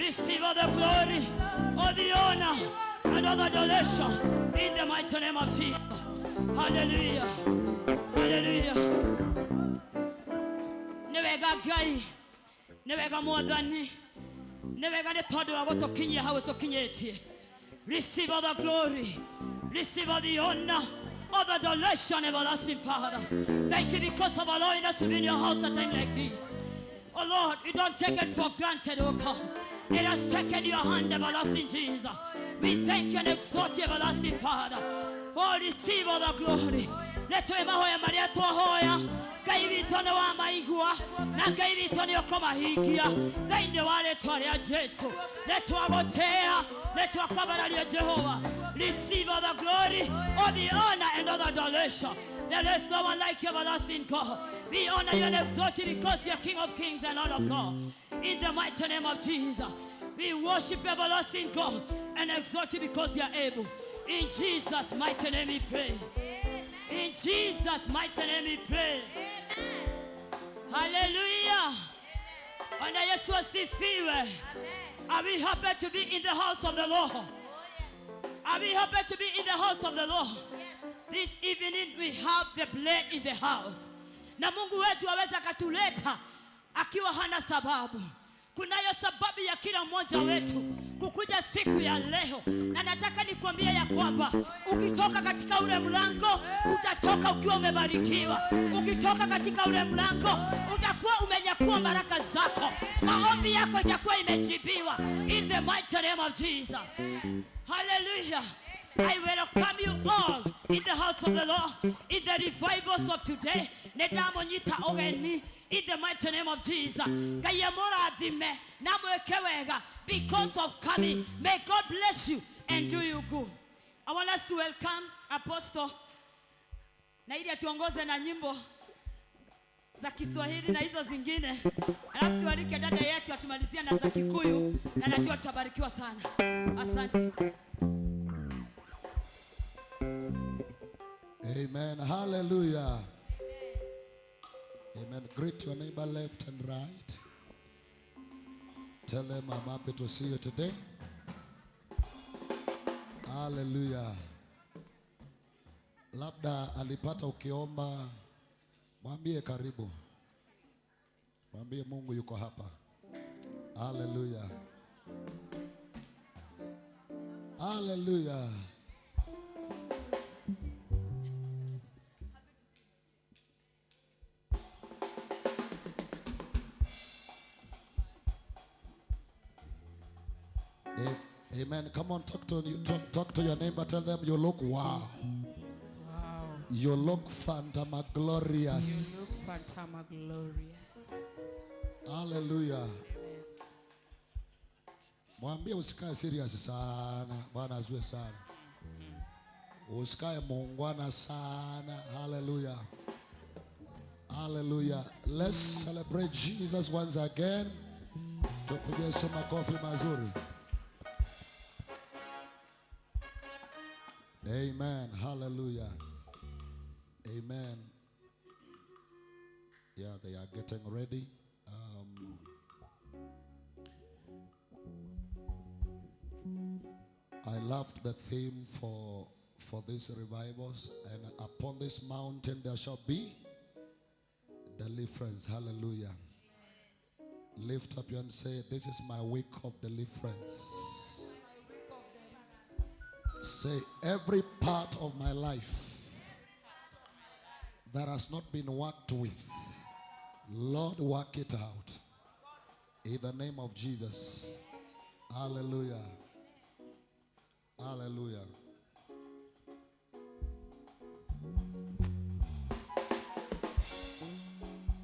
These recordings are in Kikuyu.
Receive all the glory, all the honor, and all the adoration in the mighty name of Jesus. Hallelujah. Hallelujah. Nĩ wega Ngai, nĩ wega Mwathani, nĩ wega nĩ tondũ wa gũtũkinyia hau tũkinyĩtie. Receive all the glory, receive all the honor, all the adoration, everlasting Father. Thank you because of allowing us to be in your house at a time like this. Oh Lord, we don't take it for granted, oh God. It has taken your hand, everlasting Jesus. We thank you and exalt you, everlasting Father. Oh, receive all the glory. Nĩtũĩ mahoya marĩa twahoya. Ngai witũ nĩ wamaigua na Ngai witũ nĩ ũkũmahingia thĩinĩ wa rĩtwa rĩa Jesu. Nĩtwagũtĩĩa, nĩtwakwambararia Jehova. Receive all the glory, all the honor, and all the adoration. There is no one like you, everlasting God. We honor you and exalt you because you are King of kings and Lord of lords. In the mighty name of Jesus, we worship everlasting God and exalt you because you are able. In Jesus' mighty name we pray. In Jesus' mighty name we pray. Hallelujah. Bwana Yesu asifiwe. Are we happy to be in the house of the Lord? Are we happy to be in the house of the Lord? This evening we have the blood in the house. Na Mungu wetu aweza akatuleta akiwa hana sababu. Kunayo sababu ya kila mmoja wetu kukuja siku ya leo, na nataka nikwambie ya kwamba ukitoka katika ule mlango utatoka ukiwa umebarikiwa. Ukitoka katika ule mlango utakuwa umenyakua baraka zako, maombi yako itakuwa imejibiwa in the mighty name of Jesus. Hallelujah. I welcome you all in the house of the Lord, in the revivals of today. Nĩndamũnyita ũgeni in the mighty name of Jesus. Ngai amũrathime na mwĩke wega because of coming. May God bless you and do you good. I want us to welcome Apostle na ili atuongoze na nyimbo za Kiswahili na hizo zingine, alafu tualike dada yetu atumalizie na za Kikuyu, na najua tutabarikiwa sana. Asante. Amen. Hallelujah. Amen. Greet your neighbor left and right. Tell them, "I'm happy to see you today." Hallelujah. Labda alipata ukiomba, mwambie karibu. Mwambie Mungu yuko hapa. Hallelujah. Hallelujah. Amen. Come on, talk to you, talk to your neighbor. Tell them you look wow. Wow. You look phantasmaglorious. You look phantasmaglorious. Hallelujah. Amen. Mwambie usikae serious sana. Bwana asifiwe sana. Usikae muungwana sana. Hallelujah. Hallelujah. Let's celebrate Jesus once again. Tupige Yesu makofi mazuri. Amen. Hallelujah. Amen. Yeah, they are getting ready. I loved the theme for these revivals. And upon this mountain there shall be deliverance. Hallelujah. Lift up your hand and say, "This is my week of deliverance." Say, "Every part of my life that has not been worked with, Lord, work it out. In the name of Jesus." Hallelujah. Hallelujah.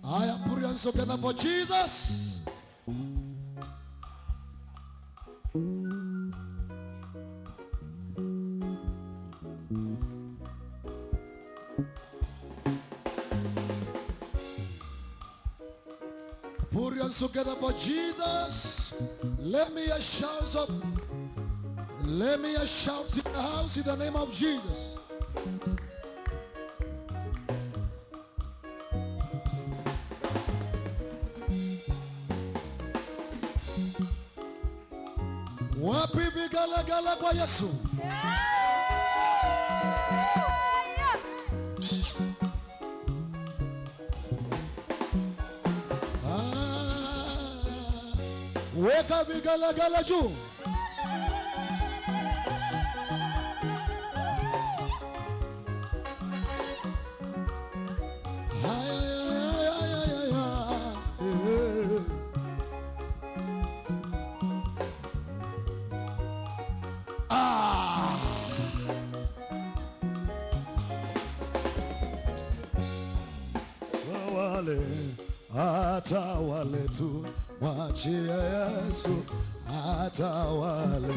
I put your hands together for Jesus. Put your hands together for Jesus. Let me hear shouts up. Let me hear shouts in the house in the name of Jesus. Wapi vigelegele kwa Yesu? Ah, weka vigelegele juu. Ay, ay, ay, ay, ay, ay, eh. Ah. Atawale, atawale tu, mwachie Yesu atawale.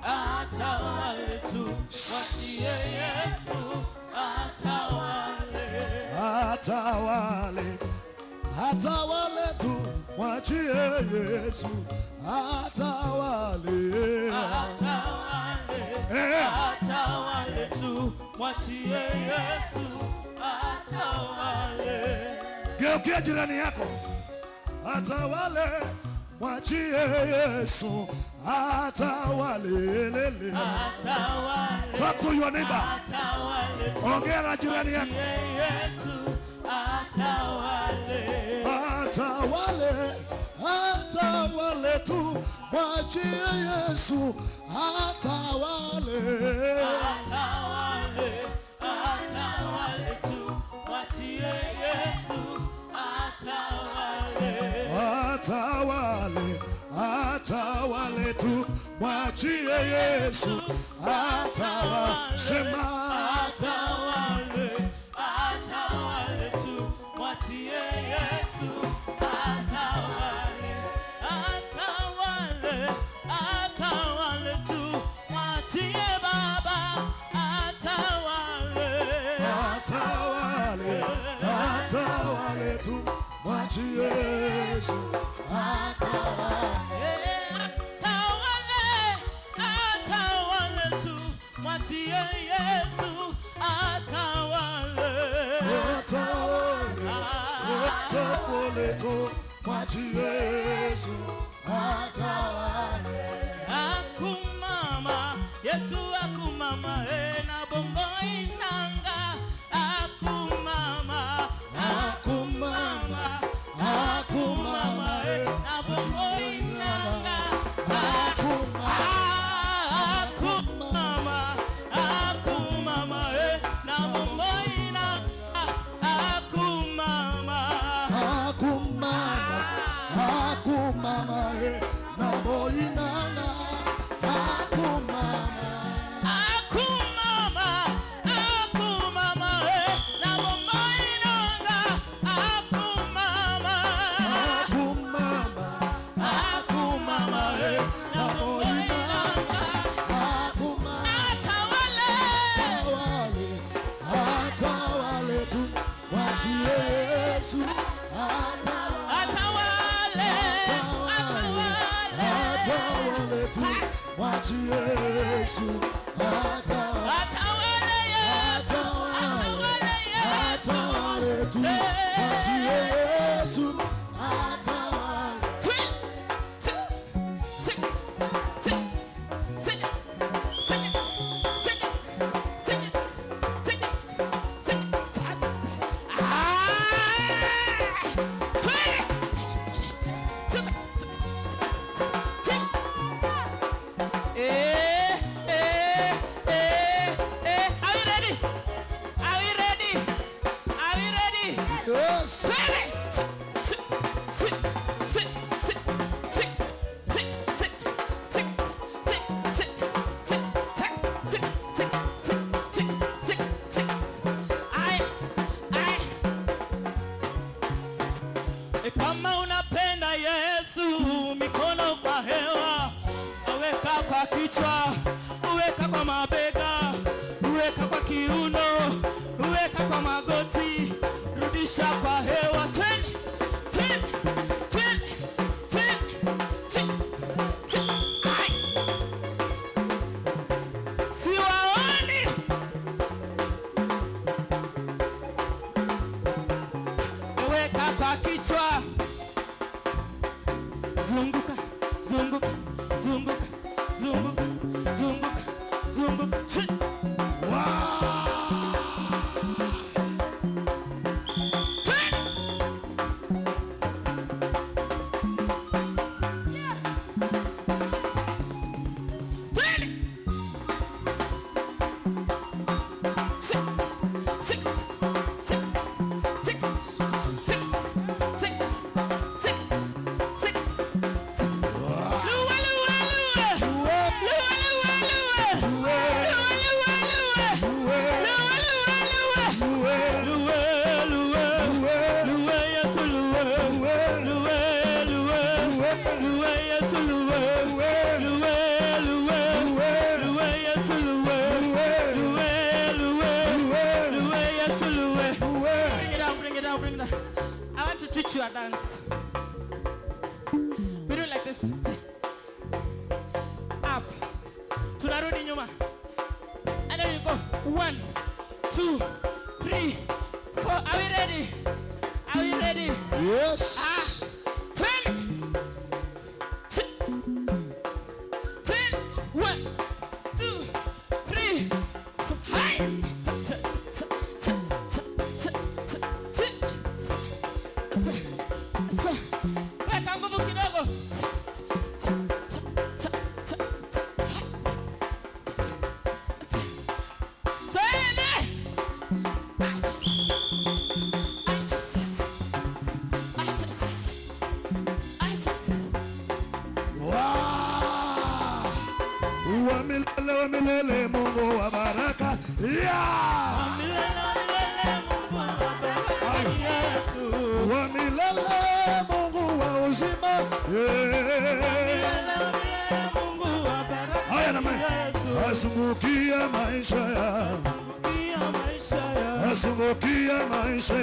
Atawale tu, mwachie Yesu atawale. Atawale, atawale tu, mwachie Yesu atawale. Atawale, Eh. atawale tu, mwachie Yesu atawale. Geukia jirani yako, atawale, mwachie Yesu atawale. Lele. Atawale, Talk to your neighbor. atawale tu, Ongea na jirani yako. mwachie Yesu atawale. Atawale, atawale tu, mwachie Yesu atawale. Atawale, atawale tu, mwachie Yesu atawale. Atawale, atawale tu, mwachie Yesu atawale. Sema Atawale, atawale tu, mwachie Yesu atawale. Atawale, atawale tu, mwachie Baba atawale. atawale, atawale tu, mwachie Yesu atawale. Atawale, atawale tu, mwachie Yesu atawale. Atawale, atawale tu, mwachie Yesu atawale. Akumama, Yesu akumama, e na bongo inanga. Akumama, Akumama, akumama, e na bongo inanga. Akumama, Akumama, akumama, e na bongo inanga. Akumama, akumama, akumama, eh, naboinanga, akumama. Akumama, akumama, e na bongo inanga. Akumama. Akumama, akumama, eh, naboinanga, akumama. Atawale, Atawale, atawale tu, mwachie Yesu atawale. atawale, atawale, Atawale tu, mwachie Yesu atawale. atawale Yesu, atawale Yesu. Atawale tu, mwachie Yesu atawale. 3, 6, 6, 6, 6, 6, 6, 6, 6, 6, ah! 3, 6, 6, 6. Eh, eh, eh, eh. Are you ready? Are you ready? Are you ready? Yes. 3, 6, 6, 6, 6, 6, 6, 6, 6, 6, 6, 6, 6, 6, 6, 6, 6, 6. I. E, kama unapenda Yesu, mikono kwa hewa, weka kwa kichwa, weka kwa mabega, weka kwa kiuno, weka kwa magoti, rudisha kwa hewa. Twende, twende, twende, twende, six, six, ai. Siwaoni. Weka kwa kichwa, zunguka. Zunguka, zunguka, zunguka, zunguka, zunguka. Chi. Wow. Twende. Six, six, six, six, six, six, six, six, six. Luwe, luwe, luwe. Luwe, luwe, luwe. Luwe, luwe, luwe. Luwe, luwe, luwe. Luwe, luwe. Luwe, Yesu, luwe. Luwe, luwe. Luwe, Yesu, luwe. Luwe, luwe. Luwe, Yesu, luwe. Luwe, luwe. Luwe, Yesu, luwe. Bring it down, bring it down, bring it down. I want to teach you a dance. We do it like this. Up. Tunarudi nyuma. And then you go. 1, 2, 3, 4. Are we ready? Are we ready? Yes. Ah. 20. 20. 1, 2, 3, 4. Hi. T, t, t, t, t, t, t, t, s, s, s. Weka nguvu kidogo. T, t, t, t, t, t, t. Hi. S, s, s. Twende. S, s, s, s, s. S, s, s. S, s, s. Wow. Wa milele wa milele Mungu wa baraka. Yeah. Milele, milele, Mungu wa baraka, Yesu. Wa milele Mungu wa uzima. Yeah. Milele, milele, Mungu wa baraka, Haya na mimi. Yesu. Asungukia maisha ya. Zungukia maisha ya, Asungukia maisha ya.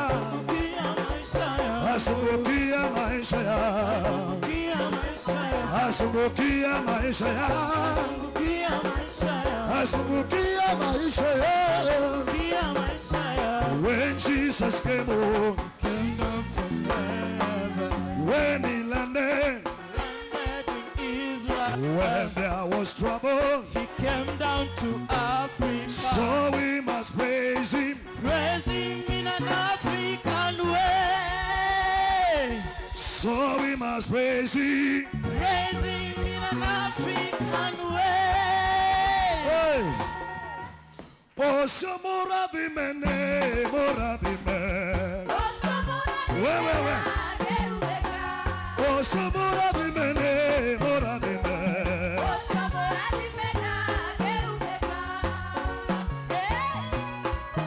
zungukia maisha ya, Asungukia maisha ya. zungukia maisha ya, Asungukia maisha ya. zungukia maisha ya, Asungukia maisha ya. zungukia maisha ya. When Jesus came home, Kingdom forever, when he landed, landed in Israel. when there was trouble, He came down to Africa. so we must praise him. Praise him in an African way. So we must praise him. Praise him in an African way. Hey. Osho moradimene, moradime. Wewe, we. Osho moradimene, moradime.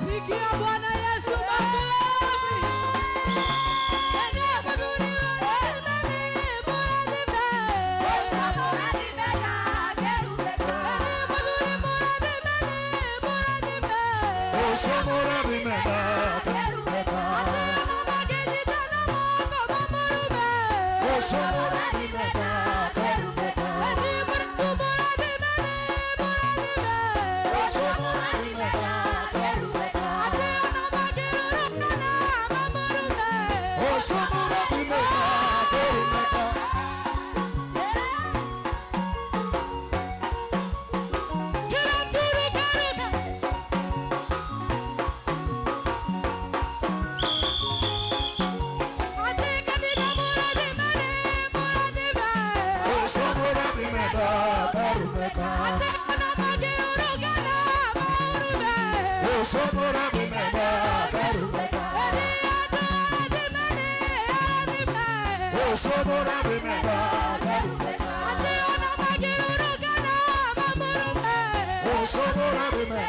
Pigia Bwana Yesu makofi. Osho moradimene. Osho moradimene. Osho moradimene. Osho moradimene. Osho moradimene. Osho moradimene. Osho moradimene.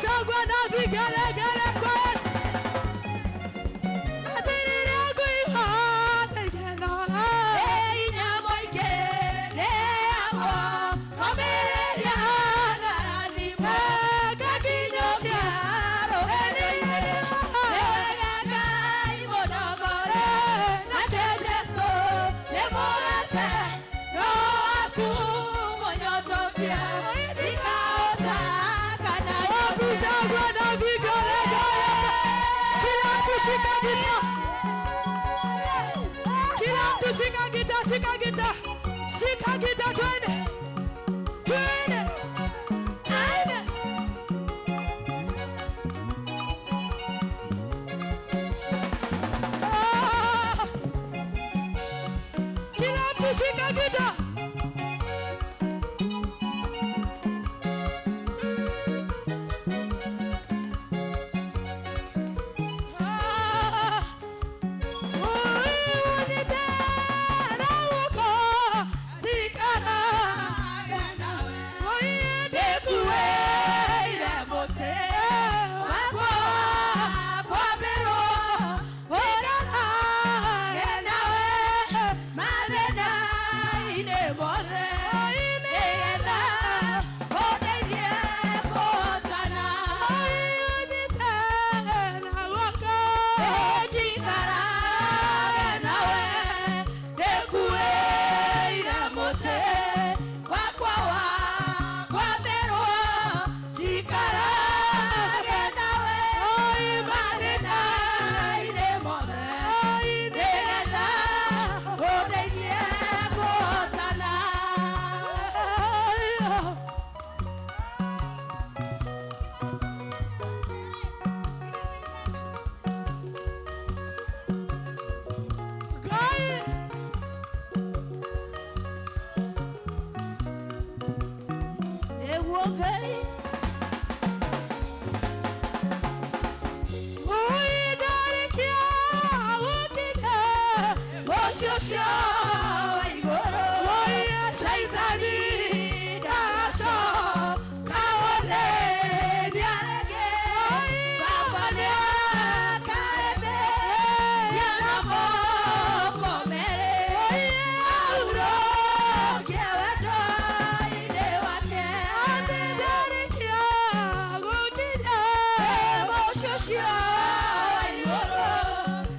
Shangwe na vigelegele kwetu. Kila mtu shika gita, shika gita, shika gita, twende twende twende. Ah! Kila mtu shika gita. Ah!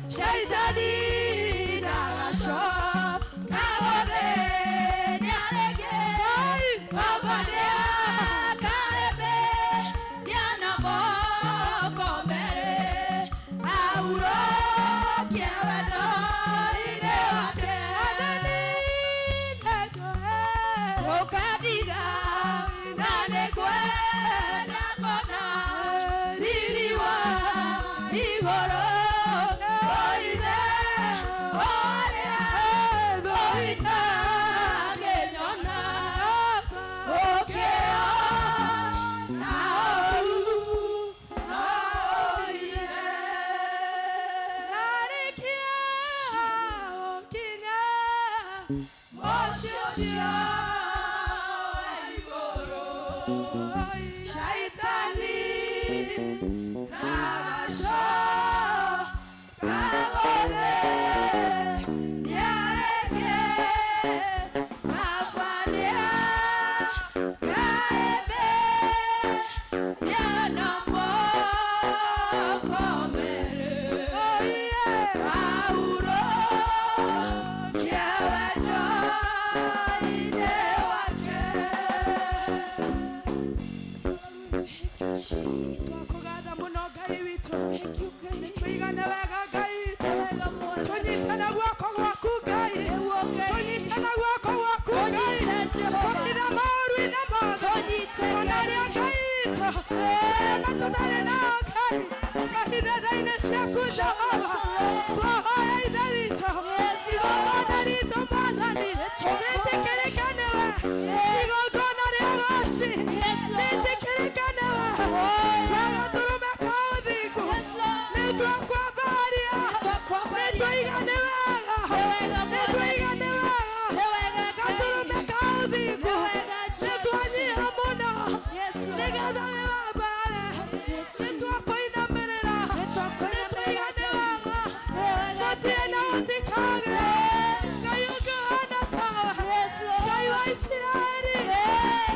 Shaitani na Ũcio wa igũrũ. Shaitani ndagacoka gũthĩ nĩareke Baba nĩakaembe nĩana moko merĩ Paulo kĩwendo inĩ wake. Twakũgatha mũno Ngai witũ, nĩtũigane wega Ngai witũ, tũnyitane guoko gwaku Ngai, tũnyitane guoko gwaku Ngai, tũhithe maũru-inĩ mothe ona arĩa Ngai witũ arĩa matũtarĩ nao Ngai mahithe tha-inĩ ciaku Jehova. Twahoya Ithe witũ, igongona ritũ Mwathani rĩtĩkĩrĩke nĩwe, igongona rĩa ũgoci rĩtĩkĩrĩke nĩwe, wagatũrũme ka ũthingu nĩtwakwambaria, nĩtũigane wega, nĩtũigane wega, gatũrũme ka ũthingu nĩtwanyiha mũno nĩgetha wĩwambare, nĩtwakũinamĩrĩra, nĩtũigane wega, gũtirĩ na gũtikage Ngai ũngĩhana tawe, Ngai wa Isiraeli,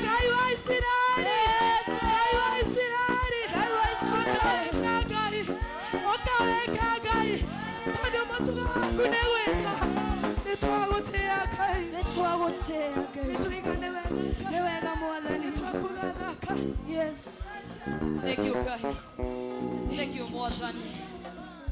Ngai wa Isiraeli, Ngai wa Isiraeli, ũkawĩka Ngai, ũkawĩka Ngai, tondũ mũtugo waku nĩ gwĩka. Nĩtwagũtĩĩa Ngai, Nĩtwagũtĩĩa Ngai. Nĩtũigane wega Ngai. Nĩ wega Mwathani. Nĩtwakũgatha Ngai. Yes. Thank you Ngai. Thank you Mwathani.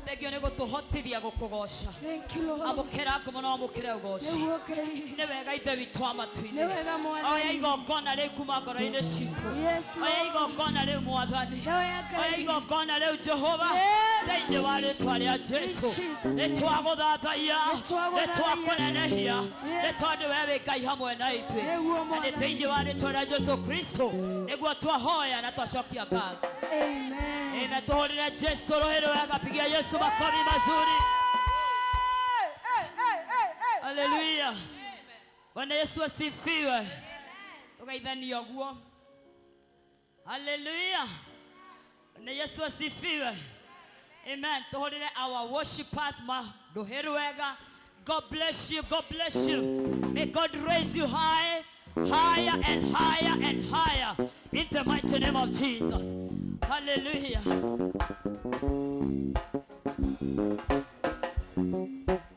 Thank you nĩ gũtũhotithia gũkũgoca. Thank you Lord. Amũkĩra ngumo na wamũkĩre ũgoci. Nĩguo Ngai. Nĩ wega Ithe witũ wa matu-inĩ. Nĩ wega Mwathani. Oya igongona rĩu kuma ngoro-inĩ citũ. Yes Oya Lord. igongona rĩu Mwathani. Nĩ wega Oya Ngai. igongona rĩu Jehova. Yes. Thĩinĩ wa rĩtwa rĩa Jesu. In Jesus' name. Nĩtwagũthathaiya. Nĩtwagũthathaiya. Nĩtwakũnenehia. Yes. Nĩ tondũ we wĩ Ngai hamwe na ithuĩ. Nĩguo Na nĩ Mwathani. thĩinĩ wa rĩtwa rĩa Jesu Kristo nĩguo twahoya na twacokia ngatho. Amen. Amen. Tuhurire Jesu rũhĩ rwega, pigia Yesu makofi mazuri. Haleluya. Bwana Yesu asifiwe. Tugaithania ũguo. Haleluya. Bwana Yesu asifiwe. Amen. Tuhurire our worshipers ma rũhĩ rwega. God bless you. God bless you. May God raise you high, higher and higher and higher in the mighty name of Jesus. Hallelujah.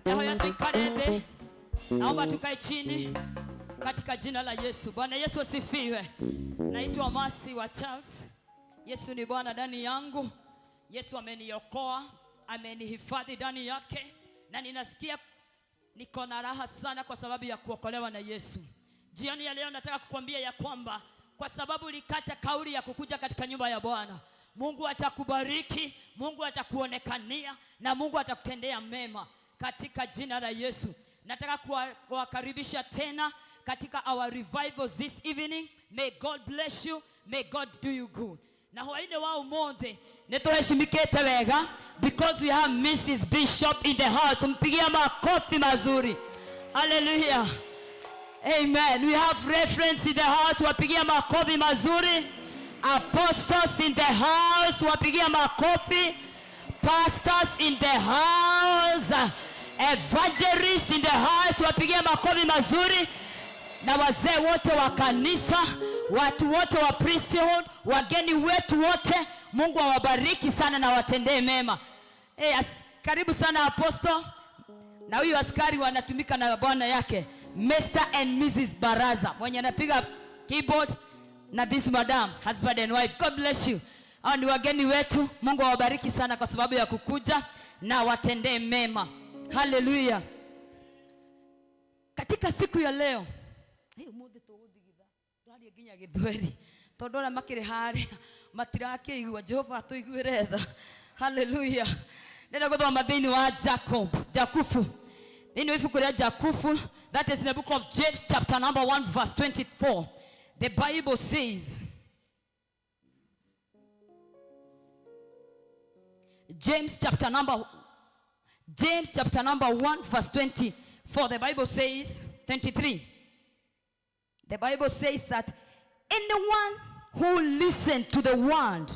Yahoya tuikare thĩ. Naomba tukae chini katika jina la Yesu. Bwana Yesu asifiwe. Naitwa Masi wa Charles. Yesu ni Bwana ndani yangu. Yesu ameniokoa, amenihifadhi ndani yake, na ninasikia niko na raha sana kwa sababu ya kuokolewa na Yesu. Jioni ya leo nataka kukwambia ya kwamba kwa sababu ulikata kauli ya kukuja katika nyumba ya Bwana, Mungu atakubariki, Mungu atakuonekania na Mungu atakutendea mema katika jina la Yesu. Nataka kuwakaribisha tena katika our revivals this evening. May God bless you. May God do you good. Na hwainĩ wa ũmũthĩ nĩ tũheshimikĩte wega because we have Mrs. Bishop in the house. Tumpigie makofi mazuri. Hallelujah. Amen. We have reference in the house. Wapigia makofi mazuri. Apostles in the house. Wapigia makofi. Pastors in the house. Evangelists in the house. Wapigia makofi mazuri. Na wazee wote wa kanisa, watu wote wa priesthood, wageni wetu wote, Mungu awabariki sana na watendee mema. Hey, karibu sana apostle na huyu askari wanatumika na bwana yake Mr. and Mrs. Baraza mwenye anapiga keyboard na this madam, husband and wife. God bless you. Hao ni wageni wetu. Mungu awabariki sana kwa sababu ya kukuja na watendee mema. Haleluya. Katika siku ya leo, hey, umuthi tũgũthigitha twarie nginya gĩthweri tondũ arĩa makĩrĩ harĩa matirakĩigua. Jehova atũiguĩre tha. Haleluya. Ndĩrenda gũthoma thĩinĩ wa Jacob, Jakubu, thĩinĩ wa ibuku rĩa Jakubu, that is in the book of James chapter number 1 verse 24. The Bible says, James chapter number 1 verse 24, the Bible says 23. The Bible says that anyone who listens to the word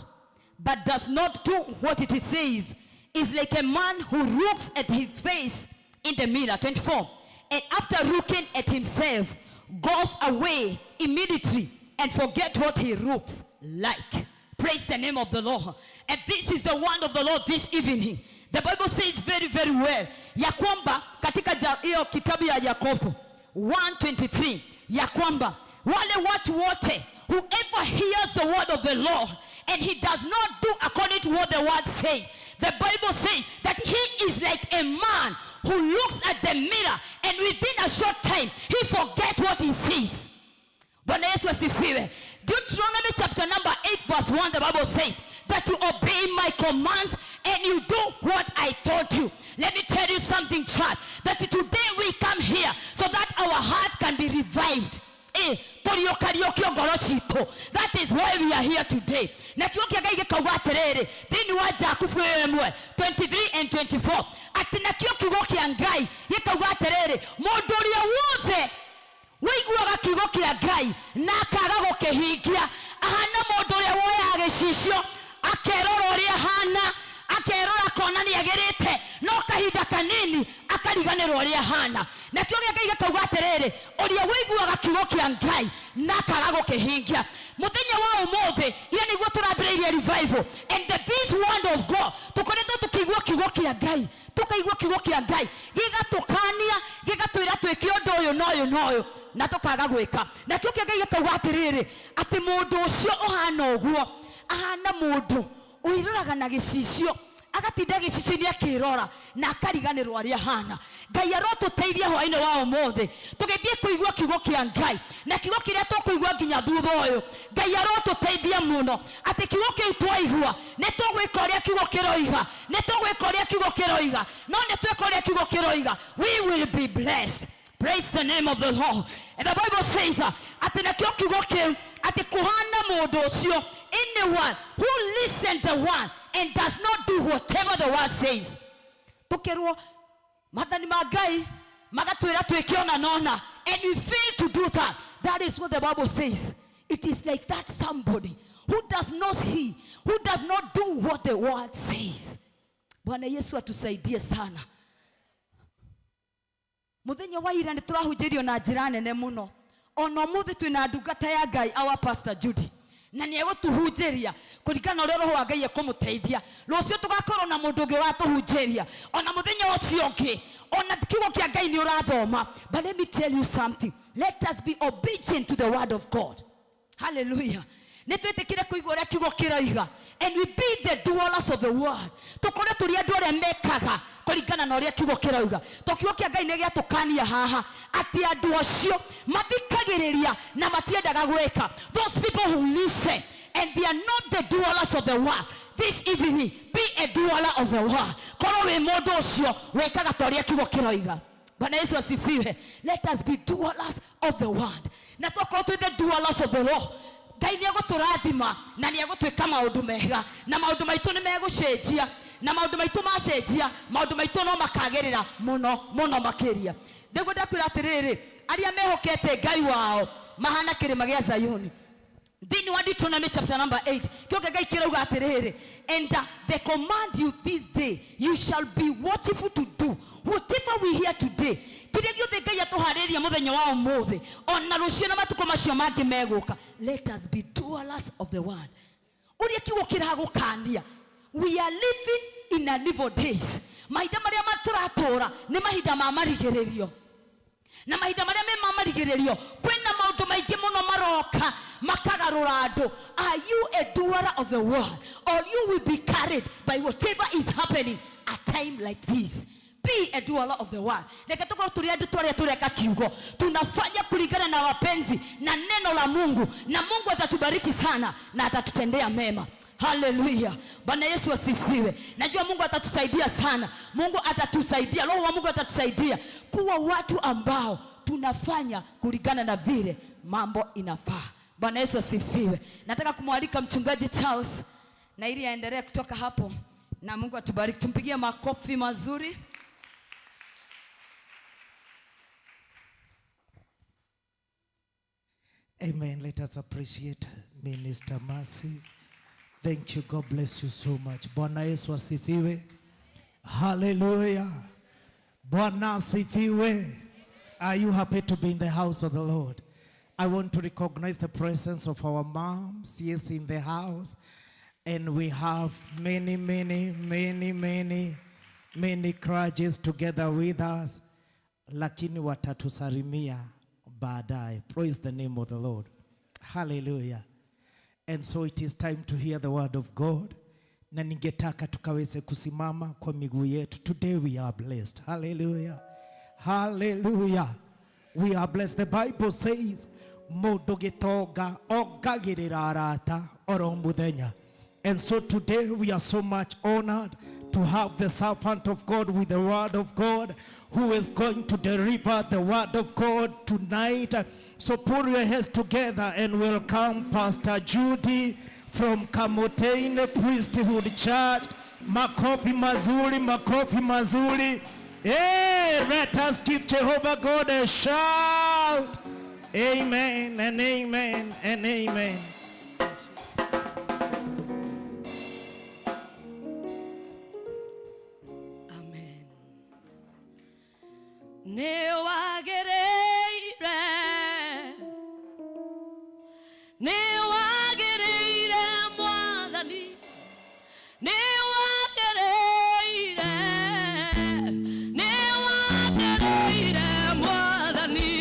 but does not do what it says is like a man who looks at his face in the mirror. 24. And after looking at himself, goes away immediately and forget what he looks like. Praise the name of the Lord. And this is the word of the Lord this evening. The Bible says very, very well ya kwamba katika hiyo kitabu ya Yakobo 1:23 ya kwamba wale watu wote, whoever hears the word of the Lord and he does not do according to what the word says, the Bible says that he is like a man who looks at the mirror and within a short time he forgets what he sees. Bwana Yesu asifiwe. Deuteronomy chapter number 8 verse 1, the Bible says that you obey my commands and you do what I taught you. Let me tell you something, church, that today we come here so that our hearts can be revived. Tũriũkariũkio ngoro citũ. That is why we are here today. Na kiugo kĩa Ngai gĩkauga atĩrĩrĩ thĩinĩ wa Jakubu ĩyo ĩmwe 23 and 24, atĩ nakĩo kiugo kĩa Ngai gĩkauga atĩrĩrĩ, mũndũ ũrĩa wothe wĩiguaga kiugo kĩa Ngai na akaga gũkĩhingia ahana mũndũ ũrĩa woyaga gĩcicio akerora ũrĩa ahana, akerora akona nĩ agĩrĩte, no kahinda kanini akariganĩrwo ũrĩa ahana. Nakĩo gĩa Ngai gĩkauga atĩrĩrĩ, ũrĩa wĩiguaga kiugo kĩa Ngai na akaga gũkĩhingia. Mũthenya wa ũmũthĩ ira nĩguo tũrambĩrĩirie revival and this word of God, tũkoretwo tũkĩigua kiugo kĩa Ngai, tũkaigua kiugo kĩa Ngai gĩgatũkania, gĩgatwĩra twĩke ũndũ ũyũ na ũyũ na ũyũ, na tũkaga gwĩka. Nakĩo kĩa Ngai gĩkauga atĩrĩrĩ, atĩ mũndũ ũcio ũhana ũguo ahana mũndũ wĩroraga na gĩcicio, agatinda gĩcicio-inĩ akĩrora na akariganĩrwo arĩa ahana. Ngai arotũteithia hwaĩ-inĩ wa ũmũthĩ tũgĩthiĩ kũigua kiugo kĩa Ngai, na kiugo kĩrĩa tũkũigua nginya thutha ũyũ. Ngai arotũteithia mũno atĩ kiugo kĩu twaigua nĩ tũgwĩka ũrĩa kiugo kĩroiga, nĩ tũgwĩka ũrĩa kiugo kĩroiga, no nĩ twĩka ũrĩa kiugo kĩroiga, we will be blessed. Praise the name of the Lord. And the Bible says atĩ nakĩo kiugo kĩu atĩ kũhana mũndũ ũcio, anyone who listen the word and does not do whatever the word says. Tũkerwo mathani ma Ngai magatwĩra twĩke ona nona, and we fail to do that. That is what the Bible says. It is like that somebody who does not hear, who does not do what the word says. Bwana Yesu atusaidie sana. Muthenya wa ira nĩ tũrahunjĩirio na njĩra nene mũno. Ona ũmũthĩ twĩna ndungata ya Ngai, our Pastor Judy, na nĩ egũtũhunjĩria kũringana na ũrĩa Roho wa Ngai ekũmũteithia. Rũciũ tũgakorwo na mũndũ ũngĩ watũhunjĩria, ona mũthenya ũcio ũngĩ, ona kiugo kĩa Ngai nĩ ũrathoma. But let me tell you something, let us be obedient to the word of God. Hallelujah. Nĩ twĩtĩkĩre kũigua ũrĩa kiugo kĩroiga, and we be the doers of the word. Tũkorwo tũrĩ andũ arĩa mekaga kũringana na ũrĩa kiugo kĩroiga. To kiugo kĩa Ngai nĩ gĩatũkania haha atĩ andũ acio mathikagĩrĩria na matiendaga gwĩka. Those people who listen and they are not the doers of the word. This evening, be a doer of the word. Korwo wĩ mũndũ ũcio wĩkaga ta ũrĩa kiugo kĩroiga. Bwana Yesu asifiwe. Let us be doers of the word. Na twakorwo twĩ the doers of the law, Ngai nĩ egũtũrathima na nĩ egũtwĩka maũndũ mega, na maũndũ maitũ nĩ megũcenjia, na maũndũ maitũ macenjia, maũndũ maitũ no makagĩrĩra mũno mũno makĩria. Nĩguo ndakwĩra atĩrĩrĩ, arĩa mehokete Ngai wao mahana kĩrĩma gĩa Zayuni. Thĩinĩ wa Deuteronomy chapter number 8, kĩo kĩa Ngai kĩrauga atĩrĩrĩ, and the command you this day, you shall be watchful to do whatever we hear today. Kĩrĩa gĩothe Ngai atũharĩria mũthenya wa ũmũthĩ, ona rũciũ na matukũ macio mangĩ megũka, let us be doers of the word. Ũrĩa kiugo kĩragũkania, we are living in an evil days. Mahinda marĩa tũratũra nĩ mahinda ma marigĩrĩrio, na mahinda marĩa me ma marigĩrĩrio kwĩna maũndũ maingĩ mũno maroka makagarũra andũ. Are you a doer of the word, or you will be carried by whatever is happening at time like this? Be a doer of the word. Reke tukorwo tũrĩ andũ twarĩa tũreka kiugo, tunafanya kulingana na mapenzi na neno la Mungu, na Mungu atatubariki sana na atatutendea mema. Haleluya. Bwana Yesu asifiwe. Najua Mungu atatusaidia sana. Mungu atatusaidia. Roho wa Mungu atatusaidia kuwa watu ambao tunafanya kulingana na vile mambo inafaa. Bwana Yesu asifiwe. Nataka kumwalika mchungaji Charles na ili aendelee kutoka hapo, na Mungu atubariki. Tumpigie makofi mazuri. Amen. Let us appreciate Minister Mercy. Thank you. God bless you so much. Bwana Yesu asifiwe. Hallelujah. Bwana asifiwe. Are you happy to be in the house of the Lord? I want to recognize the presence of our moms, yes, in the house. And we have many, many, many, many, many clergies together with us. Lakini watatusalimia baadaye. Praise the name of the Lord. Hallelujah. And so it is time to hear the word of God. Na ningetaka tukaweze kusimama kwa miguu yetu. Today we are blessed. Hallelujah. Hallelujah. We are blessed. The Bible says, mũndũ gĩtonga ongagĩrĩra arata oro mũthenya. And so today we are so much honored to have the servant of God with the word of God who is going to deliver the word of God tonight. So put your hands together and welcome Pastor Judy from Kamotene Priesthood Church. Makofi mazuri, makofi mazuri. Hey, let us give Jehovah God a shout. Amen and amen and amen. Amen. Nĩ wagĩrĩire, nĩ wagĩrĩire Mwathani, nĩ wagĩrĩire, nĩ wagĩrĩire Mwathani,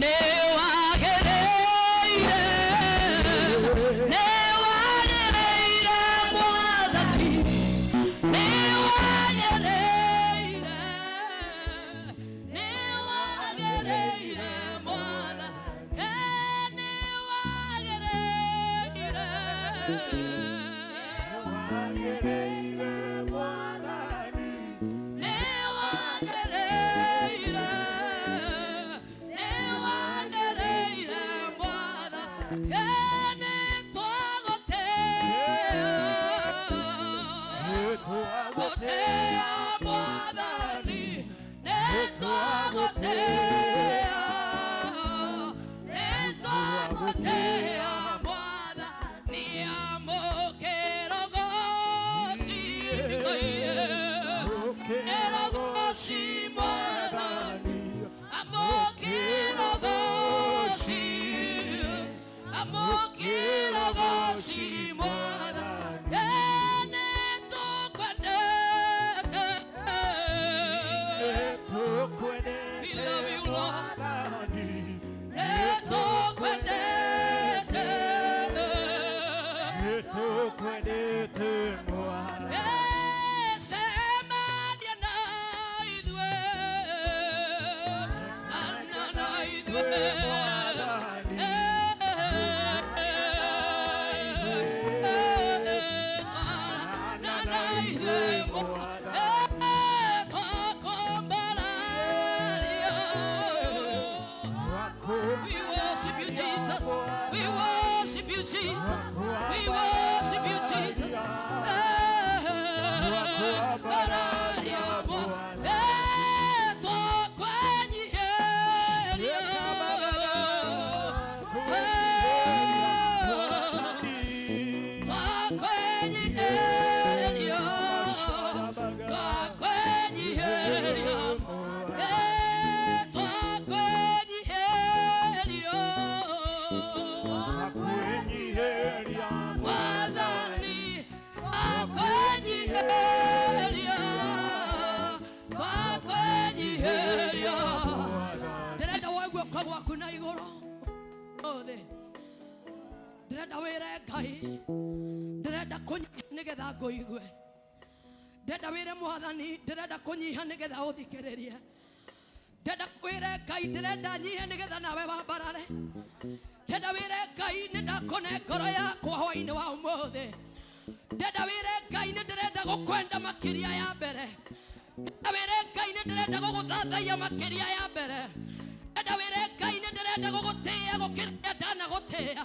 nĩ wagĩrĩire, nĩ wagĩrĩire Mwathani. Nĩ wagĩrĩire, nĩ wagĩrĩire Mwathani, nĩ wagĩrĩire. Nĩ wagĩrĩire, nĩ wagĩrĩire Mwathani, nĩ twagũtĩĩa. Gũtĩĩa Mwathani, nĩ twagũtĩĩa, nĩ twagũtĩĩa Mwathani, amũkĩra ũgooci Ngai, ũgooci Mwathani, amũkĩra ũgooci, amũkĩra ũgooci Mwathani, nĩ tũkwendete. We love you, Lord. Nĩ tũkwendete. Eh, cemania na ithuĩ, na na ithuĩ. Eh, eh, na na ithuĩ. Eh, twakwambararia. We worship you, Jesus. We worship you, Jesus. We worship you, Jesus. Eh, bararia mo- eh, twakwenyiheria. Eh, twakwenyiheria. Twakwenyiheria. Eh, twakwenyiheria. Mwathani, twakwenyiheria, twakwenyiheria. Ndĩrenda woe guoko gwaku na igũrũ thĩ, ndĩrenda wĩre Ngai, ndĩrenda kũnyiha nĩgetha ngũigue. Ndĩrenda wĩre Mwathani, ndĩrenda kũnyiha nĩgetha ũthikĩrĩrie. Ndĩrenda wĩre Ngai, ndĩrenda nyihe nĩgetha nawe wambarare. Ndĩrenda wĩre Ngai, nĩ ndakũne ngoro yakwa hwainĩ wa ũmũthĩ. Ndĩrenda wĩre Ngai, nĩ ndĩrenda gũkwenda makĩria ya mbere. Ndĩrenda wĩre Ngai, nĩ ndĩrenda gũgũthathaiya makĩria ya mbere. Ndĩrenda wĩre Ngai, nĩ ndĩrenda gũgũtĩĩa gũkĩra ũrĩa ndanagũtĩĩa.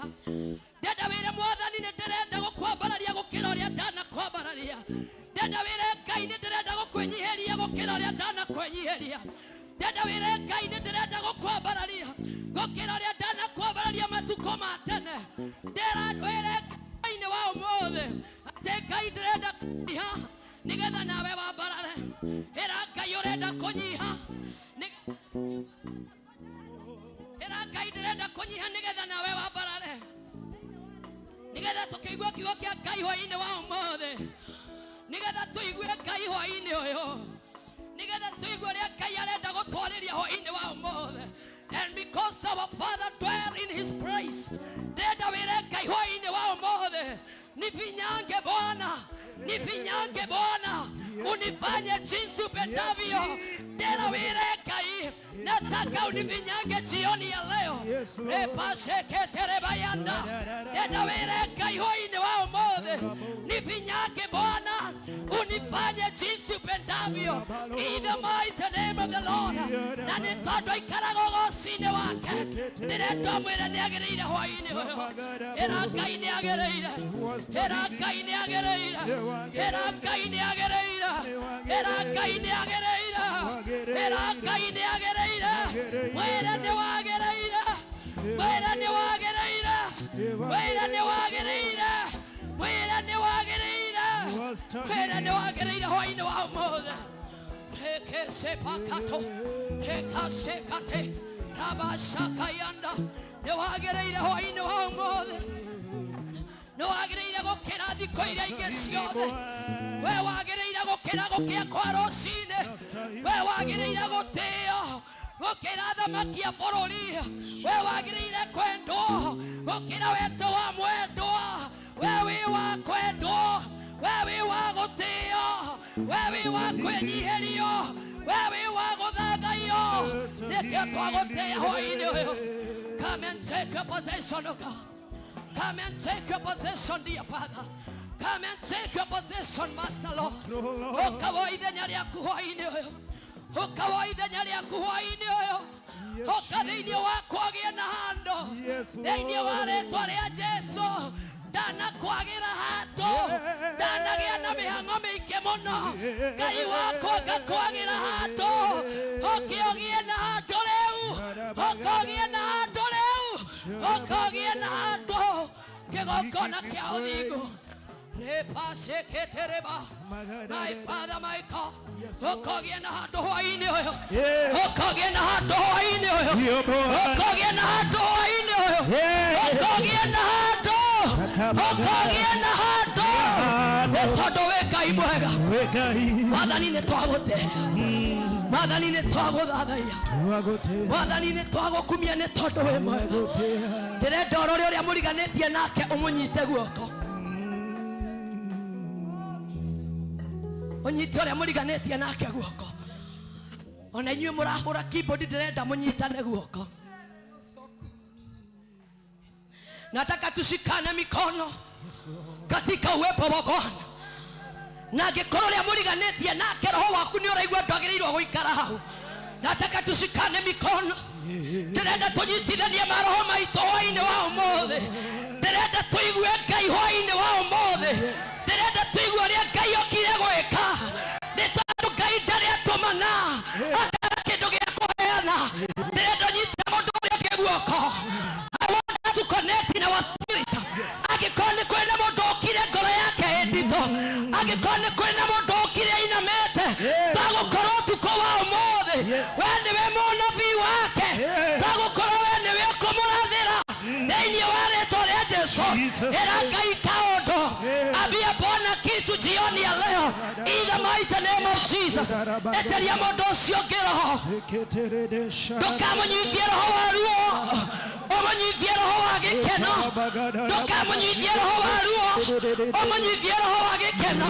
Ndĩrenda wĩre Mwathani, nĩ ndĩrenda gũkwambararia gũkĩra ũrĩa ndanakwambararia. Ndĩrenda wĩre Ngai, nĩ ndĩrenda gũkwĩnyihĩria gũkĩra ũrĩa ndanakwĩnyihĩria. Ndĩrenda wĩre Ngai, nĩ ndĩrenda gũkwambararia gũkĩra ũrĩa ndanakwambararia. Matukũ ma tene ndĩra ndwĩre Ngai-inĩ wa ũmũthĩ atĩ Ngai ndĩrenda kũnyiha nĩgetha nawe wambarare. Ĩra Ngai ũrenda kũnyiha, ĩra Ngai ndĩrenda kũnyiha nĩgetha nawe wambarare, nĩgetha tũkĩigua kiugo kĩa Ngai hwaĩ-inĩ wa ũmũthĩ, nĩgetha tũigue Ngai hwaĩ-inĩ ũyũ, nĩgetha tũigue ũrĩa Ngai arenda gũtwarĩria hwaĩ-inĩ wa ũmũthĩ. And because our Father dwell in his praise, ndĩrenda wĩre Ngai hwaĩ-inĩ wa ũmũthĩ, nifinyange Bwana, nifinyange Bwana, unifanye jinsi upendavyo. Ndĩra wĩre Ngai, nataka unifinyange jioni ya leo. Yes, Lord. Repasheketerebayanda, ndĩrenda wĩre Ngai hwaĩ-inĩ wa ũmũthĩ, nifinyange Bwana, unifanye jinsi upendavyo. In the mighty name of the Lord. Na nĩ tondũ aikaraga ũgoci-inĩ wake, ndĩrenda mwĩre nĩ agĩrĩire hwaĩ-inĩ ũyũ. Ĩra Ngai nĩ agĩrĩire, ĩra Ngai nĩ agĩrĩire, ĩra Ngai nĩ agĩrĩire, ĩra Ngai nĩ agĩrĩire, ĩra Ngai nĩ agĩrĩire. Mwĩre nĩ wagĩrĩire, mwĩre nĩ wagĩrĩire, mwĩre nĩ wagĩrĩire, mwĩre nĩ wagĩrĩire, mwĩre nĩ wagĩrĩire hwaĩ-inĩ wa ũmũthĩ. Rekesepakato, rekasekate, rabashakayanda, nĩ wagĩrĩire hwaĩ-inĩ wa ũmũthĩ, nĩ wagĩrĩire gũkĩra thikũ iria ingĩ ciothe. We wagĩrĩire gũkĩra gũkĩa kwa rũcinĩ, we wagĩrĩire gũtĩo gũkĩra thamaki a bũrũri, we wagĩrĩire kwendwo gũkĩra wendo wa mwendwa. We wĩ wa kwendwo, we wĩ wa gũtĩo, we wĩ wa kwĩnyihĩrio, we wĩ wa gũthathaiyo. Nĩkĩo twagũtĩĩa hwaĩ-inĩ ũyũ. Come and take your possession, O God. Come and take your possession, dear Father. Come and take your possession, Master Lord. Ũkawoa ithenya rĩaku hwaĩ-inĩ ũyũ, ũkawoa ithenya rĩaku hwaĩ-inĩ ũyũ. Ũka thĩinĩ wakwa ũgĩe na handũ. Yes, Lord. Thĩinĩ wa rĩtwa rĩa Jesu, ndanakwagĩra handũ, ndanagĩa na mĩhang'o mĩingĩ mũno. Ngai wakwa, ngakwagĩra handũ. Ũke ũgĩe na handũ rĩu, ũka ũgĩe na handũ rĩu, ũka ũgĩe na handũ, kĩgongona kĩa ũthingu. Repasheketereba. My Father, my God, ũkogĩe na handũ hwaĩ-inĩ ũyũ, ũkogĩe na handũ hwaĩ-inĩ ũyũ, ũkogĩe na handũ hwaĩ-inĩ ũyũ, ũkogĩe na handũ, ũkogĩe na handũ, nĩ tondũ wĩ Ngai mwega. Mwathani, nĩ twagũte, Mwathani, nĩ twagũthathaiya, Mwathani, nĩ twagũkumia, nĩ tondũ wĩ mwega. Ndĩrenda ũrore ũrĩa mũriganĩtie nake, ũmũnyite guoko, ũnyite ũrĩa mũriganĩtie nake guoko. Ona inyuĩ mũrahũra keyboard, ndĩrenda mũnyitane guoko. Nataka tushikane mikono katika uwepo wa Bwana. Na angĩkorwo ũrĩa mũriganĩtie nake, roho waku nĩ ũraigua ndwagĩrĩirwo gũikara hau, nataka tushikane mikono. Ndĩrenda tũnyitithanie maroho maitũ hwaĩ-inĩ wa ũmũthĩ. Ndĩrenda tũigue Ngai hwaĩ-inĩ wa ũmũthĩ. Ndĩrenda tũigue ũrĩa Ngai okire gwĩka, nĩ tondũ Ngai ndarĩ atũmana akaga kĩndũ gĩa kũheana. Ndĩrenda ũnyite mũndũ ũrĩa ũngĩ guoko. I want us to connect in our spirit. Angĩkorwo nĩ kwĩna mũndũ ũkire ngoro yake ĩ nditũ, angĩkorwo nĩ kwĩna mũndũ ũkire ainamĩte, tagũkorwo ũtukũ wa ũmũthĩ we nĩwe mũnabii wake, tagũkorwo we nĩwe ũkũmũrathĩra thĩinĩ wa rĩtwa rĩa Jesu. Ĩra Ngai kaũndũ, ambia Bwana kitu jioni ya leo, in the mighty name of Jesus. Eteria mũndũ ũcio ũngĩ roho, ndũkamũnyithie roho wa ruo, ũmũnyithie roho wa gĩkeno. Ndũkamũnyithie roho wa ruo, ũmũnyithie roho wa gĩkeno.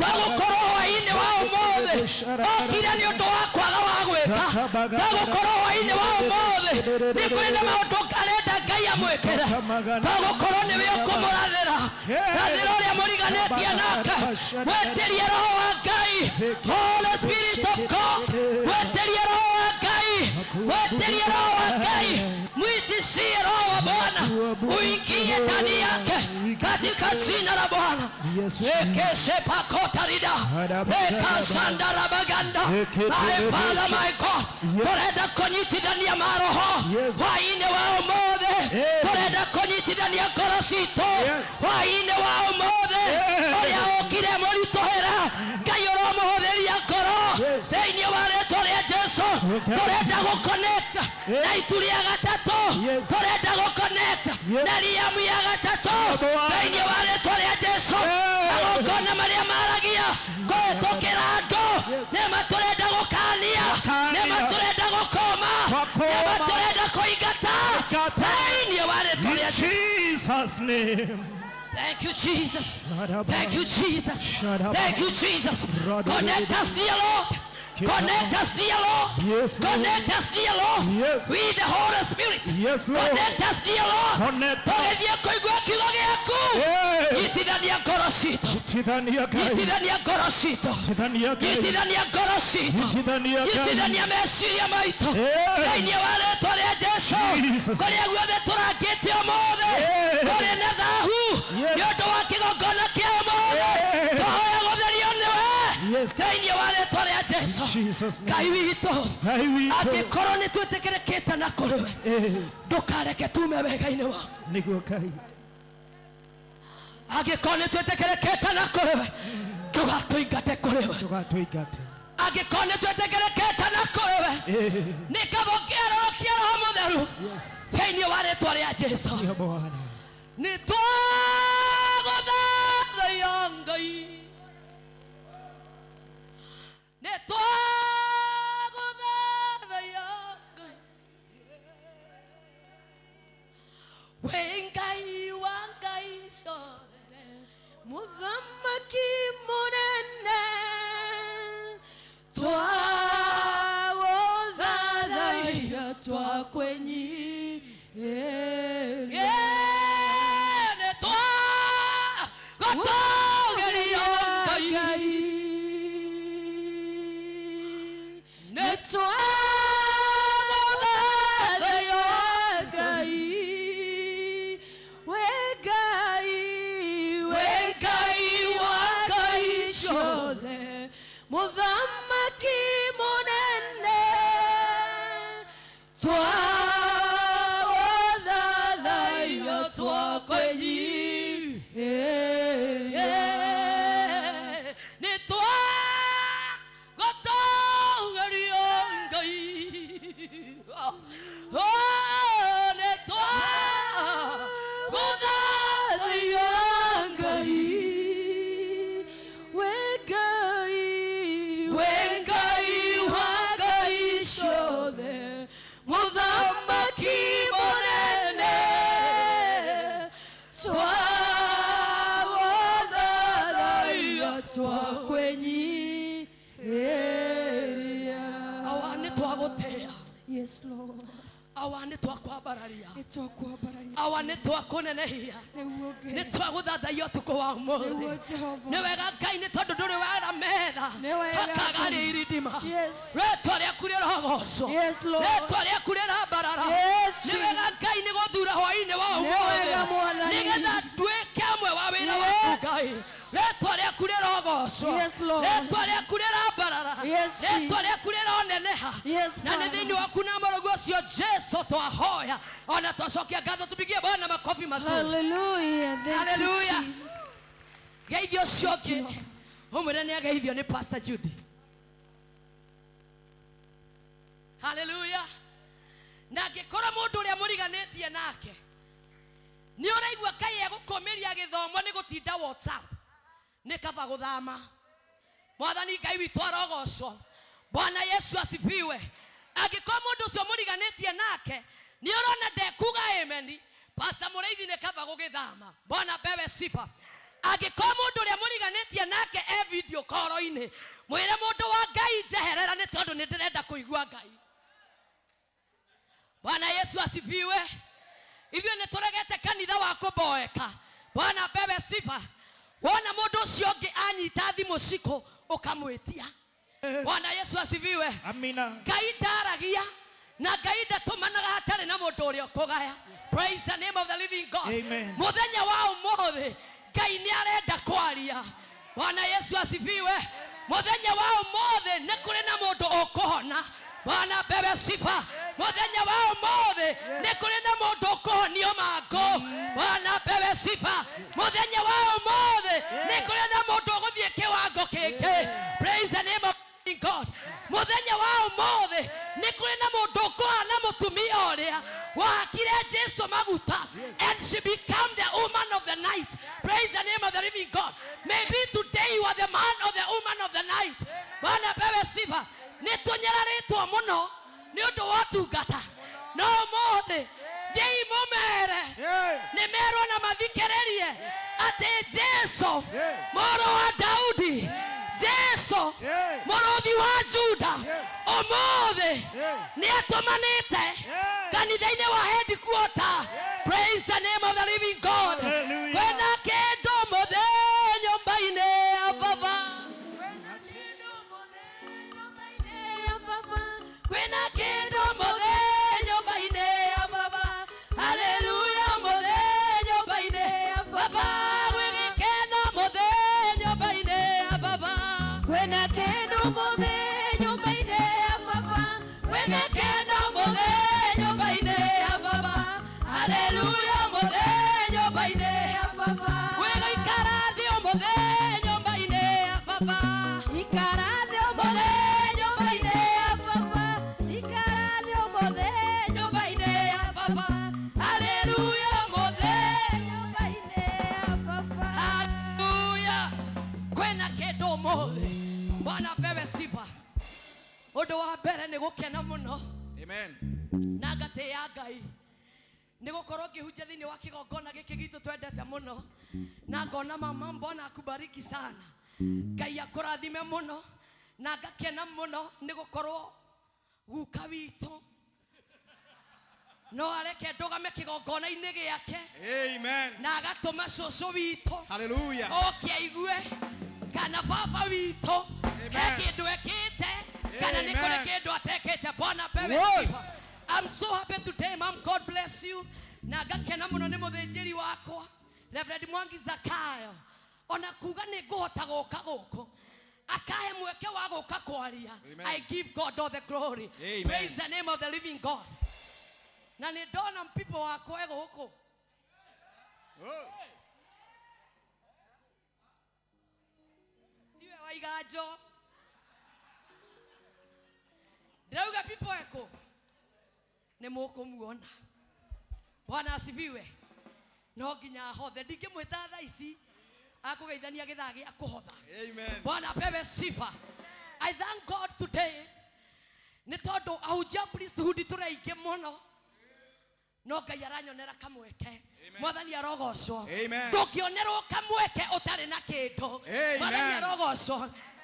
Tagũkorwo hwaĩ-inĩ wa ũmũthĩ okire nĩ ũndũ wa kwaga wa gwĩka, tagũkorwo hwaĩ-inĩ wa ũmũthĩ nĩ kwĩna maũndũ arenda Ngai amwĩkĩre, tagũkorwo nĩwe ũkũmũrathĩra. Rathĩra ũrĩa mũriganĩtie nake, mwĩtĩrie roho wa Ngai, Holy Spirit of God. Mwĩtĩrie roho wa Ngai, mwĩtĩrie roho wa Ngai, mwitishie roho wa Bwana uingie ndani yake katika jina la Bwana. Ekeshepakotarida ekasandarabaganda. My Father, my God, turenda kũnyitithania maroho hwaĩ-inĩ wa ũmũthĩ, turenda Tũrenda kũnyitithania ngoro citũ Yes. hwaĩ-inĩ wa ũmũthĩ. Yeah. Ũrĩa ũkire mũritũhĩra, Ngai ũromũhũthĩria ngoro Yes. thĩinĩ wa rĩtwa rĩa Jesu. Okay. Tũrenda gũconnect Yeah. na itu rĩa gatatũ. Yes. Tũrenda gũconnect Yes. na riamu ya gatatũ Bwana. thĩinĩ wa rĩtwa rĩa Jesu. Yeah. Magongona marĩa maragia kũhĩtũkĩra andũ, Yes. nĩma tũrenda gũkania, Gũkania. nĩma tũrenda gũkũma, Gũkũma. nĩma tũrenda kũingata Kũingata. thĩinĩ wa rĩtwa In rĩa Jesu. Jesus' name. Thank you, Jesus. Thank you, Jesus. Shut up. Thank you, Jesus. Connect us, dear Lord. Connect us, dear Lord. Yes, Lord. Connect us, dear Lord. Yes. With the Holy Spirit. Yes, Lord. Connect us, dear Lord. Connect us. Tũgĩthiĩ kũigua kiugo gĩaku. Yeah. Nyitithania ngoro citũ. Tithania Ngai. Nyitithania ngoro citũ. Tithania Ngai. Nyitithania ngoro citũ. Nyitithania Ngai. Nyitithania meciria maitũ. Yeah. Thĩinĩ wa rĩtwa rĩa Jesu. Jesus. Kũrĩa guothe tũrangĩte ũmũthĩ. Yeah. Kũrĩ na thahu. Yes. Nĩ ũndũ wa kĩgongona kĩa ũmũthĩ. Yeah. Twahoya gũtherio nĩwe. Yes. Thĩinĩ wa rĩtwa rĩa Jesu. Jesus' name. Ngai witũ. Ngai witũ. Angĩkorwo nĩ twĩtĩkĩrĩkĩte na kũrĩ we, Eh, ndũkareke tume wega-inĩ waku. nĩguo Ngai. Angĩkorwo nĩ twĩtĩkĩrĩkĩte na kũrĩ we, ndũgatũingate kũrĩ we. Ndũgatũingate. Angĩkorwo nĩ twĩtĩkĩrĩkĩte na kũrĩ we, Eh, nĩ kaba kĩaroro kĩa Roho Mũtheru yes. thĩinĩ wa rĩtwa rĩa Jesu. Ya Bwana. Nĩ twagũthathaiya Ngai, nĩ twagũthathaiya Ngai, wĩ Ngai wa ngai ciothe, Mũthamaki mũnene, twagũthathaiya, twakwenyiheria. Yeah, nĩ twagũtũũgĩria Ngai, nĩ Twagũthathaiya Ngai, wĩ Ngai, wĩ Ngai wa ngai ciothe, Mũthamaki mũnene, twagũthathaiya, twakwenyiheria. Nĩ twagũtũũgĩria Ngai. Oh, nĩ twagũthathaiya Ngai, wĩ Ngai, wĩ Ngai wa ngai ciothe, Mũthamaki mũnene, twagũthathaiya, twakwenyiheria. Awa nĩ twagũtĩĩa. Yes, Lord. Awa nĩ twakwambararia. Nĩtwakwambararia. Awa nĩ twakũnenehia. Nĩguo Ngai. Nĩ twagũthathaiya ũtukũ wa ũmũthĩ. Nĩguo Jehova. Nĩ wega Ngai, nĩ tondũ ndũrĩ wara metha Nĩ wega. hakaga rĩirindima. Yes. Rĩtwa rĩaku rĩrogocwo. Yes, Lord. Rĩtwa rĩaku rĩrambarara. Yes, Nĩ wega Jesus. Ngai nĩ gũthura hwaĩ-inĩ wa Nĩ ũmũthĩ wega, Mwathani. nĩgetha nduĩke amwe wa wĩra waku. Yes. Ngai, rĩtwa rĩaku rĩrogocwo. Yes, Lord. Rĩtwa rĩaku rĩrambarara. Yes, Rĩtwa Jesus. rĩaku rĩroneneha. Yes, Na nĩ Father. thĩinĩ waku na mũrũguo ũcio Jesu twahoya ona twacokia ngatho. Tupigie Bwana makofi mazuri. Hallelujah. Thank Hallelujah. you, Jesus. Geithio ũcio ũngĩ ũmwĩre nĩ ageithio nĩ Pastor Judy. Haleluya. Na angĩkorwo mũndũ ũrĩa mũriganĩtie nake nĩ ũraigua kaĩ egũkũmĩria gĩthomo nĩ gũtinda WhatsApp, nĩ kaba gũthama. Mwathani Ngai witũ arogocwo. Bwana Yesu asifiwe. Angĩkorwo mũndũ ũcio mũriganĩtie nake nĩ ũrona ndekuga amen, Pastor Mũrĩithi, nĩ kaba gũgĩthama. Bwana pewe sifa. Angĩkorwo mũndũ ũrĩa mũriganĩtie nake e video call-inĩ, mwĩre, "Mũndũ wa Ngai, njeherera nĩ tondũ nĩ ndĩrenda kũigua Ngai." Bwana Yesu asifiwe. Ithuĩ nĩ tũregete kanitha wa kũmboeka. Bwana pewe sifa. Wona mũndũ ũcio ũngĩ anyita thimũ cikũ, ũkamwĩtia. Bwana Yesu asifiwe. Amina. Ngai ndaragia na Ngai ndatũmanaga hatarĩ na mũndũ ũrĩa ũkũgaya. Praise the name of the living God. Amen. Mũthenya wa ũmũthĩ Ngai nĩ arenda kwaria. Bwana Yesu asifiwe. Mũthenya wa ũmũthĩ nĩ kũrĩ na mũndũ ũkũhona. Bwana pewe sifa. Mũthenya wa ũmũthĩ nĩ kũrĩ na mũndũ ũkũhonio mangũ. Jesu maguta and she became the woman of the night. Praise the name of the living God. Maybe today you are the man or the woman of the night. Bwana pewe sifa. Nĩ tũnyararĩtwo mũno nĩ ũndũ wa ũtungata, no ũmũthĩ thiĩi mũmere nĩ merwo na mathikĩrĩrie atĩ Jesu mũrũ wa Daudi, Jesu mũrũthi wa Juda, ũmũthĩ nĩ atũmanĩte kanitha-inĩ wa headquarter. Praise the name of the living God. Kwĩna kĩndũ mũthĩ nyũmba-inĩ ya baba. Kwĩna kĩndũ mũthĩ nyũmba-inĩ ya baba. Haleluya, mũthĩ nyũmba-inĩ ya baba. Gwĩ gĩkeno mũthĩ nyũmba-inĩ ya baba. Kwĩna kĩndũ mũthĩ nyũmba-inĩ ya baba. Kwĩna kĩndũ mũthĩ nyũmba-inĩ ya baba. Haleluya, mũthĩ nyũmba-inĩ ya Baba. Gwĩ gũikara thĩ ũmũthĩ nyũmba-inĩ ya baba. Ikara thĩ Mũthĩ nyũmba-inĩ ya baba. Ikara thĩ ũmũthĩ nyũmba-inĩ ya baba. Haleluya, mũthĩ nyũmba-inĩ ya baba. Haleluya. Kwĩna kĩndũ ũmũthĩ. Bwana pewe sifa. Ũndũ wa mbere nĩ gũkena mũno Amen. Na ngatĩĩa Ngai nĩ gũkorwo ngĩhunjia thĩinĩ wa kĩgongona gĩkĩ gitũ twendete mũno, na ngona mama, Bwana akubariki sana, Ngai akũrathime mũno, na ngakena mũno nĩ gũkorwo guka witũ no areke ndũgame kĩgongona-inĩ gĩake Amen. na agatũma cũcũ witũ Hallelujah. oke aigue kana baba witũ he Amen. kĩndũ ekĩte kana nĩ kũrĩ Amen. kĩndũ atekĩte. Bwana pewe Word. sifa. I'm so happy today, ma'am. God bless you. Na ngakena mũno nĩ mũthĩnjĩri wakwa Reverend Mwangi Zakayo, ona kuga nĩ ngũhota gũka gũkũ akahe mweke wa gũka kwaria. Amen. I give God all the glory. Amen. Praise the name of the living God. Na nĩ ndona mpipo wakwa e gũkũ. Oh. Tiwe waiganjo ndĩrauga pipo eko nĩ mũkũmuona. Bwana asifiwe. No nginya ahothe, ndingĩmwĩta thaa ici akũgeithania gĩthaa gĩa kũhotha. Amen. Bwana apewe sifa. I thank God today nĩ tondũ ahunjia priesthood tũrĩ aingĩ mũno, no Ngai aranyonera kamweke. Mwathani arogocwo. Amen. Ndũngĩonerwo kamweke ũtarĩ na kĩndũ. Amen. Mwathani arogocwo.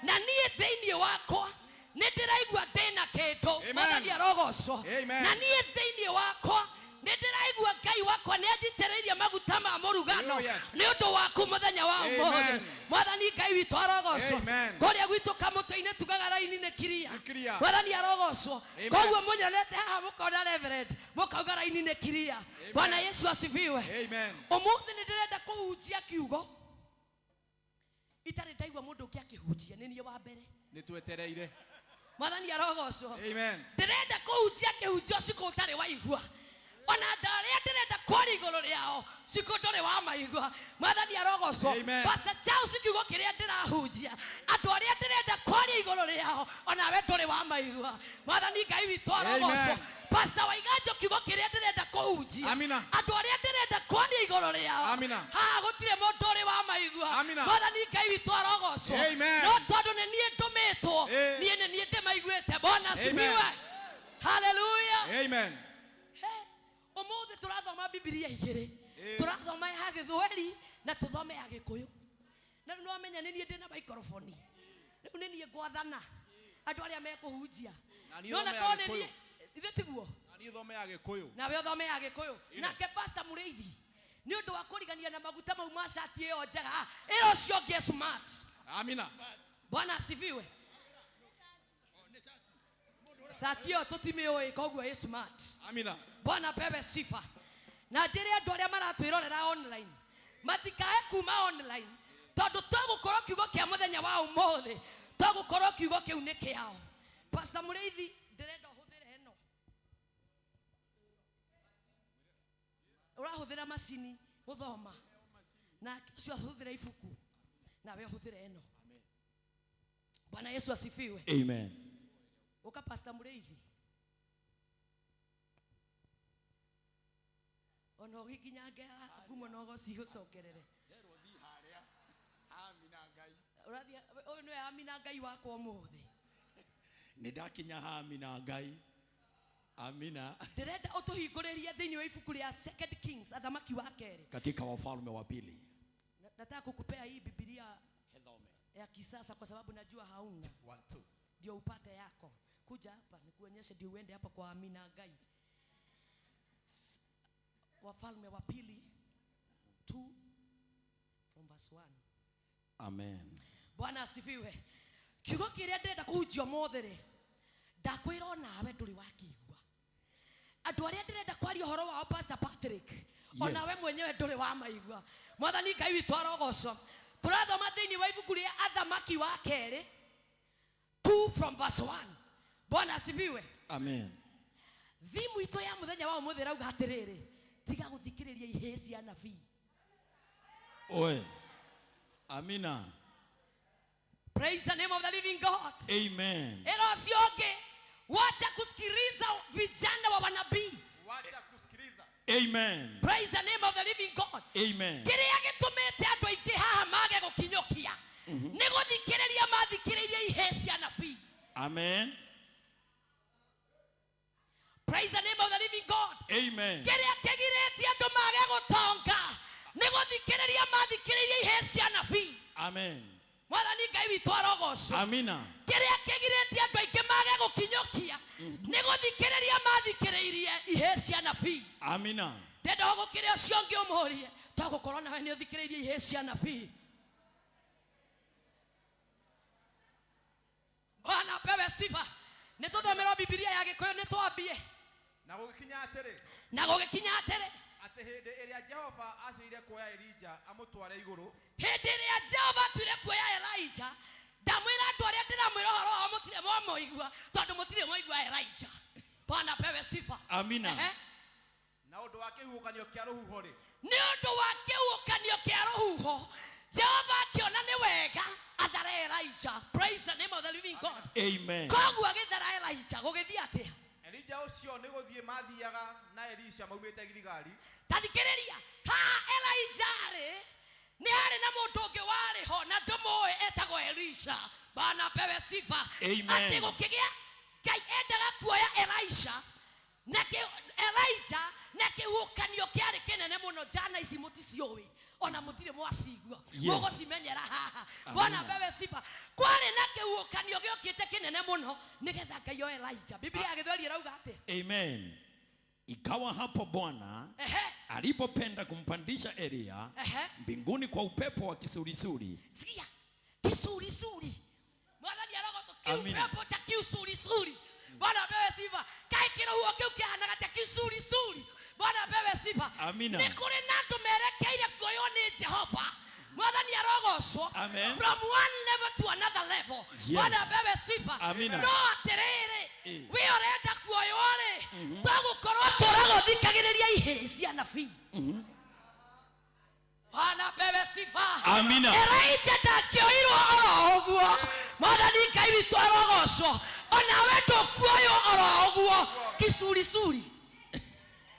Na niĩ thĩinĩ wakwa nĩ ndĩraigua ndĩna kĩndũ. Amen. Mwathani arogocwo. Amen. Na niĩ thĩinĩ wakwa nĩ ndĩraigua Ngai wakwa nĩ anjitĩrĩirie maguta ma mũrugano Oh, yes. nĩ ũndũ waku mũthenya wa ũmũthĩ. Amen. Mwathani Ngai witũ arogocwo. Amen. Kũrĩa gwitũ kamũtĩ-inĩ tugaga raini nĩ kiria. Nĩ clear. Mwathani arogocwo. Amen. Koguo mũnyonete haha mũkona reverend mũkauga raini nĩ kiria. Bwana Yesu asifiwe. Amen. Ũmũthĩ nĩ ndĩrenda kũhunjia kiugo itarĩ ndaigua mũndũ ũngĩ akĩhunjia, nĩ niĩ wa mbere. Nĩ twetereire. Mwathani arogocwo. Amen. Ndĩrenda kũhunjia kĩhunjio cikũ ũtarĩ waigua, ona andũ arĩa ndĩrenda kwaria igũrũ rĩao cikũ ndũrĩ wa maigua. Mwathani arogocwo. Amen. Pastor Charles, kiugo kĩrĩa ndĩrahunjia, andũ arĩa ndĩrenda kwaria igũrũ rĩao onawe ndũrĩ wa maigua. Mwathani Ngai witũ arogocwo. Amen. Pastor Waiganjo, kiugo kĩrĩa ndĩrenda kũhunjia, Amina. andũ arĩa ndĩrenda kwaria igũrũ rĩao, Amina. haha gũtirĩ mũndũ ũrĩ wa maigua. Amina. Mwathani Ngai witũ arogocwo. Amen. No tondũ nĩ niĩ ndũmĩtwo, Eh. niĩ nĩ niĩ ndĩmaiguĩte. Bwana Amen. asifiwe. Haleluya. Amen. Ũmũthĩ tũrathoma Bibilia igĩrĩ. Eh. Tũrathoma ya Gĩthweri na tũthome ya Gĩkũyũ. Na rĩu nĩwamenya nĩ niĩ ndĩna microphone, rĩu nĩ niĩ ngwathana andũ arĩa mekũhunjia. Na niĩ Nona thome ya korwo nĩ Gĩkũyũ. niĩ ithuĩ tiguo. Na niĩ thome ya Gĩkũyũ. Nawe ũthome ya Gĩkũyũ. Nake Pastor Mũrĩithi, nĩ ũndũ wa kũrigania na maguta mau ma cati ĩyo njega, ĩra ũcio ũngĩ smart. Amina. Bwana asifiwe. Cati ĩyo tũtimĩũĩ, koguo ĩ smart. Amina. Bwana pewe sifa. Na njĩre andũ arĩa maratwĩrorera online matikae kuma online, tondũ togũkorwo kiugo kĩa mũthenya wa ũmũthĩ, togũkorwo kiugo kĩu nĩ kĩao. Pastor Mũrĩithi, ndĩrenda ũhũthĩre ĩno ũrahũthĩra macini gũthoma, na ũcio ahũthĩre ibuku, nawe ũhũthĩre ĩno. Bwana Yesu asifiwe. Amen. Ũka, Pastor Mũrĩithi. Ona ũgĩkinyange haha ngumo na ũgoci ũcokerere. Nderwo thiĩ harĩa Amina Ngai. Ũrathiĩ ũyũ nĩwe Amina Ngai wakwa ũmũthĩ. Nĩ ndakinya ha Amina Ngai. Amina. Ndĩrenda ũtũhingũrĩrie thĩinĩ wa ibuku rĩa Second Kings, athamaki wa kerĩ. Katika Wafalme wa Pili. Nataka kukupea hii Biblia Hethome. ya kisasa kwa sababu najua hauna. 1 2. Ndio upate yako. Kuja hapa nikuonyeshe, ndio uende hapa kwa Amina Ngai. Wafalme wa Pili 2 from verse 1. Amen. Bwana asifiwe. Kiugo kĩrĩa ndĩrenda kũhunjia ũmũthĩ rĩ, ndakwĩra onawe ndũrĩ wakĩigua. Andũ arĩa ndĩrenda kwaria ũhoro wao Pastor Patrick, onawe mwenyewe ndũrĩ wamaigua. Mwathani Ngai witũ arogocwo. Tũrathoma thĩinĩ wa ibuku rĩa Athamaki wa kerĩ 2 from verse 1. Bwana asifiwe. Amen. Thimu itũ ya mũthenya wa ũmũthĩ ĩrauga atĩrĩrĩ, tiga gũthikĩrĩria ihĩĩ cia anabii. Oe. Amina. Praise the name of the living God. Amen. Ĩra ũcio ũngĩ, wacha kusikiliza vijana wa wanabii. Wacha kusikiliza. Amen. Praise the name of the living God. Amen. Kĩrĩa gĩtũmĩte andũ aingĩ haha mage gũkinyũkia nĩ gũthikĩrĩria mathikĩrĩirie ihĩĩ cia anabii. Amen. Praise the name of the living God. Amen. Kĩrĩa kĩgirĩtie andũ mage gũtonga nĩ gũthikĩrĩria mathikĩrĩirie ihĩĩ cia anabii. Amen. Mwathani Ngai witũ arogocwo. Amina. Kĩrĩa kĩgirĩtie andũ aingĩ mage gũkinyũkia nĩ gũthikĩrĩria mathikĩrĩirie ihĩĩ cia anabii. Amina. Ndenda gũkĩrĩa ũcio ũngĩ ũmũrie, togũkorwo nawe nĩ ũthikĩrĩirie ihĩĩ cia anabii. Bwana apewe sifa. Nĩ tũthomerwo Bibilia ya Gĩkũyũ, nĩ twambie. Na gũgĩkinya atĩrĩ. Na gũgĩkinya atĩrĩ. Atĩ hĩndĩ ĩrĩa Jehova aciirire kuoya Elija amũtware igũrũ. Hĩndĩ ĩrĩa Jehova atuire kuoya Elija, ndamwĩra andũ arĩa ndĩramwĩra ũhoro wao mũtirĩ mwamũigua, tondũ mũtirĩ mwaigua Elija. Bwana apewe sifa. Amina. Ehe. Na ũndũ wa kĩhuhũkanio kĩa rũhuho rĩ. Nĩ ũndũ wa kĩhuhũkanio kĩa rũhuho, Jehova akĩona nĩ wega athare Elija. Praise the name of the living God. Amen. Koguo agĩthara Elija, gũgĩthiĩ atĩa? Elija ũcio nĩ gũthiĩ mathiaga na Elisha maumĩte Giligali. Ta thikĩrĩria, haha Elija rĩ, nĩ harĩ na mũndũ ũngĩ warĩ ho na ndũmũĩ etagwo Elisha. Bwana apewe sifa. Amen. Atĩ gũkĩgĩa Ngai endaga kuoya Elisha na Elija na kĩhuhũkanio kĩarĩ kĩnene mũno. Njana ici mũticiũĩ ona mũtirĩ mwacigua. Yes. Mũgũcimenyera haha. Bwana apewe sifa. Kwarĩ na kĩhuhũkanio gĩokĩte kĩnene mũno nĩgetha Ngai oe Elija. Biblia ya Gĩthweri ĩrauga atĩa? Amen. Ikawa hapo Bwana Ehe. alipopenda kumpandisha Eliya Ehe. mbinguni kwa upepo wa kisulisuli. Sikia, kisulisuli. Mwathani arogotwo Amina. kiupepo cha kisulisuli. Bwana apewe sifa. Kaĩ kĩrũhuho kĩu kĩahanaga ta kisulisuli. Bwana apewe sifa. Amina. Nĩ kũrĩ na andũ merekeire kuoywo nĩ Jehova. Mwathani arogocwo. Amen. From one level to another level. Yes. Bwana apewe sifa. Amina. No atĩrĩrĩ, Eh. we ũrenda kuoywo rĩ, togũkorwo tũragũthikagĩrĩria ihĩĩ cia anabii. Bwana apewe sifa. Amina. Elija ndangĩoirwo oro ũguo. Mwathani Ngai witũ arogocwo. Onawe ndũkuoywo oro ũguo. Kisulisuli.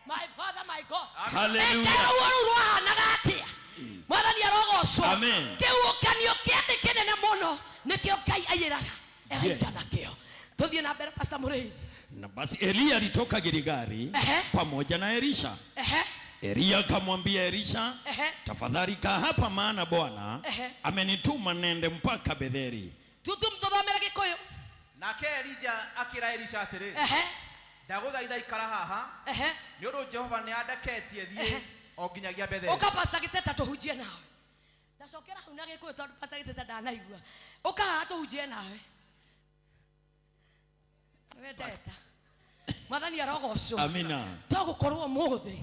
My Father, my God. Hallelujah. Ĩkĩrũo rũu rwahanaga atĩa? Mwathani arogocwo. Amen. Kĩhuhũkanio kĩarĩ kĩnene mũno, nĩkĩo Ngai aiyĩraga Elija Yes. nakĩo. Tũthiĩ na mbere, Pastor Mũrĩithi. Na basi Eliya alitoka Giligali Ehe. pamoja na Elisha. Ehe. Eliya akamwambia Elisha, Ehe. tafadhali kaa hapa, maana Bwana Ehe. amenituma nende mpaka Betheli. Tutumthomere Gĩkũyũ. Nake Elija akĩra Elisha atĩrĩ, Ehe. ndagũthaitha ikara haha, Ehe. nĩ ũndũ Jehova nĩ andeketie thiĩ o nginyagia Betheli. Ũka Pastor Gĩteta tũhunjie nawe. Ndacokera hau na Gĩkũyũ tondũ Pastor Gĩteta ndanaigua. Ũka haha tũhunjie nawe. Wendeta. Mwathani arogocwo. Amina. Togũkorwo ũmũthĩ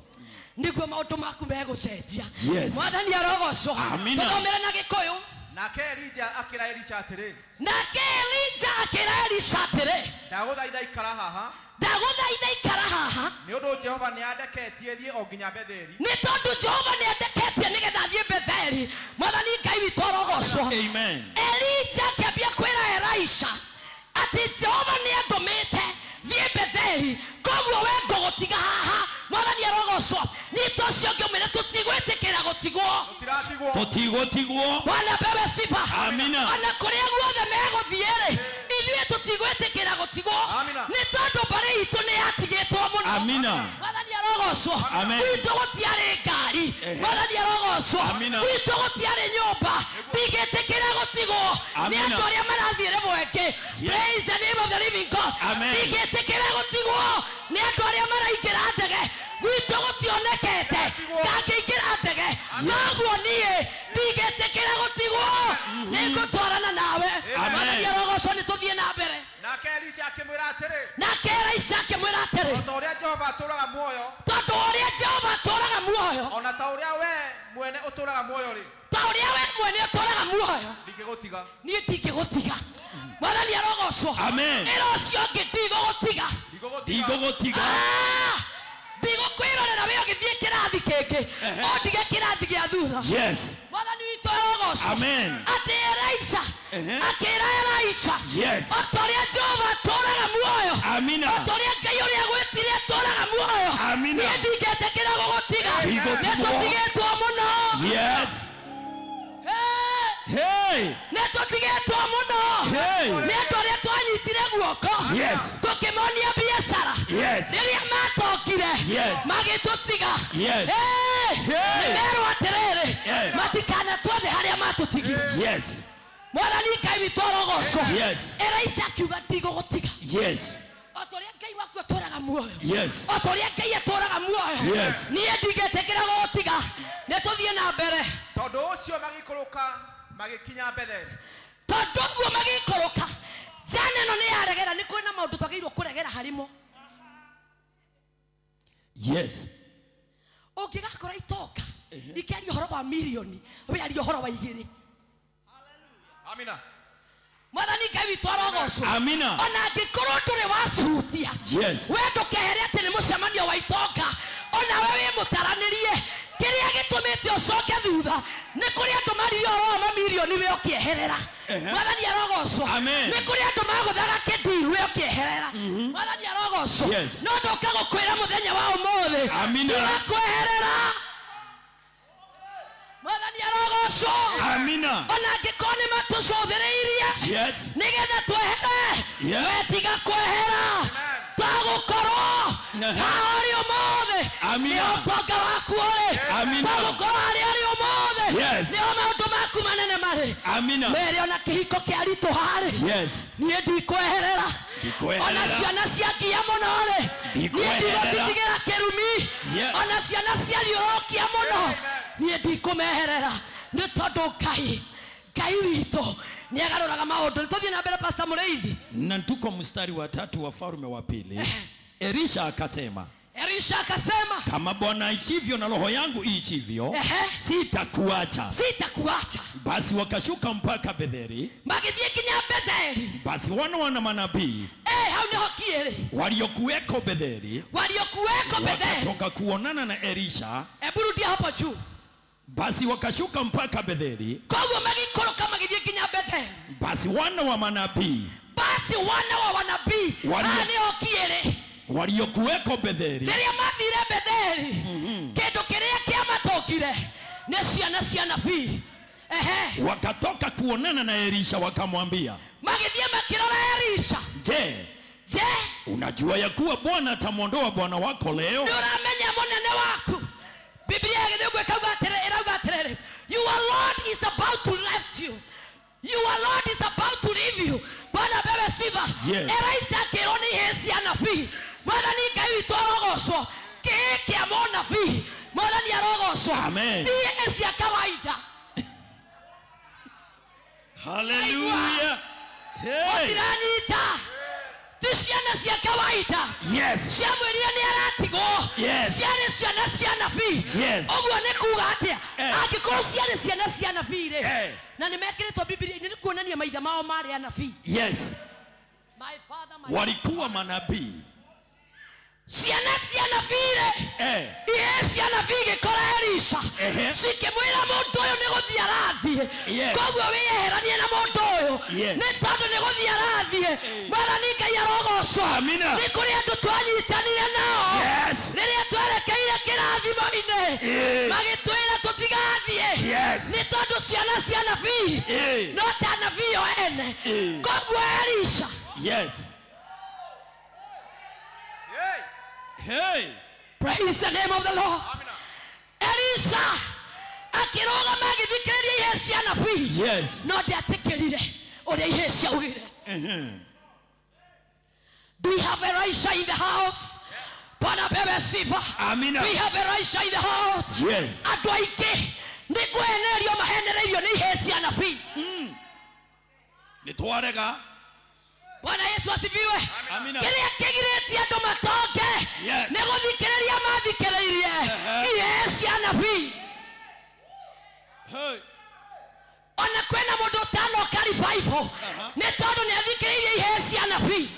nĩguo maũndũ maku megũcenjia. Yes. Mwathani arogocwo. Amina. Tũthomere na Gĩkũyũ. Nake Elija akĩra Elisha atĩrĩ, Nake Elija akĩra Elisha atĩrĩ, ndagũthaitha ikara haha, ndagũthaitha ikara haha, nĩ ũndũ Jehova nĩ andeketie thiĩ o nginya Betheli. nĩ tondũ Jehova nĩ andeketie nĩgetha thiĩ Betheli. Mwathani Ngai witũ arogocwo. Amen. Elija akĩambia kwĩra Elisha atĩ Jehova nĩ andũmĩte thiĩ Betheli, koguo Koguo we ngũgũtiga haha. Mwathani arogocwo. Nyita ũcio ũngĩ ũmwĩre tũtigwĩtĩkĩra gũtigwo. Tũtiratigwo. Tũtigũtigwo. Bwana pewe sifa. Amina. Ona kũrĩa guothe megũthiĩ-rĩ, ithuĩ tũtigwĩtĩkĩra gũtigwo. Amina. Nĩ tondũ mbarĩ itũ nĩ yatigĩtwo mũno. Amina. Mwathani arogocwo. Amen. Gwitũ gũtiarĩ ngari. Ehe. Mwathani arogocwo. Amina. Gwitũ gũtiarĩ nyũmba. Ndingĩtĩkĩra gũtigwo nĩ Amina. andũ arĩa marathiĩ level ĩngĩ. Praise the name of the living God. Amen. Ndingĩtĩkĩra gũtigwo nĩ andũ arĩa maraingĩra ndege. Gwitũ gũtionekete ndangĩingĩra ndege. Koguo niĩ ndingĩtĩkĩra gũtigwo, nĩngũtwarana nawe. Amen. Mwathani arogocwo. Nĩ tũthiĩ na mbere. Nake Elisha akĩmwĩra atĩrĩ, Nake Elisha akĩmwĩra atĩrĩ, o ta ũrĩa Jehova atũũraga muoyo, tondũ ũrĩa Jehova atũũraga muoyo, ona ta ũrĩa we mwene ũtũũraga muoyo-rĩ, ta ũrĩa we mwene ũtũũraga muoyo, ndingĩgũtiga. Niĩ ndingĩgũtiga. Mwathani arogocwo. Amen. Ĩra ũcio ũngĩ, ndigũgũtiga. Ndingĩgũtiga. Ndigũgũtiga. Ah! Ndigũkwĩrorera we ũgĩthiĩ kĩrathi kĩngĩ, ũndige kĩrathi gĩa thutha. Yes. Mwathani witũ arogocwo. Amen. Atĩ Elisha Ehe. akĩra Elisha, Yes. o ta ũrĩa Jehova atũũraga muoyo, Amina. o ta ũrĩa Ngai ũrĩa gwĩtire atũũraga muoyo, Amina. niĩ ndingĩtĩkĩra gũgũtiga. Ndigũtigwo. Nĩtũtigĩtwo mũno. Yes. Hey! Hey. Nĩtũtigĩtwo mũno Hey. nĩ andũ arĩa twanyitire guoko, Yes. tũkĩmonia biacara. Yes. Rĩrĩa matongire, Yes. magĩtũtiga. Yes. Hey! Hey. Nĩmerwo atĩrĩrĩ, Yes. matikanatwathe harĩa matũtigire. Yes. Mwathani Ngai witũ arogocwo. Yes. Elisha akiuga, ndigũgũtiga. Yes. O ta ũrĩa Ngai waku atũũraga muoyo, Yes. o ta ũrĩa Ngai atũũraga muoyo, Yes. niĩ ndingĩtĩkĩra gũgũtiga. Nĩ tũthiĩ na mbere. Tondũ ũcio magĩikũrũka magĩkinya Betheli. Tondũ ũguo magĩikũrũka, njana ĩno nĩ yaregera. Nĩ kũrĩ na maũndũ twagĩrĩirwo kũregera harimo. Yes. Ũngĩgakora itonga ikĩaria ũhoro wa mirioni, wĩaria ũhoro wa igĩrĩ. Amina. Mwathani Ngai witũ arogocwo. Amina. Ona angĩkorwo ndũrĩ wacihutia, Yes. we ndũkehere atĩ nĩ mũcemanio wa itonga, onawe wĩ mũtaranĩrie. Kĩrĩa gĩtũmĩte ũcoke thutha nĩ kũrĩ andũ maririe ũhoro wa mamirioni, we ũkĩeherera. Mwathani arogocwo. Amen. Nĩ kũrĩ andũ magũthaga kĩndiru, we ũkĩeherera. Mwathani arogocwo. Yes. No ndoka gũkwĩra mũthenya wa ũmũthĩ, Amina. ndirakweherera. Mwathani arogocwo. Amina. Ona angĩkorwo nĩ matũcũthĩrĩirie Yes. nĩgetha twehere, Yes. we tiga kwehera. Tagũkorwo Ehe. haha ũrĩ ũmũthĩ, Amina. nĩ ũtonga waku ũrĩ. Amina. Tagũkorwo harĩa ũrĩ ũmũthĩ, Yes. nĩho maũndũ maku manene marĩ. Amina. Mere ona kĩhiko kĩa ritũha-rĩ, Yes. niĩ ndikweherera. Ndikweherera. Ona ciana ciangia mũno-rĩ, niĩ Ndikweherera. ndigũcitigĩra kĩrumi. Yes. Ona ciana ciathiũrũrũkia mũno, niĩ ndikũmeherera, nĩ tondũ Ngai, Ngai witũ nĩ agarũraga maũndũ. Nĩ tũthiĩ na mbere, Pastor Mũrĩithi. Na tuko mstari wa 3 wa Falme wa Pili. Elisha akasema, Elisha akasema, kama Bwana aishivyo na roho yangu iishivyo, Ehe. sitakuacha. Sitakuacha. Basi wakashuka mpaka Betheli. Magĩthiĩ nginya Betheli. Basi wana wana manabii Eh, hau nĩho kiĩrĩ waliokuweko Betheli waliokuweko Betheli wakatoka kuonana na Elisha. Hebu rudia hapo juu. Basi wakashuka mpaka Betheli. Koguo magĩikũrũka magĩthiĩ nginya Betheli. Basi wana wa manabii Basi wana wa wanabii haha nĩho kiĩrĩ waliokuweko Betheli rĩrĩa mathire Betheli, kĩndũ kĩrĩa kĩamatũngire nĩ ciana cia nabii. Ehe. Wakatoka kuonana na Elisha wakamwambia, Magĩthiĩ makĩrora Elisha. je, Je, unajua ya kuwa Bwana atamwondoa bwana wako leo? Nĩ ũramenya mũnene waku? Biblia ya Gĩthũngũ ĩkauga atĩrĩ, ĩrauga atĩrĩrĩ, your Lord is about to left you, your Lord is about to leave you. Bwana pewe sifa. Yes. Elisha akĩrwo nĩ ihĩĩ cia nabii. Mwathani Ngai witũ arogocwo. Kĩhĩĩ kĩa mũnabii, Mwathani arogocwo. Amen. Ti ihĩĩ cia kawaida. Hallelujah. Hey. Mũtiranyita. Ti ciana cia kawaida. Yes. Ciamwĩrire nĩ aratigwo. Yes. Ciarĩ ciana cia nabii. Yes. Ũguo nĩ kuga atĩa? Eh. Angĩkorwo ciarĩ ciana cia nabii rĩ, Eh. na nĩ mekĩrĩtwo Bibilia-inĩ, nĩ kuonania maithe mao marĩ anabii. Yes. My father, my Walikuwa manabii. Ciana cia nabii rĩ, Eh. ihĩĩ cia nabii igĩkora Elisha, Ehe. cikĩmwĩra mũndũ ũyũ nĩ gũthiĩ arathiĩ. Arathiĩ. Yes. Koguo wĩyeheranie na mũndũ ũyũ Yes. nĩ tondũ nĩ gũthiĩ arathiĩ. Mwathani Ngai arogocwo. Amina. Nĩ kũrĩ andũ twanyitanire nao Yes. rĩrĩa twerekeire kĩrathimo-inĩ, Eh. magĩtwĩra tũtigathiĩ Yes. nĩ tondũ ciana cia nabii Eh. no ta nabii o ene. Eh. Koguo Elisha, Yes. Hey. Hey. Praise the name of the Lord. Amina. Elisha akĩrũgama agĩthikĩrĩria ihe cia nabii. Yes. No ndiatĩkĩrire ũrĩa ihe ciaugire. Mhm. Do we have Elisha in the house? Bwana pewe sifa. Amina. We have Elisha in the house. Yes. Andũ aingĩ nĩ kwehenerio mahenereirio nĩ ihe cia nabii. Nĩ twarega. Bwana Yesu asifiwe. Amina. Kĩrĩa kĩgirĩtie andũ matonge Yes. nĩ gũthikĩrĩria mathikĩrĩirie ihe cia nabii. Hey. Ona kwĩna mũndũ ũtanoka revival nĩ tondũ nĩ athikĩrĩirie ihe cia nabii.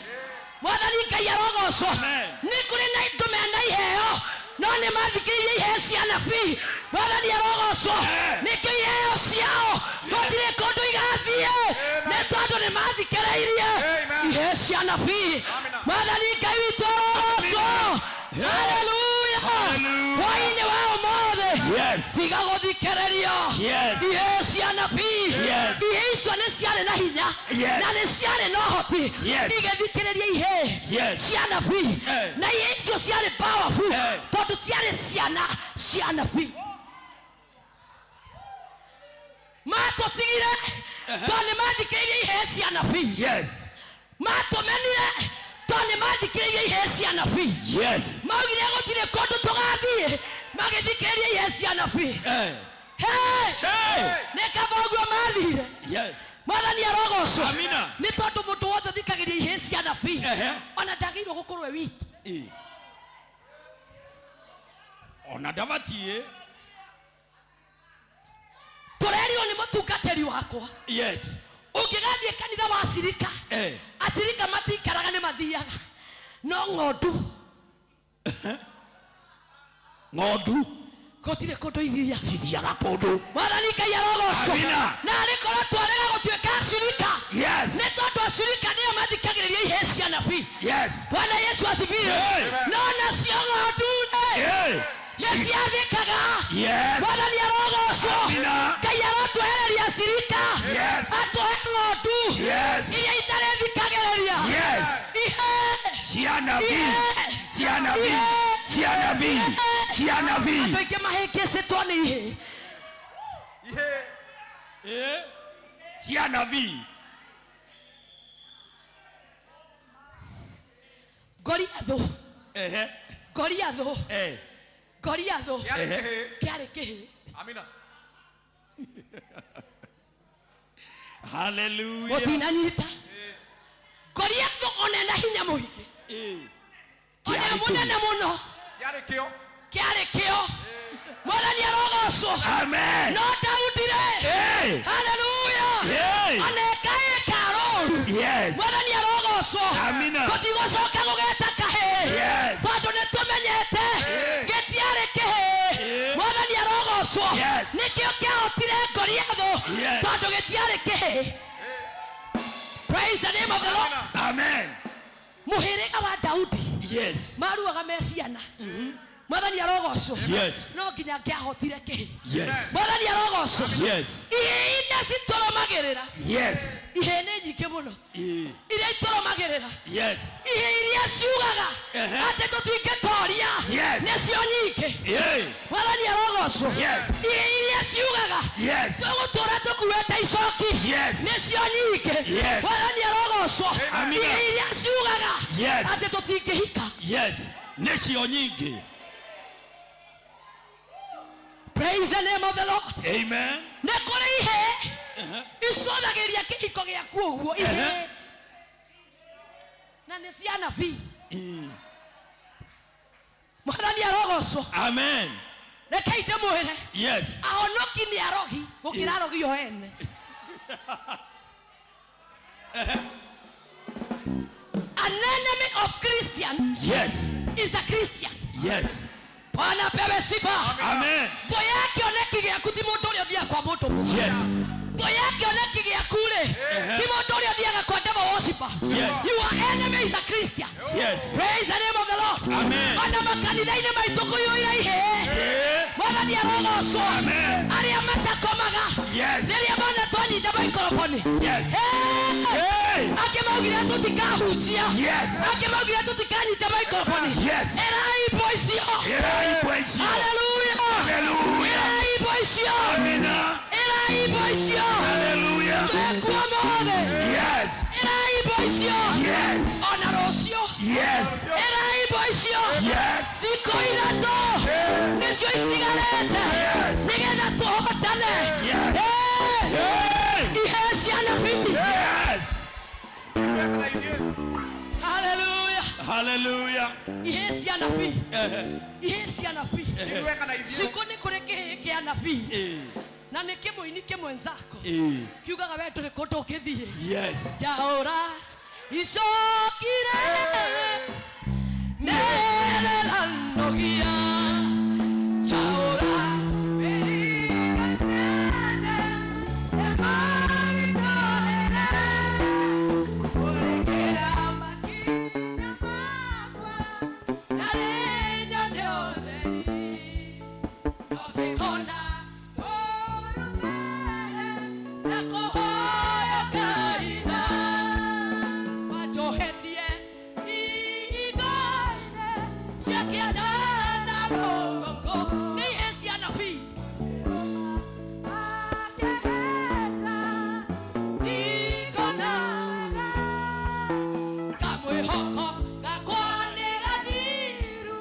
Mwathani Ngai arogocwo. Amen. Nĩ kũrĩ na andũ mena iheo no nĩ mathikĩrĩirie ihe cia nabii. Mwathani arogocwo. Amen. Nĩkĩo iheo ciao gũtirĩ kũndũ igathiĩ nĩ tondũ nĩ mathikĩrĩirie Amen. ihe cia nabii. Amina. Mwathani Ngai witũ arogocwo. Haleluya. Hallelujah. Hwaĩ-inĩ wa ũmũthĩ Yes. tiga gũthikĩrĩrio Yes. ihe cia nabii. Yes. Ihe icio nĩ ciarĩ na hinya Yes. na nĩ ciarĩ na ũhoti. Yes. Igĩthikĩrĩria ihe Yes. cia nabii. Eh. Na ihe icio ciarĩ powerful Eh. tondũ ciarĩ ciana cia nabii. Matũtigire tondũ nĩ mathikĩrĩirie ihe cia nabii. Yes. Matũmenire tondũ nĩ mathikĩrĩirie ihe cia nabii. Yes. Maugire gũtirĩ kũndũ tũgathiĩ, magĩthikĩrĩria ihe cia nabii. Hey. Hey! Hey. Nĩ kaba ũguo mathire. Yes. Mwathani arogocwo. Amina. Nĩ tondũ mũndũ wothe ũthikagĩrĩria ihe cia nabii Ehe. ona ndagĩrĩirwo gũkorwo e witũ. Eh. Ona ndabatiĩ. Tũrerirwo nĩ mũtungatĩri wakwa. Yes. Ũngĩgathiĩ kanitha wa acirika, Eh. acirika matikaraga nĩ mathiaga no ng'ondu Ng'ondu gũtirĩ kũndũ ithiaga. Ithiaga kũndũ. Mwathani Ngai arogocwo. Amina. Na arĩ korwo twarega gũtuĩka acirika Yes. nĩ tondũ acirika nĩo mathikagĩrĩria ihe cia nabii. Yes. Bwana Yesu asifiwe. Hey. No nacio ng'ondu rĩ Hey. nĩ ciathĩkaga. Yes. Mwathani arogocwo. Amina. Ngai arotwehereria acirika Yes. atũhe ng'ondu Yes. iria itarĩthikagĩrĩria Yes. ihe Cia nabii. Ihe. Cia nabii. Ihe. Cia nabii. Ihe. Cia nabii. Andũ aingĩ mahĩngĩcĩtwo nĩ ihe. Ihe. Eh. Cia nabii. Goliathũ. Ehe. Goliathũ. Eh. Goliathũ. Kĩarĩ kĩhĩ. Kĩarĩ kĩhĩ. Amina. Hallelujah. Mũtinanyita. Goliathũ ona ena hinya mũingĩ. Eh. Ona Kĩarĩ mũnene mũno. Kĩarĩ kĩo. Kĩarĩ kĩo. Mwathani arogocwo. Amen. No Daudi rĩ. Hey. Hallelujah. Hey. Ona ekaĩka rũru. Yes. Mwathani arogocwo. Amina. Tũtigũcoka gũgeta kahĩĩ. Yes. Tondũ nĩ tũmenyete gĩtiarĩ kĩhĩĩ. Eh. Mwathani arogocwo. Yes. Nĩkĩo kĩahotire Goliathũ Yes. tondũ gĩtiarĩ kĩhĩĩ. Praise the name of the Lord. Amen. Mũhĩrĩga wa Daudi Yes. maruaga me ciana. Mwathani arogocwo. Yes. No nginya ngĩahotire kĩhĩĩ. Yes. Mwathani arogocwo. Yes. Ihĩĩ iria citũrũmagĩrĩra. Yes. Ihĩĩ nĩ nyingĩ mũno. Eh. Iria itũrũmagĩrĩra. Yes. Ihĩĩ iria ciugaga Ehe. atĩ tũtingĩtoria Yes. nĩcio nyingĩ. Hey. Mwathani arogocwo. Yes. Ihĩĩ iria ciugaga Yes. tũgũtũra tũkuĩte icoki Yes. nĩcio nyingĩ. Yes. Mwathani arogocwo. Amina. Ihĩĩ iria ciugaga Yes. atĩ tũtingĩhika. Yes. Nĩcio nyingĩ. Praise the name of the Lord. Amen. Nĩ kũrĩ ihĩĩ icũthagĩria kĩhiko gĩaku ũguo ihĩĩ na nĩ cia nabii. Eh. Mwathani arogocwo. Amen. Rekei ndĩmwĩre Yes. ahonoki nĩ arogi gũkĩra arogi o ene. An enemy of Christian Yes. is a Christian. Yes. Bwana apewe sifa. Amen. Thũ ya kĩoneki gĩaku ti mũndũ ũrĩa ũthiaga kwa mũndũ mũũru. Yes. Thũ ya kĩoneki gĩaku rĩ, ti mũndũ ũrĩa ũthiaga kwa devil worshiper. Yes. Your enemy is a Christian. Yes. Praise the name of the Lord. Amen. Ona makanitha-inĩ maitũ kũiyũire ihĩĩ. Eh. Mwathani arogocwo. Amen. Arĩa matakomaga. Yes. Rĩrĩa mona twanyita maikoroboni. Yes. Hey! Hey. Angĩ maugire tũtikahunjia. Yes. Angĩ maugire tũtikanyita maikoroboni. Yes. Ĩrai imbwa icio. Ĩrai imbwa icio. Hallelujah. Hallelujah. Ĩrai imbwa icio. Amina. Ĩrai imbwa icio. Hallelujah. Twĩkuo mothe. Yes. Ĩrai imbwa icio. Yes. Ona rũciũ. Yes. Ĩrai imbwa icio. Yes. Thikũ ithatũ nĩcio itigarĩte Yes. nĩgetha tũhotane. Yes. Hey! Hey. Iheo cia nabii. Yes. Weka na ithuĩ. Hallelujah. Hallelujah. Iheo cia nabii. Eh. Iheo cia nabii. Weka na ithuĩ. Cikũ nĩ kũrĩ kĩhĩĩ kĩa nabii Eh. na nĩ kĩmũini kĩmwenzako Eh. kiugaga we ndũrĩ kũndũ ũngĩthiĩ. Yes. Njaũra icokire nereranogia njaũra Majohetie igoine ciakiana na rũgongo nĩ ihe cia nabii ndikonaga kamwĩhoko gakwa nĩ gathiru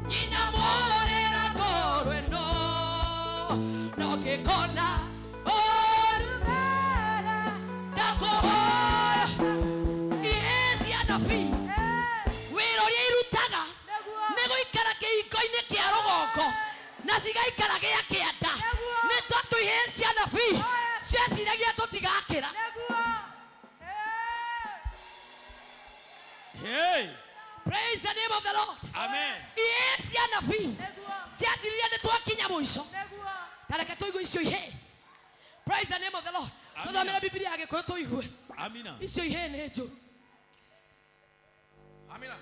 nyina mũrĩra ngoro ĩno no ngĩkona ũrumere ndakũhoya ihe cia nabii wĩra ũrĩa irutaga nĩ gũikara kĩhingo-inĩ kĩa rũgongo na cigaikara gĩa kĩanda nĩ tondũ ihe cia nabii cieciragia tũtigakĩra. Hey. Praise the name of the Lord. Amen. Ihe cia nabii ciaciririe nĩ twakinya mũico ta reke tũigue icio ihĩĩ. Praise the name of the Lord. Amina. Tũthomere Bibilia ya Gĩkũyũ tũigue Amina. icio ihĩĩ nĩ njũru. Amina.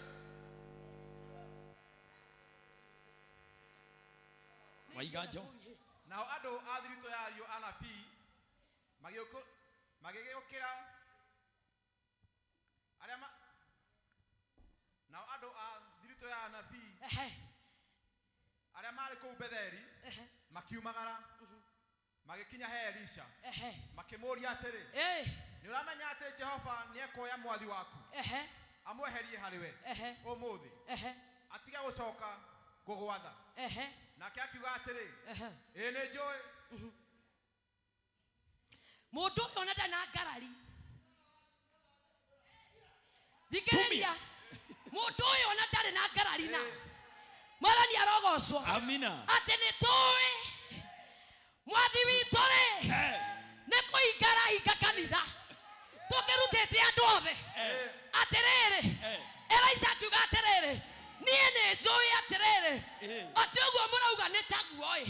Waiganjo. Nao andũ a thiritũ ya ariũ a anabii magĩgĩũkĩra arĩa nao andũ a thiritũ ya anabii Ehe. arĩa maarĩ kũu Betheli makiumagara magĩkinya he Elisha Ehe. makĩmũũria atĩrĩ, Eh. nĩ ũramenya atĩ Jehova nĩekuoya mwathi waku Ehe. amweherie harĩ we Ehe. ũmũthĩ Ehe. atige gũcoka gũgwatha? Ehe. Nake akiuga atĩrĩ, Ehe. ĩĩ nĩ njũĩ. Mũndũ ũyũ ona ndarĩ na ngarari. Thikĩrĩria. Mũndũ ũyũ ona ndarĩ na ngarari na Mwathani arogocwo. Amina. Atĩ nĩ tũĩ mwathi witũ rĩ Eh. nĩ kũhinga arahinga kanitha tũkĩrutĩte andũ othe. Eh. Atĩrĩrĩ, Eh. Elisha akiuga atĩrĩrĩ, niĩ nĩ njũĩ atĩrĩrĩ Eh. atĩ ũguo mũrauga nĩ taguo ĩ,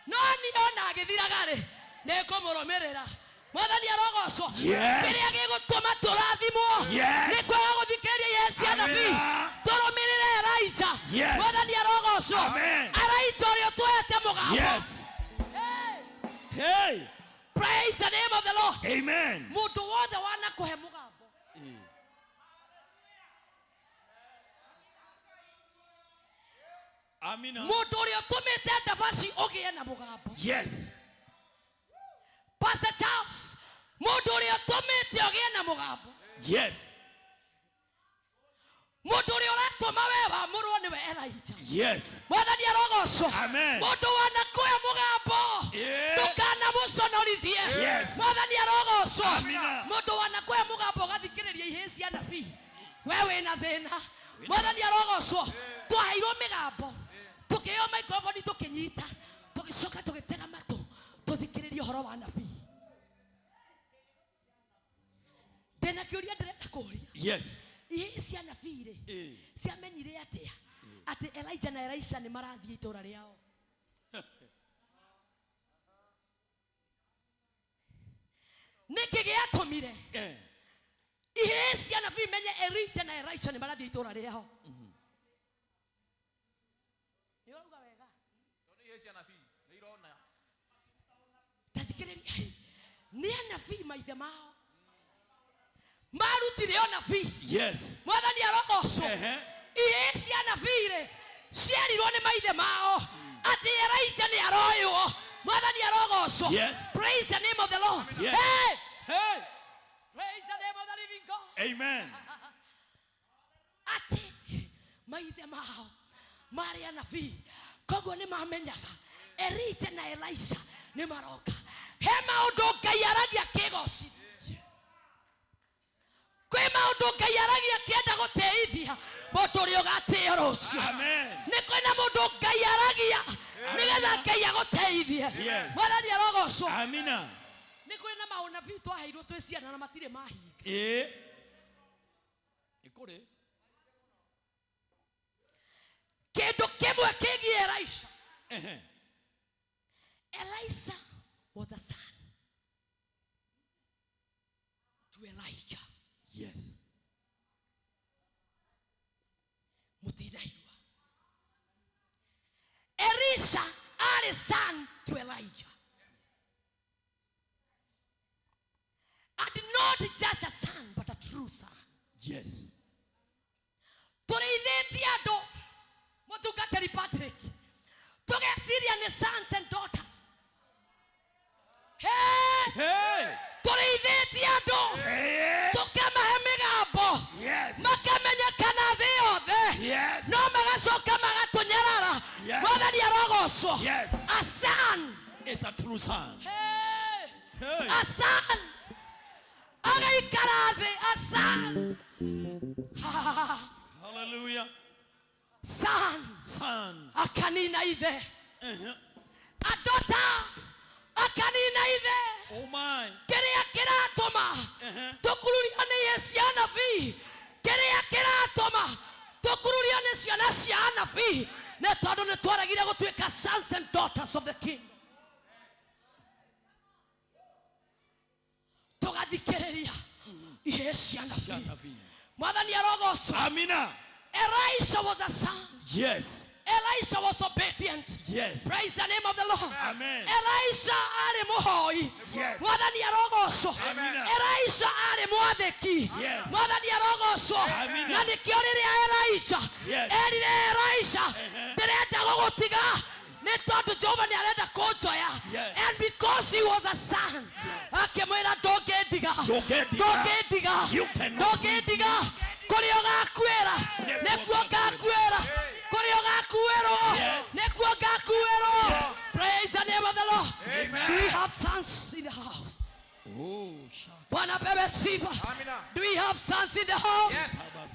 no niĩ ona agĩthiraga rĩ nĩ ngũmũrũmĩrĩra. Mwathani arogocwo. Yes. Kĩrĩa gĩgũtũma tũrathimwo Yes. nĩ kwaga gũthikĩrĩria ihe cia nabii. Amina. Tũrũmĩrĩre Elijah. Yes. Mwathani arogocwo. Amen. Elijah ũrĩa ũtũhete mũgambo. Yes. Hey. Hey. Praise the name of the Lord. Amen. Mũndũ wothe wanakũhe mũgambo Eh. Amina. Mũndũ ũrĩa ũtũmĩte ndabaci ũgĩe na mũgambo. Yes. Pastor Charles, mũndũ ũrĩa ũtũmĩte ũgĩe na mũgambo. Yes. Mũndũ ũrĩa ũratũma we wamũrwo nĩwe Elijah. Yes. Mwathani arogocwo. Amen. Mũndũ wanakuoya mũgambo Yeah. ndũkanamũconorithie. Yes. Mwathani arogocwo. Amina. Mũndũ wanakuoya mũgambo ũgathikĩrĩria ihĩĩ cia nabii, we wĩna thĩna. Mwathani arogocwo. Twaheirwo mĩgambo tũkĩheo microphone tũkĩnyita tũgĩcoka tũgĩtega matũ tũthikĩrĩrie ũhoro wa nabii. Ndĩna kĩũria ndĩrenda kũũria. Yes. Ihĩĩ cia nabii rĩ Eh. ciamenyire atĩa atĩ Elijah na Elisha nĩ marathiĩ itũũra rĩao? Gĩatũmire Eh. ihĩĩ cia anabii menye Elija na Elisha nĩ marathiĩ itũũra rĩao? Nĩ ũrauga wega. Tondũ ihĩĩ cia anabii nĩ irona. Ta thikĩrĩriai, nĩ anabii maithe mao marutire ũnabii. Mwathani arogocwo. Ihĩĩ cia anabii rĩ, cierirwo nĩ maithe mao atĩ Elija nĩ aroywo. Mwathani arogocwo. Praise the name of the Lord. Hey! Hey! Praise the name of the living God. Amen. Atĩ maithe mao marĩ anabii, koguo nĩ mamenyaga Elija na Elisha nĩ maroka. He maũndũ Ngai aragia kĩgoci, kwĩ maũndũ Ngai aragia kĩenda gũtĩithia mũndũ ũrĩa ũgatĩo rũciũ. Amen. Nĩ kwĩna mũndũ Ngai aragia nĩgetha Ngai agũteithie. Mwathani arogocwo. Amina. Nĩ kwĩna maũnabii twaheirwo twĩ ciana na matirĩ mahinga. Ĩĩ. Ĩkũrĩ. Kĩndũ kĩmwe kĩgiĩ Elisha. Ehe. Elisha was a son to Elijah. Mũtindaigua. Elisha arĩ son to Elijah. And not just a son, but a true son. Tũrĩithĩtie andũ, mũtungatĩri Patrick, tũgeciria nĩ sons and daughters. Hey! Hey! Tũrĩithĩtie andũ, Hey! tũkamahe mĩgambo, makamenyekana thĩ yothe, no magacoka magatũnyarara. Mwathani arogocwo. A son It's a true son. Hey! Hey! A son agaikara thĩ, a son. Hallelujah. Son. Son. Akanina ithe. Uh-huh. A daughter akanina ithe. Oh my. Kĩrĩa kĩratũma tũkururio nĩ ihĩĩ cia anabii, kĩrĩa kĩratũma tũkururio nĩ ciana cia anabii, nĩ tondũ nĩ twaregire gũtuĩka sons and daughters of the king. Tũgathikĩrĩria ihĩĩ cia Cia anabii. anabii. Mwathani arogocwo. Amina. Elisha was a son. Elisha was obedient. Praise the name of the Lord. Amen. Elisha arĩ mũhoi. Mwathani arogocwo. Amina. Elisha arĩ mwathĩki. Mwathani arogocwo. Amina. Na nĩkĩo rĩrĩa Elisha erire Elisha, ndĩrenda gũgũtiga nĩ tondũ Jehova nĩ arenda kũnjoya. And because he was a son, akĩmwĩra ndũngĩndiga. Ndũngĩndiga. Ndũngĩndiga. You cannot Ndũngĩndiga. Kũrĩa ũgakuĩra nĩkuo ngakuĩra. Kũrĩa ũgakuĩrwo nĩkuo ngakuĩrwo. Praise the name of the Lord. Amen. Do we have sons in the house? Oh, Bwana pewe sifa. Amina. Do we have sons in the house? Yes.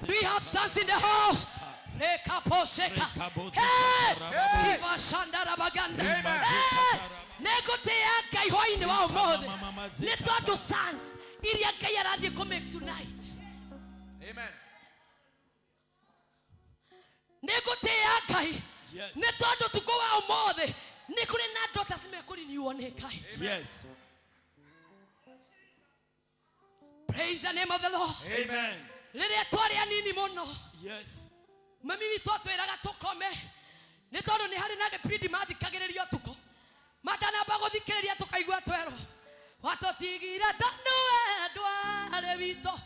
Do we have sons in the house? Rekaposeka. Hey! Kivashandarabaganda. Amen. Hey! Nĩngũtĩĩa Ngai hwaĩ-inĩ wa ũmũthĩ nĩ tondũ sons iria Ngai arathiĩ kũ-make tonight. Amen. Nĩngũtĩĩa Ngai Yes. nĩ tondũ tukũ wa ũmũthĩ nĩ kũrĩ na daughters mekũriniuo nĩ Ngai. Praise the name of the Lord. Amen. Rĩrĩa twarĩ anini mũno, mami witũ atwĩraga tũkome nĩ tondũ nĩ harĩ na gĩbindi mathikagĩrĩria ũtukũ, matanamba gũthikĩrĩria tũkaigua twerwo watũtigire tondũ we ndwarĩ witũ.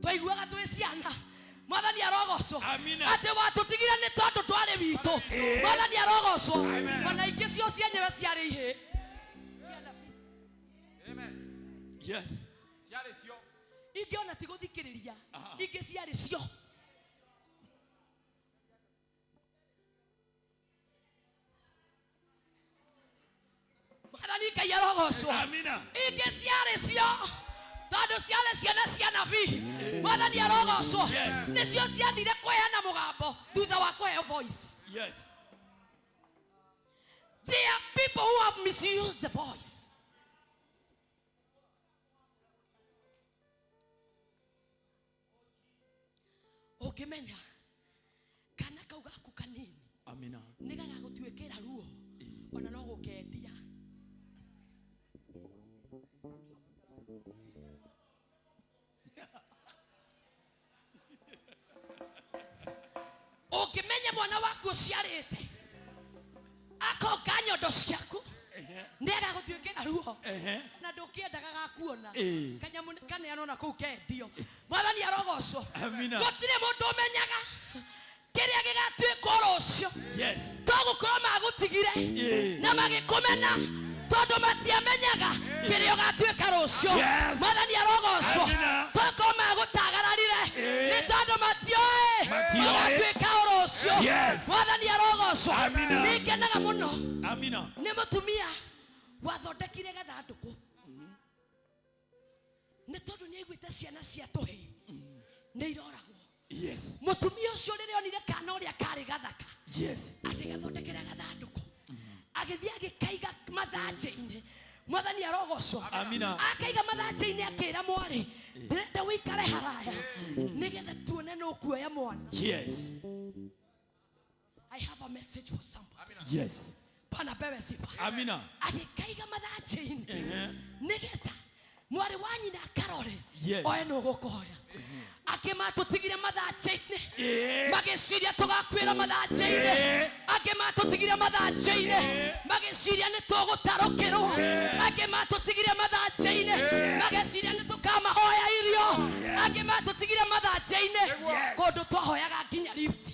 Twaiguaga twĩ ciana. Mwathani arogocwo. Amina. Atĩ watũtigire nĩ tondũ ndwarĩ witũ. Mwathani arogocwo. Ona ingĩ cio cienyewe ciarĩ ihĩĩ. Amen. Ciarĩ cio. Ingĩ ona ti gũthikĩrĩria, ingĩ ciarĩ cio. Mwathani Ngai arogocwo. Amina. Ingĩ ciarĩ cio tondũ ciarĩ ciana cia nabii. Mwathani arogocwo. Nĩcio ciathire kũheana mũgambo thutha wa kũheo voice. There are people who have misused the voice. Ũngĩmenya kana kau gaku kanini Amina. nĩ gagagũtuĩkĩra ruo ona no gũkendia. Agũciarĩte akonga nyondo ciaku nĩagagũtuĩkĩra ruo na ndũkĩendaga gakuona. Ĩĩ. Kanyamũ nĩ kaneanwo na kũu kendio. Mwathani arogocwo. Amina. Gũtirĩ mũndũ ũmenyaga kĩrĩa gĩgatuĩka rũciũ. Yes. Togũkorwo magũtigire Ĩĩ. na magĩkũmena tondũ matiamenyaga kĩrĩa ũgatuĩka rũciũ. Yes. Mwathani arogocwo. Amina. Tokorwo magũtagararire Ĩĩ. nĩ tondũ matioĩ Matioĩ. ũgatuĩka o rũciũ. Yes. Mwathani arogocwo. Amina. Nĩngenaga mũno Amina. nĩ mũtumia wathondekire gathandũkũ nĩ tondũ nĩ aiguĩte ciana cia tũhĩĩ nĩ iroragwo. Yes. Mũtumia ũcio rĩrĩa onire kana ũrĩa karĩ gathaka, Yes. agĩgathondekera gathandũkũ, agĩthiĩ agĩkaiga mathanjĩ-inĩ. Mwathani arogocwo. Amina. Akaiga mathanjĩ-inĩ, akĩra mwarĩ, ndĩrenda wĩikare haraya nĩgetha tuone nũ ũkuoya mwana. Yes. I have a message for somebody. Yes. Bwana pewe sifa. Amina. Agĩkaiga mathanjĩ-inĩ Ehe. nĩgetha mwarĩ wa nyina akarore Yes. oe nũ gũkoya. Angĩ matũtigire mathanjĩ-inĩ Ĩĩ. magĩciria tũgakuĩra mathanjĩ-inĩ. Ĩĩ. Angĩ matũtigire mathanjĩ-inĩ magĩciria nĩ tũgũtarũkĩrwo. Angĩ matũtigire mathanjĩ-inĩ magĩciria nĩ tũkamahoya irio. Angĩ matũtigire mathanjĩ-inĩ kũndũ twahoyaga nginya lift.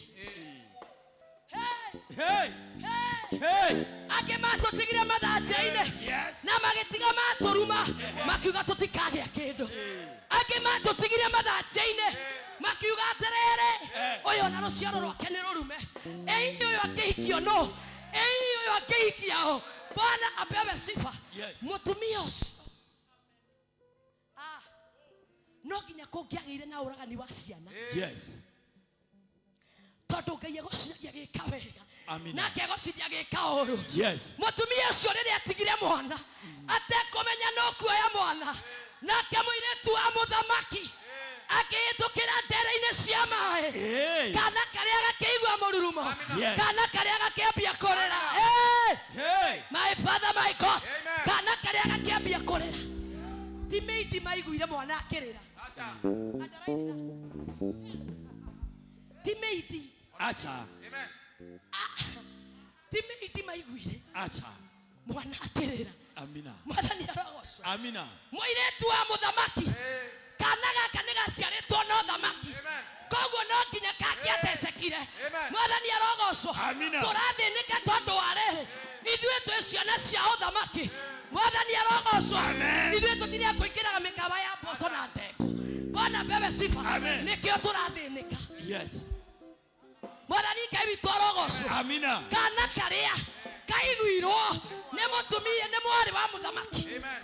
Hey! Hey. Hey! Hey. Angĩ matũtigire mathanjĩ-inĩ Yes. na magĩtiga matũruma makiuga tũtikagĩa kĩndũ. Angĩ matũtigire mathanjĩ-inĩ makiuga atĩrĩrĩ, ũyũ ona rũciaro rwake nĩ rũrume, ĩi ũyũ angĩhikio no ĩi ũyũ angĩhikia ũ. Bwana apewe sifa. Yes. Mũtumia ũcio, no nginya kũngĩagĩire na ũragani wa ciana, Yes. tondũ Ngai egũciragia gĩka wega Amina. nake egũciria gĩka ũru. Yes. Mũtumia ũcio rĩrĩa atigire mwana atekũmenya no kuoya mwana, nake mũirĩtu wa mũthamaki akĩhĩtũkĩra ndere-inĩ cia maĩ, Hey. kana karĩa gakĩigua mũrurumo, Yes. kana karĩa gakĩambia kũrĩra. Hey! Hey. My father, my God. Amen. Kana karĩa gakĩambia kũrĩra, ti mĩiti maiguire mwana akĩrĩra. Andarainĩra. Ti mĩiti. Acha. Amen. Ti mĩiti maiguire Acha. mwana akĩrĩra. Amina. Mwathani arogocwo. Amina. Mũirĩtu wa mũthamaki, kana gaka nĩ gaciarĩtwo no thamaki, Amen. koguo no nginya kangĩatecekire. Amen. Mwathani arogocwo. Amina. Tũrathĩnĩka tondũ wa rĩrĩ, ithuĩ twĩ ciana cia ũthamaki. Mwathani arogocwo. Amen. Ithuĩ tũtirĩ a kũingĩraga mĩkawa ya mboco na ndengũ. Bwana pewe sifa. Amen. Nĩkĩo tũrathĩnĩka. Yes. Mwathani Ngai witũ arogocwo. Amina. Kana karĩa kaiguirwo nĩ mũtumia, nĩ mwarĩ wa mũthamaki. Amen.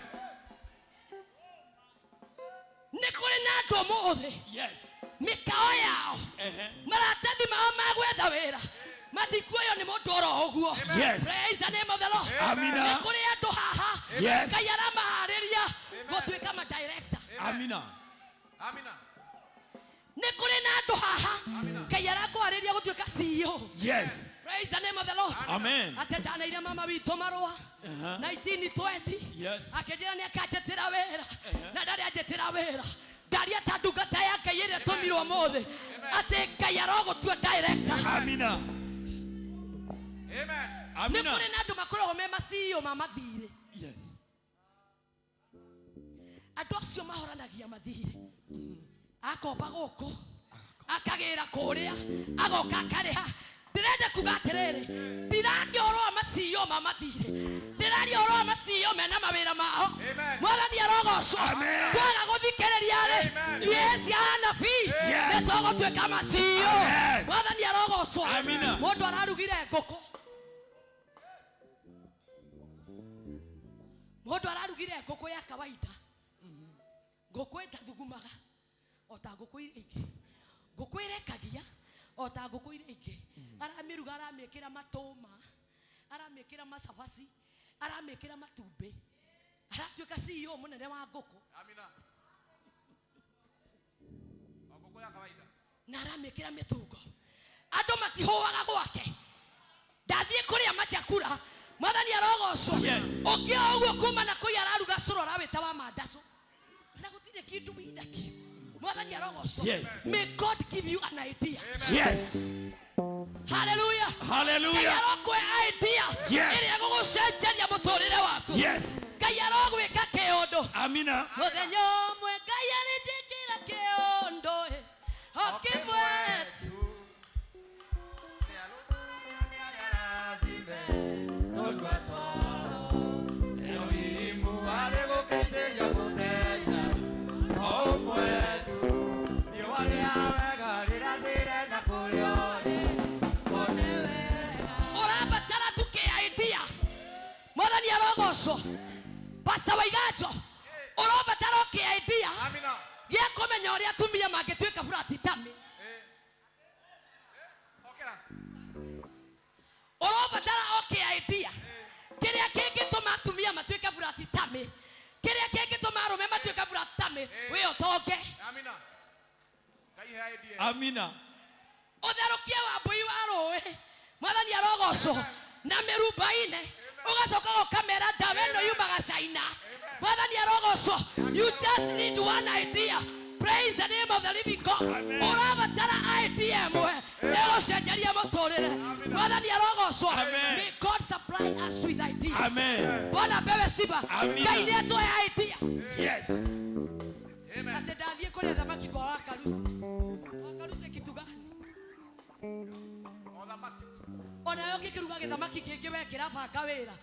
Nĩ kũrĩ na andũ ũmũthĩ Yes. mĩkao yao, Ehe. maratathi mao ma gwetha wĩra matikuoywo nĩ mũndũ oro ũguo. Yes. Praise the name of the Lord. Amina. Nĩ kũrĩ andũ haha Yes. Ngai aramaharĩria gũtuĩka madirector. Amina. Amina. Nĩ kũrĩ na andũ haha Ngai arakwarĩria gũtuĩka CEO. Yes. Praise the name of the Lord. Amen. Atĩ ndanaire mama witũ marũa Uh-huh. 1920, Yes. akĩnjĩra nĩ akanjĩtĩra wĩra na ndarĩ anjĩtĩra wĩra. Ndaria ta ndungata ya Ngai ĩrĩa tũmirwo ũmũthĩ atĩ Ngai arogũtua director. Amina. Amen. Nĩ Amina. kũrĩ na andũ makoragwo me ma CEO ma mathirĩ. Yes. Andũ acio mahoranagia mathirĩ, akomba gũkũ, akagĩra kũrĩa, agoka akarĩha. Ndĩrenda kuga atĩrĩrĩ, ndiraria ũhoro wa maciio ma mathirĩ, ndĩraria ũhoro wa maciio mena mawĩra mao. Amen. Mwathani arogocwo. Amen. Twaga gũthikĩrĩria rĩ, Amen. yes ya anabii, Yes. nĩ tũgũtuĩka maciio. Amen. Mwathani arogocwo. Amina. Mũndũ ararugire ngũkũ, mũndũ ararugire ngũkũ ya kawaida, ngũkũ ĩtathugumaga o ta ngũkũ iria ingĩ, ngũkũ ĩrekagia o ta ngũkũ iria ingĩ. Aramĩruga, aramĩkĩra matũma, aramĩkĩra macabaci, aramĩkĩra matumbĩ, aratuĩka CEO mũnene wa ngũkũ. Amina. O ngũkũ ya kawaida. Na aramĩkĩra mĩtungo, andũ matihũaga gwake. Ndathiĩ kũrĩa machakura. Mwathani arogocwo. Yes. Ũngĩoa ũguo kuma na kũu araruga cũrũ arawĩta wa mandacũ na gũtirĩ kĩndũ wĩnakĩo. Mwathani arogocwo. Yes. May God give you an idea. Yes. Hallelujah. Ngai Hallelujah. arokũhe idea Yes. ĩrĩa ĩgũgũcenjeria mũtũrĩre waku. Yes. Ngai arogwĩka kĩũndũ. Amina. Mũthenya ũmwe Ngai arĩnjĩkĩra kĩũndũ ĩ, o kĩmwe tu. Ũrabatara tu kĩ idea. Mwathani arogocwo. Pastor Waiganjo, ũrabatara o kĩ idea Amina. gĩa kũmenya ũrĩa atumia mangĩtuĩka buratitami. Cokera. Ũrabatara o kĩ idea kĩrĩa kĩngĩtũma atumia matuĩke buratitami, kĩrĩa kĩngĩtũma arũme matuĩke buratitami, wĩ ũtonge. Amina. Ngai he idea. Amina. Ũtherũkie wambũi wa rũĩ. Mwathani arogocwo. Na mĩrumba-inĩ ũgacoka ũkamera ndawa ĩno yumaga China. Mwathani arogocwo. You just need one idea. Praise the name of the living God. Amen. Ũrabatara idea ĩmwe ĩgũcenjeria mũtũrĩre. Mwathani arogocwo. Amen. May God supply us with ideas. Amen. Bwana apewe sifa. Amina. Ngai nĩ atũhe idea. Yes. Amen. Atĩ ndathiĩ kũrĩa thamaki kwa Wakarusi. Wakarusi kitu gani? O thamaki tu. Onawe ũngĩkĩruga gĩthamaki kĩngĩ wekĩra banga wĩra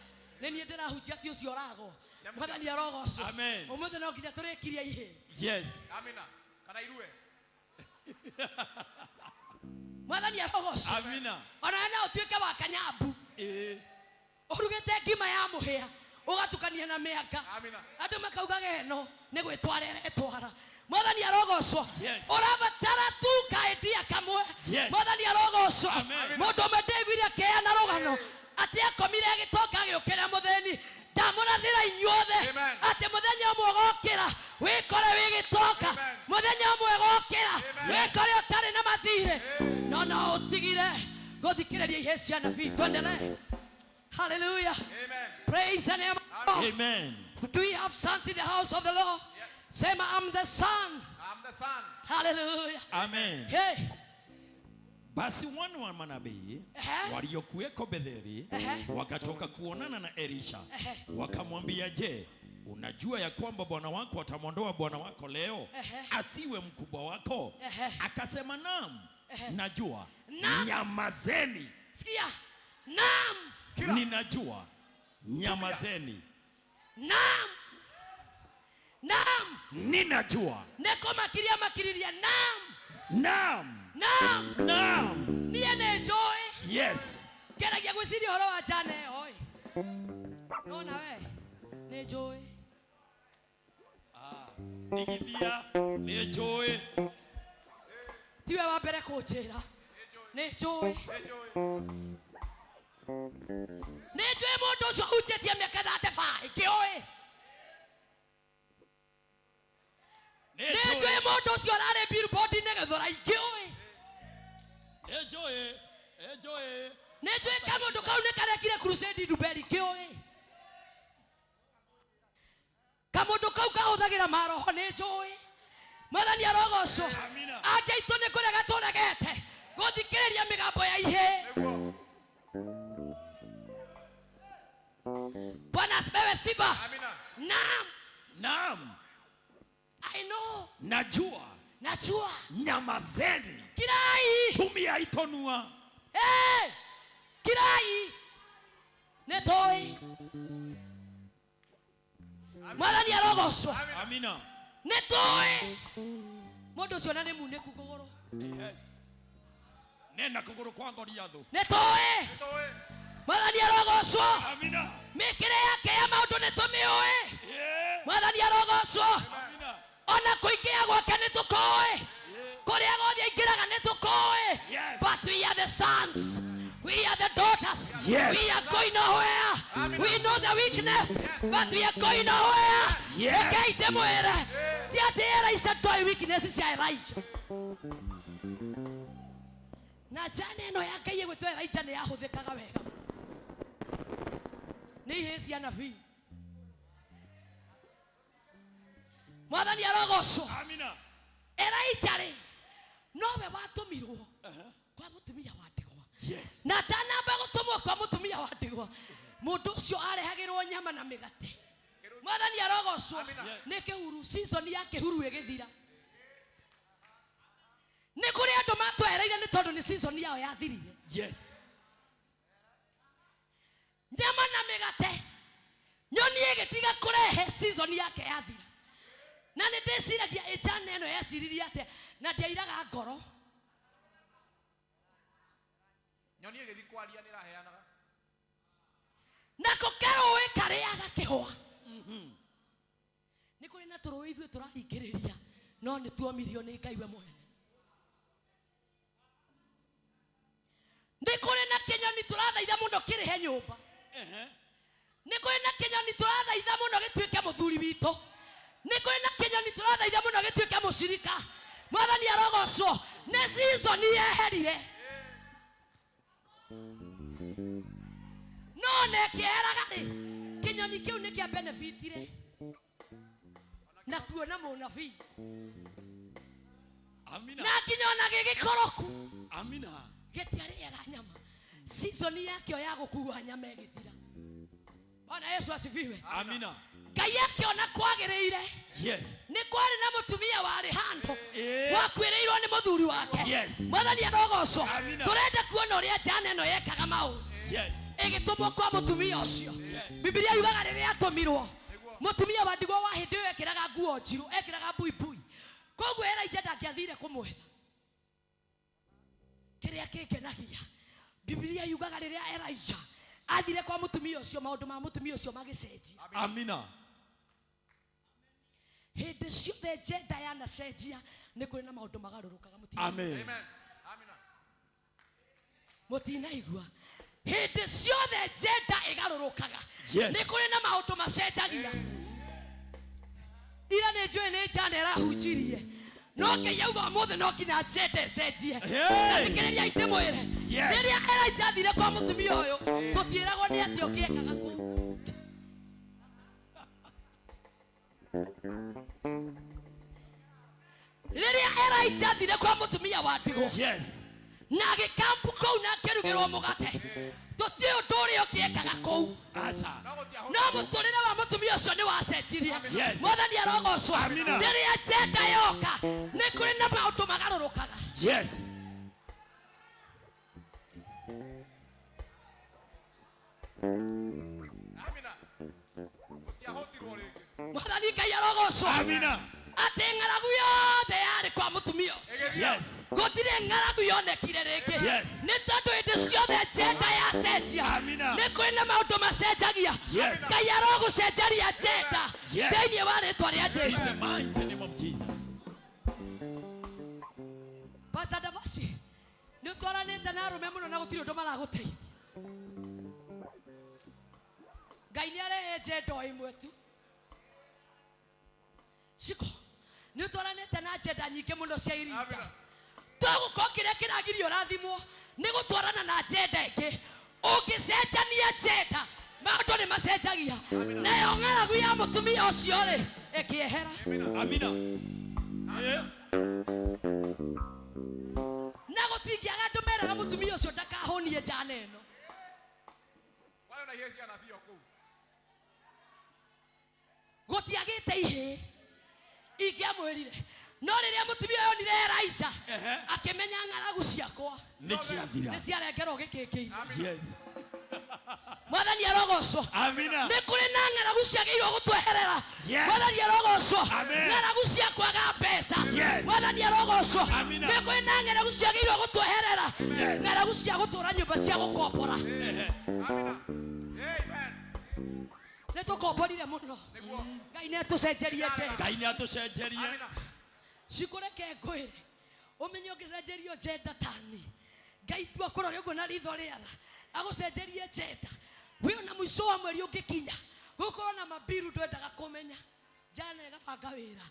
nĩ niĩ ndĩrahunjia ti ũcio ũragwo. Mwathani arogocwo. Amen. Ũmũthĩ no nginya tũrĩkirie ihĩ. Yes. Amina. Kana irue. Mwathani arogocwo. Amina. Onawe no ũtuĩke wa kanyambu Eh. ũrugĩte ngima ya mũhĩa ũgatukania na mĩanga. Amina. Andũ makaugaga ĩno nĩ gwĩtwara ĩretwara. Mwathani arogocwo. Yes. Ũrabatara tu kaidea kamwe. Yes. Mwathani arogocwo. Amen. Mũndũ ũmwe ndaiguire akĩheana rũgano atĩ akomire agĩtonga agĩũkĩra mũthĩni. Ndamũrathĩra inyuothe Amen. atĩ mũthenya ũmwe ũgokĩra wĩkore wĩ gĩtonga. Amen. Mũthenya ũmwe ũgokĩra Amen. wĩkore ũtarĩ na mathirĩ. No no ũtigire gũthikĩrĩria ihĩ cia nabii. Twendelee. Hallelujah. Amen. Praise the name of the Lord. Amen. Do we have sons in the house of the Lord? Say, I'm the son. I'm the son. Hallelujah. Amen. Hey. Basi wana wa manabii Ehe. waliokuweko Betheli Ehe. wakatoka kuonana na Elisha Ehe. wakamwambia, je, unajua ya kwamba bwana wako atamwondoa bwana wako leo Ehe. asiwe mkubwa wako? Ehe. Akasema, naam, najua. Naam. Nyamazeni, Sikia. Naam. Kila. ninajua. Nyamazeni, Naam. Naam. ninajua. Nĩkũ makĩria makĩrĩria. Naam. Naam, Naam. naam. Niĩ nĩ njũĩ. Yes. Ngeragia gwĩciria ũhoro wa njana ĩyo ĩ. No nawe nĩ njũĩ. Ndigithia nĩ njũĩ. Tiwe wa mbere kũnjĩra. Nĩ njũĩ. Enjoy. Nĩ njũĩ mũndũ ũcio ahunjĩtie mĩaka 35 ngĩũĩ. Nĩ Nĩ njũĩ njũĩ. mũndũ ũcio ũrarĩ billboard-inĩ Gĩthũrai ngĩũĩ. Nĩ njũĩ. Nĩ njũĩ. Nĩ njũĩ kamũndũ kau nĩ karekire crusade Nduberi ngĩũĩ. Kamũndũ kau kahũthagĩra maroho nĩ njũĩ. Mwathani arogocwo. Amina. Anja aitũ nĩ kũrega tũregete gũthikĩrĩria mĩgambo ya ihĩ. Nĩguo. Bwana asipewe sifa. Amina. Naam. Naam, I know. najua. Najua. Nyamazeni, Kirai. tumia itonua. Hey! Kirai. Nĩ tũĩ. Mwathani arogocwo. Amina. Nĩ tũĩ. Mũndũ ũcio na nĩ munĩku kũgũrũ. Yes. Nena kũgũrũ kwa Goliathũ. Nĩ tũĩ. Nĩtũĩ. Mwathani arogocwo. Amina. Mĩkĩre yake ya maũndũ nĩ tũmĩũĩ. Yeah. Mwathani arogocwo. Amina. Ona kũingĩra gwake nĩ tũkũĩ. Kũrĩa guothe aingĩraga nĩ tũkũĩ. Yes. But we are the sons. We are the daughters. Yes. We are going nowhere. We know the weakness, but we are going nowhere. Yes. Rekei ndĩmwĩre ti atĩ Elisha ndoĩ weakness cia Elijah. Na njana ĩno ya Ngai ĩgwĩtwo Elijah nĩ yahũthĩkaga wega. Nĩ ihĩĩ cia nabii. Mwathani arogocwo. Amina. Elijah rĩ nowe watũmirwo kwa mũtumia wa ndigwa. Yes. Na atanamba gũtũmwo kwa mũtumia wa ndigwa, mũndũ ũcio arehagĩrwo nyama na mĩgate. Mwathani arogocwo. Nĩ kĩhuru, season ya kĩhuru ĩgĩthira. Nĩ kũrĩ andũ matwehereire nĩ tondũ nĩ season yao yathirire. Yes. Nyama na mĩgate, nyoni ĩgĩtiga kũrehe, season yake yathira. Na nĩ ndĩciragia ĩjana ĩno yeciririe atĩa na ndiairaga ngoro. Nyoni ĩgĩthiĩ kwaria nĩ ĩraheanaga. Nako karũĩ karĩaga kĩhũa. Nĩ kũrĩ na tũrũĩ ithuĩ tũraringĩrĩria, no nĩ tuomirio nĩ Ngai we mwene. Nĩ kũrĩ na kĩnyoni tũrathaitha mũno kĩrĩhe nyũmba. Nĩ kũrĩ na kĩnyoni tũrathaitha mũno gĩtuĩke mũthuri witũ. Nĩ kũrĩ na kĩnyoni tũrathaitha mũno gĩtuĩke mũcirika. Mwathani arogocwo. Nĩ season yeherire, no na ĩkĩeheraga rĩ, kĩnyoni kĩu nĩ kĩa benefitire na kuona mũnabii. Amina. Na nginya ona gĩgĩkoroku Amina. gĩtiarĩaga nyama, season yakĩo ya gũkua nyama ĩgĩthira. Bwana Yesu asifiwe. Amina. Ngai akĩona kwagĩrĩire. Yes. Nĩ kwarĩ na mũtumia warĩ handũ Eh. wakuĩrĩirwo nĩ mũthuri wake. Yes. Mwathani arogocwo. Amina. Tũrenda kuona ũrĩa njana ĩno yekaga maũndũ. Yes. Ĩgĩtũmwo kwa mũtumia ũcio. Yes. Bibilia yugaga rĩrĩa atũmirwo, mũtumia wa ndigwa wa hĩndĩ ĩyo ekĩraga nguo njirũ, ekĩraga buibui, koguo Elijah ndangĩathire kũmwetha. Kĩrĩa kĩngenagia, Bibilia yugaga rĩrĩa Elijah athire kwa mũtumia ũcio, maũndũ ma mũtumia ũcio magĩcenjia. Amina. Hĩndĩ ciothe njenda yanacenjia, nĩ kũrĩ na maũndũ magarũrũkaga. Amen. Amen. Amina. Mũtinaigua, hĩndĩ ciothe njenda ĩgarũrũkaga, Yes. nĩ kũrĩ na maũndũ macenjagia. Ira nĩ njũĩ nĩ njana ĩrahunjirie, no Ngai auga ũmũthĩ no nginya njenda ĩcenjie. Hey. Na thikĩrĩria ndĩmwĩre, Yes. rĩrĩa Elijah athire kwa mũtumia ũyũ, tũtiĩragwo nĩ atĩa ũngĩekaga kũu. Rĩrĩa Elijah athire kwa mũtumia wa ndigwa, Yes. na agĩkampu kũu na akĩrugĩrwo mũgate, tũtiĩ ũndũ ũrĩa ũngĩekaga kũu. Acha. No mũtũrĩre wa mũtumia ũcio nĩ wacenjirie. Yes. Mwathani arogocwo. Amina. Rĩrĩa njenda yoka, nĩ kũrĩ na maũndũ magarũrũkaga. Yes. Amina. Gũtiahũtirwo rĩngĩ. Mwathani Ngai arogocwo. Amina. Atĩ ng'aragu yothe yarĩ kwa mũtumia ũcio, Yes. gũtirĩ ng'aragu yonekire rĩngĩ. Yes. Nĩ tondũ hĩndĩ ciothe njenda yacenjia, Amina. nĩ kũrĩ na maũndũ macenjagia. Yes. Ngai arogũcenjeria njenda Yes. thĩinĩ wa rĩtwa rĩa In Jesu. the mighty name of Jesus. Pastor Davashi, nĩ ũtwaranĩte na arũme mũno na gũtirĩ ũndũ maragũteithia. Ngai nĩ arehe njenda o ĩmwe tu. Ciko, nĩ ũtwaranĩte na njenda nyingĩ mũno cia irinda. Amina. Togũkorwo kĩrĩa kĩragirio ũrathimwo nĩ gũtwarana na njenda ĩngĩ. Ũngĩcenjania njenda, maũndũ nĩ macenjagia. Nayo ng'aragu ya mũtumia ũcio rĩ, ĩkĩehera. Amina. Yeah. Na gũtingĩaga andũ meraga mũtumia ũcio ndakahũnie njana ĩno. Kwarĩ na ihĩĩ cia anabii o kũu. Gũtiagĩte ihĩĩ ingĩamwĩrire, no rĩrĩa mũtumia ũyũ onire Elijah, Ehe. akĩmenya ng'aragu ciakwa Nĩ ciathira. nĩ ciarengerwo gĩkĩngĩ-inĩ. Yes. Mwathani arogocwo. Amina. Nĩ kũrĩ na ng'aragu ciagĩrĩirwo gũtweherera. Yes. Mwathani arogocwo. Amen. Ng'aragu cia kwaga mbeca. Yes. Mwathani arogocwo. Amina. Nĩ kũrĩ na ng'aragu ciagĩrĩirwo gũtweherera. Yes. Ng'aragu cia gũtũra nyũmba cia gũkombora. Ehe. Amina. Amen. Nĩ tũkomborire mũno. Nĩguo. Ngai nĩ atũcenjerie njenda. Ngai nĩ atũcenjerie. Amina. Cikũreke ngwĩre, ũmenye ũngĩcenjerio njenda tani, Ngai tu akũrore ũguo na ritho rĩara agũcenjerie njenda, wĩ ona mũico wa mweri ũngĩkinya gũkorwo na mabiru ndwendaga kũmenya njana ĩgabanga wĩra.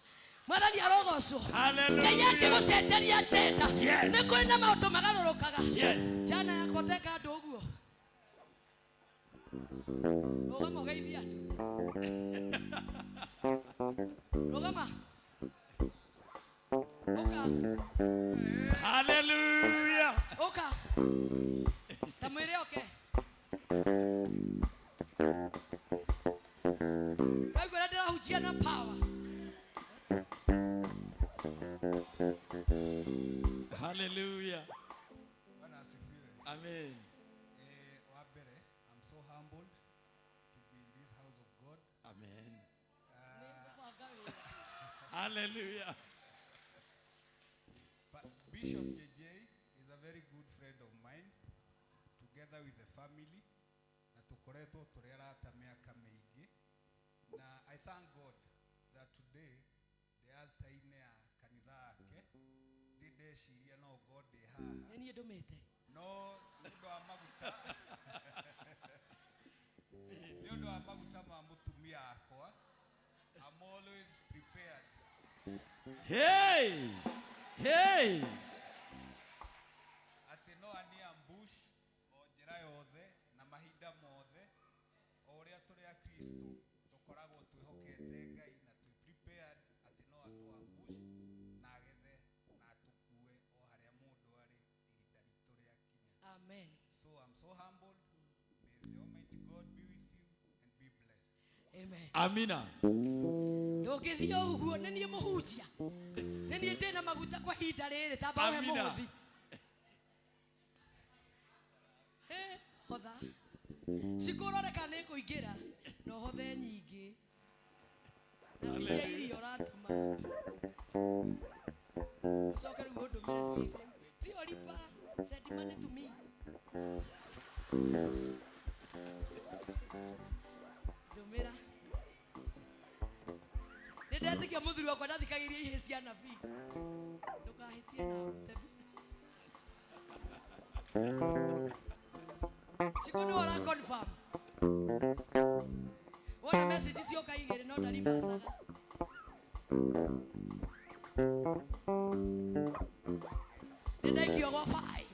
Mwathani arogocwo. Ngai Hallelujah. angĩgũcenjeria njenda, Yes. nĩ kũrĩ na maũndũ magarũrũkaga. Yes. Njana yakwa teka andũ ũguo, rũgama ũgeithie andũ, rũgama. Ndĩrahunjia na power. Hallelujah. Bwana asifiwe. Amen. Wa mbere, I'm so humbled to be in this house of God. Amen. Hallelujah. But Bishop JJ is a very good friend of mine, together with the family, na tukoretwo tũrĩ arata mĩaka mĩingĩ. Na I thank God that today the altar-inĩ ya kanitha yake ndĩ ndeciria no God ndĩ haha. Nĩ niĩ ndũmĩte. No nĩ ũndũ wa maguta nĩ ũndũ wa maguta ma mũtumia wakwa, I'm always prepared. Hey! Hey! Atĩ no ani ambush o njĩra yothe na mahinda mothe, o ũrĩa tũrĩ a Kristo tũkoragwo twĩhokete Ngai na twĩ prepared atĩ no atũ ambush na agethe na atũkue o harĩa mũndũ arĩ ihinda ritũ rĩakinya. Amen. So I'm so humbled. May the Almighty God be with you and be blessed. Amen. Amina. Ndũngĩthiĩ o ũguo, nĩ niĩ mũhunjia, nĩ niĩ ndĩna maguta kwa ihinda rĩrĩ, tamba ũhe Amina. mũhothi. Hĩ, hotha cikũrore kana nĩ kũingĩra na ũhothe nyingĩ na ti cia irio ũratũma, ũcoke rĩu ũndũmĩre cia ti oripa, send money to me. Ndũmĩra. Nĩ ndetĩkia mũthuri wakwa ndathikagĩria ihĩ cia nabii, ndũkahĩtie na mũtemi. Cikũ nĩwe ũra confirm. Wona message cioka igĩrĩ no ndaribacaga. Nĩ ndaikio gwa bai.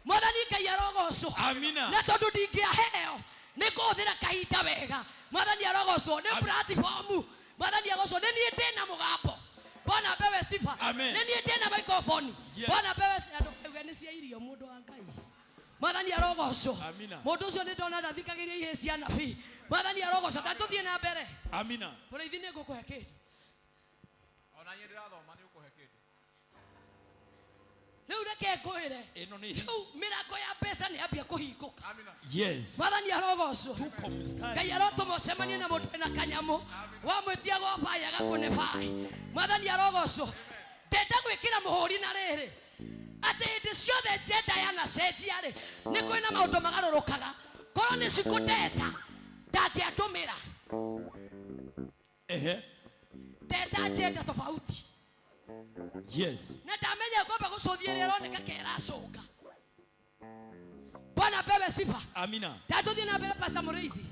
Mwathani Ngai arogocwo. Amina. Na tondũ ndingĩaheo nĩ kũhũthĩra kahinda wega, Mwathani arogocwo. Nĩ platform. Mwathani arogocwo. Nĩ niĩ ndĩna mũgambo. Bwana apewe sifa. Amen. Nĩ niĩ ndĩna microphone. Yes. Bwana apewe sifa. Andũ mauge nĩ cia irio mũndũ wa Ngai. Mwathani arogocwo. Amina. Mũndũ ũcio nĩ ndona ndathikagĩria ihĩ cia nabii. Mwathani arogocwo. Ta tũthiĩ na mbere. Amina. Mũrĩithi, nĩ ngũkũhe kĩndũ. Ona niĩ ndĩrathoma, nĩ ũkũhe kĩndũ. Rĩu reke ngwĩre, Ĩno nĩ rĩu mĩrango ya mbeca nĩ yambia kũhingũka. Amina. Yes. Mwathani arogocwo. Tuko mstari. Ngai arotũma ũcemanie na mũndũ wĩna kanyamũ, wamwĩtia gwa bai agakũne bai. Mwathani arogocwo. Ndenda gwĩkĩra mũhũri na rĩrĩ atĩ hĩndĩ ciothe njenda yanacenjia rĩ, nĩ kwĩ na maũndũ magarũrũkaga. Korwo nĩ cikũndeta ndangĩandũmĩra. Ehe. Ndenda njenda tofauti. Yes. Na ndamenya kwamba gũcũthia ĩrĩa ĩroneka ke ĩracũnga. Bwana apewe sifa. Amina. Tatũthiĩ na mbere, Pastor Mũrĩithi.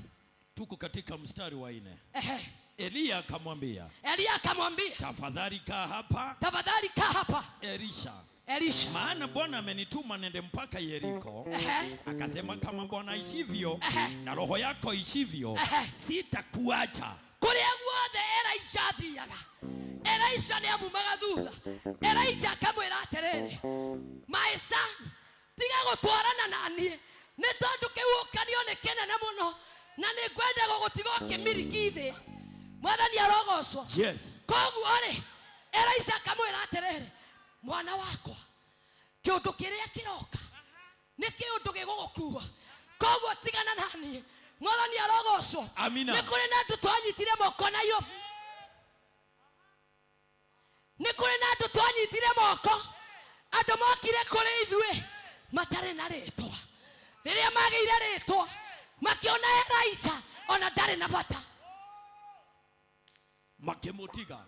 Tuko katika mstari wa 4. Ehe. Eliya akamwambia, Eliya akamwambia, tafadhali kaa hapa, tafadhali kaa hapa, Elisha, Elisha, maana Bwana amenituma nende mpaka Yeriko. Ehe. Akasema, kama Bwana aishivyo Ehe. na roho yako ishivyo, Ehe. sitakuacha. Kũrĩa guothe Elisha athiaga, Elisha nĩ amumaga thutha. Elijah akamwĩra atĩrĩrĩ, my son, tiga gũtwarana na niĩ, nĩ tondũ kĩhuhũkanio nĩ kĩnene mũno na nĩ ngwenda gũgũtiga ũkĩmiriki thĩ. Mwathani arogocwo. Yes. Koguo rĩ, Elisha akamwĩra atĩrĩrĩ, mwana wakwa, kĩũndũ kĩrĩa kĩroka nĩ kĩũndũ gĩgũgũkua, koguo tigana na niĩ. Mwathani arogocwo. Amina. Nĩ kũrĩ na andũ twanyitire moko na iyo, nĩ kũrĩ na andũ twanyitire moko, andũ mokire kũrĩ ithuĩ matarĩ na rĩtwa. Rĩrĩa magĩire rĩtwa makĩona Elijah ona ndarĩ na bata, Makĩmũtiga.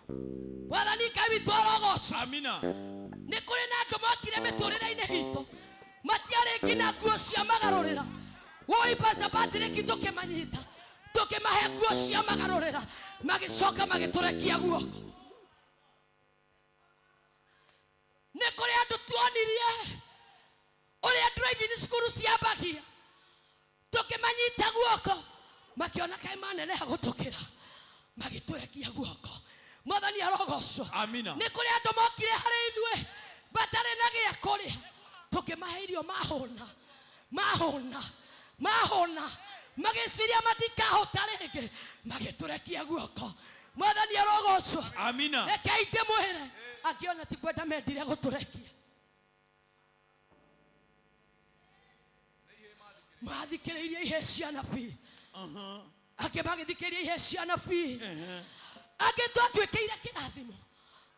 Mwathani Ngai witũ arogocwo. Amina. Nĩ kũrĩ na andũ mokire mĩtũrĩre-inĩ itũ matiarĩ nginya nguo cia magarũrĩra. Woi, Pastor Patrick, tũkĩmanyita tũkĩmahe nguo cia magarũrĩra, magĩcoka magĩtũrekia guoko. Nĩ kũrĩ andũ tuonirie ũrĩa driving school ciambagia, tũkĩmanyita guoko, makĩona kaĩ maneneha gũtũkĩra, magĩtũrekia guoko. Mwathani arogocwo. Amina. Nĩ kũrĩ andũ mokire harĩ ithuĩ matarĩ na gĩa kũrĩa, tũkĩmahe irio, mahũna mahũna mahũna, Magĩciria matikahota rĩngĩ, magĩtũrekia guoko. Mwathani arogocwo. Amina. Rekei ndĩmwĩre, angĩona ti kwenda mendire gũtũrekia. Mathikĩrĩirie ihe cia anabii, angĩ magĩthikĩrĩria ihe cia anabii, angĩ twatuĩkĩire kĩrathimo,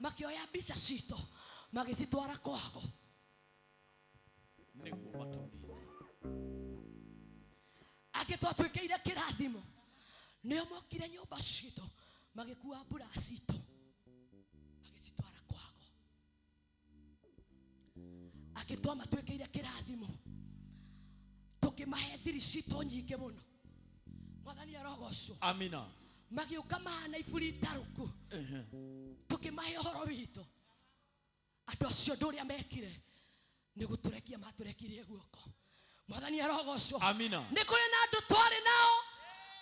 makĩoya mbica citũ magĩcitwara kwago. Nĩguo matũnine. Angĩ twatuĩkĩire kĩrathimo, nĩo mokire nyũmba citũ magĩkua mbura citũ magĩcitwara kwago. Angĩ twamatuĩkĩire kĩrathimo, tũkĩmahe thiri citũ nyingĩ mũno. Mwathani arogocwo. Amina. Magĩũka mahana iburi itarũku, tũkĩmahe ũhoro witũ. Andũ acio ũndũ ũrĩa mekire nĩ gũtũrekia matũrekirie guoko. Mwathani arogocwo. Amina. Nĩ kũrĩ na andũ twarĩ nao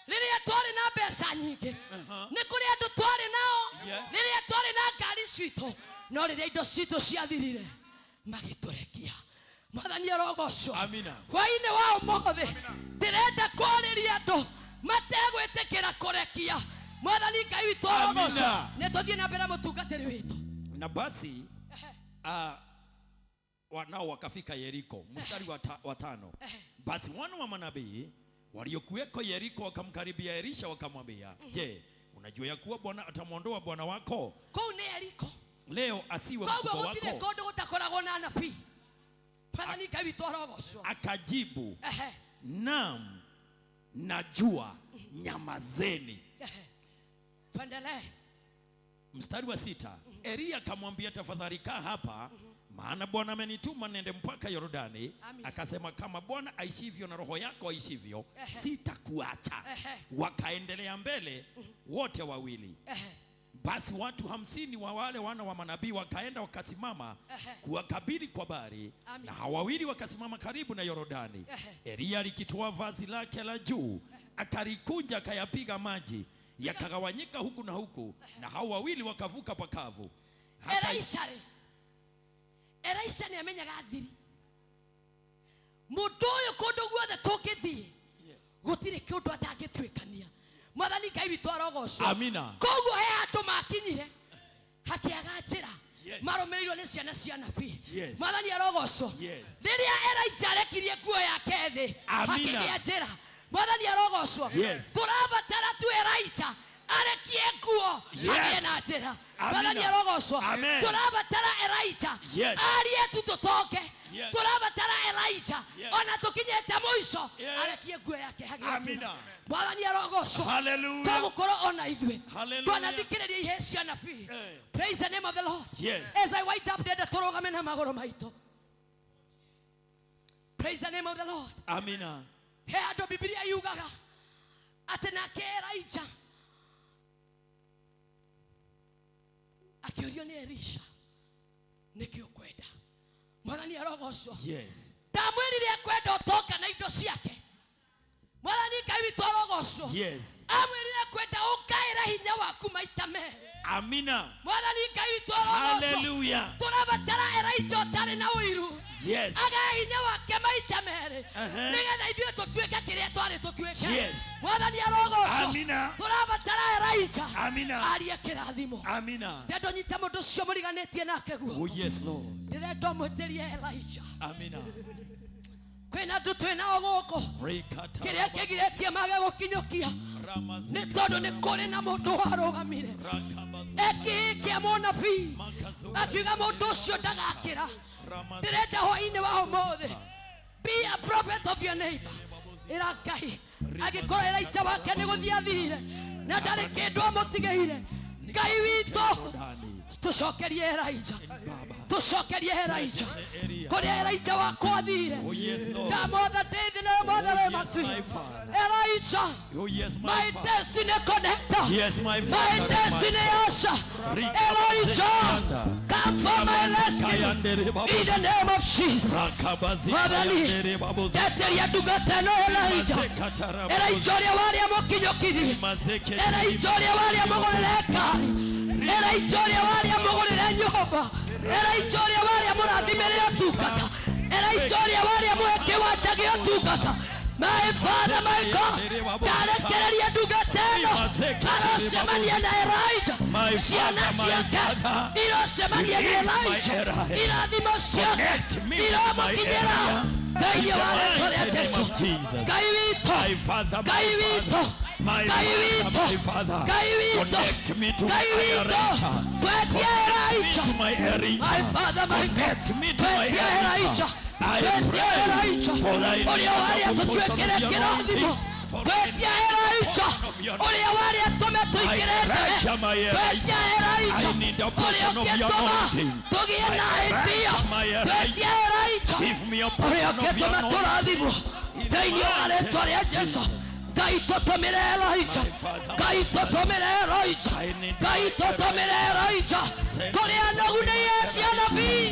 rĩrĩa twarĩ na mbeca nyingĩ, nĩ kũrĩ andũ twarĩ nao rĩrĩa twarĩ na ngari citũ, no rĩrĩa indo citũ ciathirire magĩtũrekia. Mwathani arogocwo. Amina. Hwainĩ wa ũmũthĩ ndĩrenda kwarĩria andũ mategwĩtĩkĩra kũrekia. Mwathani Ngai witũ arogocwo. Amina. Nĩ tũthiĩ na mbere mũtungatĩri witũ. Na basi nao wakafika Yeriko. Mstari wa 5. Basi wana wa manabii waliokuweko Yeriko wakamkaribia Elisha wakamwambia, je, unajua ya kuwa Bwana atamwondoa bwana wako kũu nĩ Yeriko leo asiwe koguo mkubwa gũtirĩ wako? kũndũ gũtakoragwo na anabii. Mwathani Ngai witũ arogocwo. Akajibu, naam, najua, nyamazeni. Tuendelee. Mstari wa 6. Elia akamwambia, tafadhali kaa hapa, maana Bwana amenituma nende mpaka Yordani. Akasema, kama Bwana aishivyo na roho yako aishivyo, sitakuacha. Wakaendelea mbele wote wawili. Basi watu 50 wa wale wana wa manabii wakaenda wakasimama kuwakabili kwa bari, na hawa wawili wakasimama karibu na Yordani. Elia alikitoa vazi lake la juu akalikunja, akayapiga maji yakagawanyika huku na huku, na hao wawili wakavuka pakavu. Elisha rĩ, Elisha nĩ amenyaga thiri. Mũndũ ũyũ kũndũ guothe tũngĩthiĩ gũtirĩ kĩũndũ atangĩtuĩkania. Mwathani Ngai witũ arogocwo. Amina. Koguo he handũ makinyire hakĩaga njĩra, marũmĩrĩirwo nĩ ciana cia anabii. Mwathani arogocwo. Rĩrĩa Elijah arekirie nguo yake thĩ, hakĩgĩa njĩra. Mwathani arogocwo. Tũrabatara tu Elijah arekie nguo hagĩe na njĩra. Mwathani arogocwo. Tũrabatara Elijah arie tu tũtonge. Tũrabatara Elijah ona tũkinyĩte mũico arekie nguo yake hagĩe njĩra. Mwathani arogocwo. Tũgũkorwo ona ithuĩ twanathikĩrĩria ihe cia anabii. Praise the name of the Lord. As I wind up, ndĩrenda tũrũgame na magũrũ maitũ. Praise the name of the Lord. Amina. He andũ Bibilia yugaga atĩ nake Elijah akĩũrio nĩ Elisha, nĩkĩ ũkwenda? Mwathani arogocwo. Ndamwĩrire ekwenda ũtonga na indo ciake. Mwathani Ngai witũ arogocwo. Amwĩrire ekwenda ũngaĩre hinya waku maita merĩ. Amina. Mwathani Ngai witũ arogocwo. Hallelujah. Tũrabatara Elijah ũtarĩ na ũiru. Agae hinya wake maita merĩ. Nĩgetha ithuĩ tũtuĩke kĩrĩa twarĩ tũtuĩke. Mwathani arogocwo. Amina. Tũrabatara Elijah. Amina. Arie kĩrathimo. Amina. Ndĩrenda ũnyite mũndũ ũcio mũriganĩtie nake guoko. Oh yes, Lord. Ndĩrenda ũmwĩtĩrie Elijah. Amina. Kwĩna andũ twĩ nao gũkũ. Kĩrĩa kĩgirĩtie mage gũkinyũkia nĩ tondũ nĩ kũrĩ na mũndũ warũgamire ekĩĩ kĩa mũnabii akiuga mũndũ ũcio ndagakĩra. Ndĩrenda hwainĩ wa ũmũthĩ, be a prophet of your neighbor. Ĩra Ngai angĩkorwo Elijah wake nĩ gũthiĩ athire na ndarĩ kĩndũ amũtigĩire, Ngai witũ tũcokerie Elijah, tũcokerie Elijah kũrĩa Elijah wakwa athire. Ndamotha ndĩ thĩ nayo mothe wĩ matu-inĩ. Elijah, my destiny connector, my destiny usher. Elijah, come for my rescue in the name of Jesus. Mwathani, ndeteria ndungata ĩno Elijah, Elijah ũrĩa warĩa mũkinyũkirie, Elijah ũrĩa warĩa mũgũrĩre ngari, Elijah ũrĩa warĩa mũgũrĩre nyũmba, Elijah ũrĩa warĩa mũrathimĩre ũtungata, Elijah ũrĩa warĩa mũhe kĩwanja gĩa ũtungata. My Father, my God, ndarekereria ndungata ĩno arocemania na Elijah, My ciana Father, my ciake Father, irocemania na release my Elijah, Elijah. irathimo ciake Connect me with my iromokinyĩra Elijah. thĩinĩ In the wa rĩtwa rĩa mighty name Jesu. of Jesus. Ngai witũ, My Father, my Ngai witũ, Father, my Ngai Father, witũ, my Father, Ngai witũ, connect me to Ngai my witũ, Elijah. twetie Connect me Elijah. to my Elijah. My Father, my God, Connect me to my twetie Elijah. Elijah, I twetie pray Elijah, for I ũrĩa warĩa need a portion tũtuĩkĩre of your kĩrathimo, anointing. For I twetie need a Elijah, portion of your ũrĩa warĩa tũme tũingĩre My ndege, Elijah, my twetie Elijah. Elijah, I need a ũrĩa portion of your ũngĩtũma anointing. tũgĩe My na hĩtio, Elijah, my twetie Elijah. Elijah, Give me a ũrĩa portion of your ũngĩtũma anointing. tũrathimwo In the thĩinĩ wa mighty rĩtwa rĩa name of Jesu. Jesus. Ngai tũtũmĩre Elijah, My Father, Ngai my Father. tũtũmĩre Elijah, I need Ngai my tũtũmĩre Elijah, Send tũrĩ anogu nĩ Yesu anabii,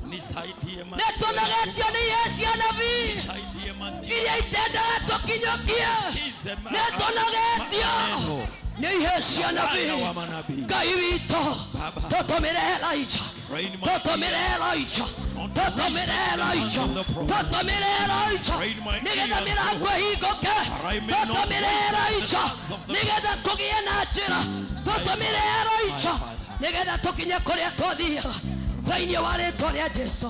Nisaidie nĩ masikio yangu. tũnogetio nĩ Yesu anabii Nisaidie masikio iria itendaga tũkinyũkie, Sikize nĩ tũnogetio maneno nĩ iheci ya wana anabii. wa manabii. Ngai witũ, Baba. tũtũmĩre Elijah, Train my tũtũmĩre Elijah, Not to tũtũmĩre listen to the Elijah, sound of the prophet. tũtũmĩre Elijah, Train my nĩgetha ears mĩrango ĩhingũke, That I may not tũtũmĩre listen to the Elijah, sounds of the nĩgetha tũgĩe na njĩra, tũtũmĩre Elijah, My Father. nĩgetha tũkinye kũrĩa twathiaga thĩinĩ wa rĩtwa rĩa Jesu.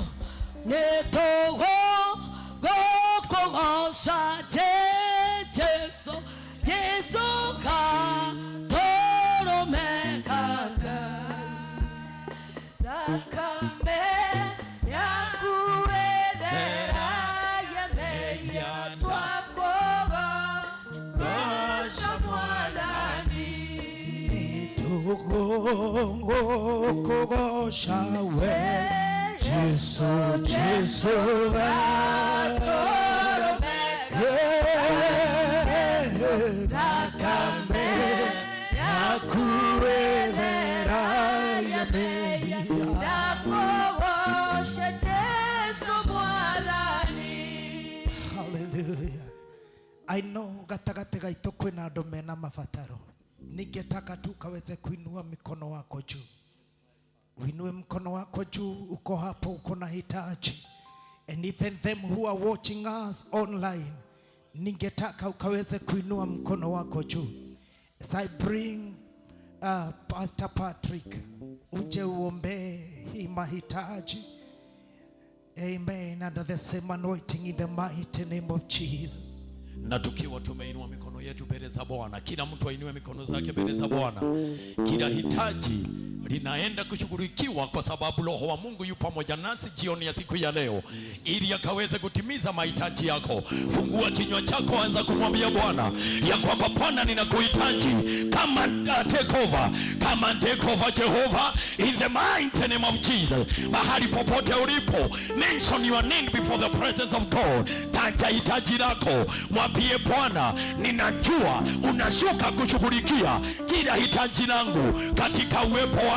Nĩ tũgũkũgoca Jesu, Jesu gatũrũme ka Ngai. Thakame yaku ĩtheragia mehia twakũgooca Mwathani. Kugosha we Jesu, Jesu Gatũrũme ka Thakame yaku ĩtheragia mehia. Ndakũgooca Jesu Mwathani. Hallelujah. I know gatagatĩ gaitũ kwĩna andũ mena mabataro. Ningetaka tu kaweze kuinua mikono wako juu. Uinue mkono wako juu, uko hapo, uko na hitaji. And even them who are watching us online, ningetaka ukaweze kuinua mkono wako juu. As I bring Pastor Patrick, uje uombee hii mahitaji. Amen. Under the same anointing in the mighty name of Jesus. Na tukiwa tumeinua mikono yetu mbele za Bwana, kila mtu ainue mikono zake mbele za Bwana. Kila hitaji linaenda kushughulikiwa kwa sababu Roho wa Mungu yu pamoja nasi jioni ya siku ya leo, ili akaweze kutimiza mahitaji yako. Fungua kinywa chako, anza kumwambia Bwana ya kwamba Bwana, ninakuhitaji. Come and take over, come and take over Jehovah, in the mighty name of Jesus. Mahali popote ulipo, mention your name before the presence of God. Taja hitaji lako, mwambie Bwana, ninajua unashuka kushughulikia kila hitaji langu katika uwepo wake.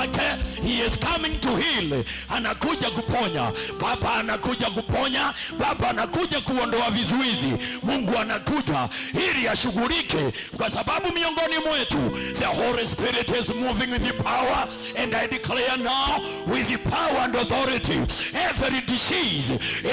He is coming to heal, anakuja kuponya. Baba anakuja kuponya, Baba anakuja kuondoa vizuizi. Mungu anakuja ili ashughulike, kwa sababu miongoni mwetu the Holy Spirit is moving with the power, and I declare now with the power and authority, every disease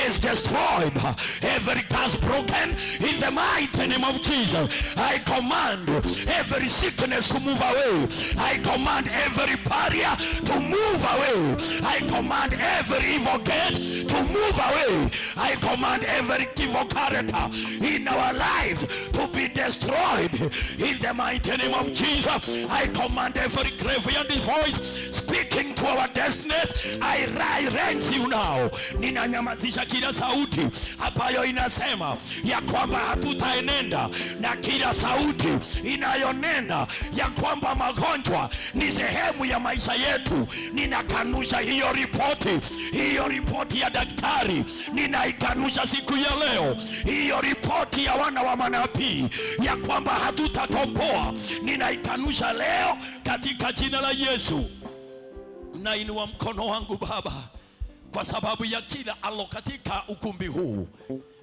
is destroyed, every curse broken in the mighty name of Jesus. I command every sickness to move away. I command every barrier to move away. I command every evil gate to move away. I command every evil character in our lives to be destroyed in the mighty name of Jesus. I command every graveyard voice speaking to our destinies, I silence you now. Ninanyamazisha kila sauti ambayo inasema ya kwamba hatutaenenda, na kila sauti inayonena ya kwamba magonjwa ni sehemu ya maisha yetu. Ninakanusha hiyo ripoti, hiyo ripoti ya daktari ninaikanusha siku ya leo. Hiyo ripoti ya wana wa manabii ya kwamba hatutakomboa ninaikanusha leo katika jina la Yesu. Nainua mkono wangu Baba kwa sababu ya kila alo katika ukumbi huu,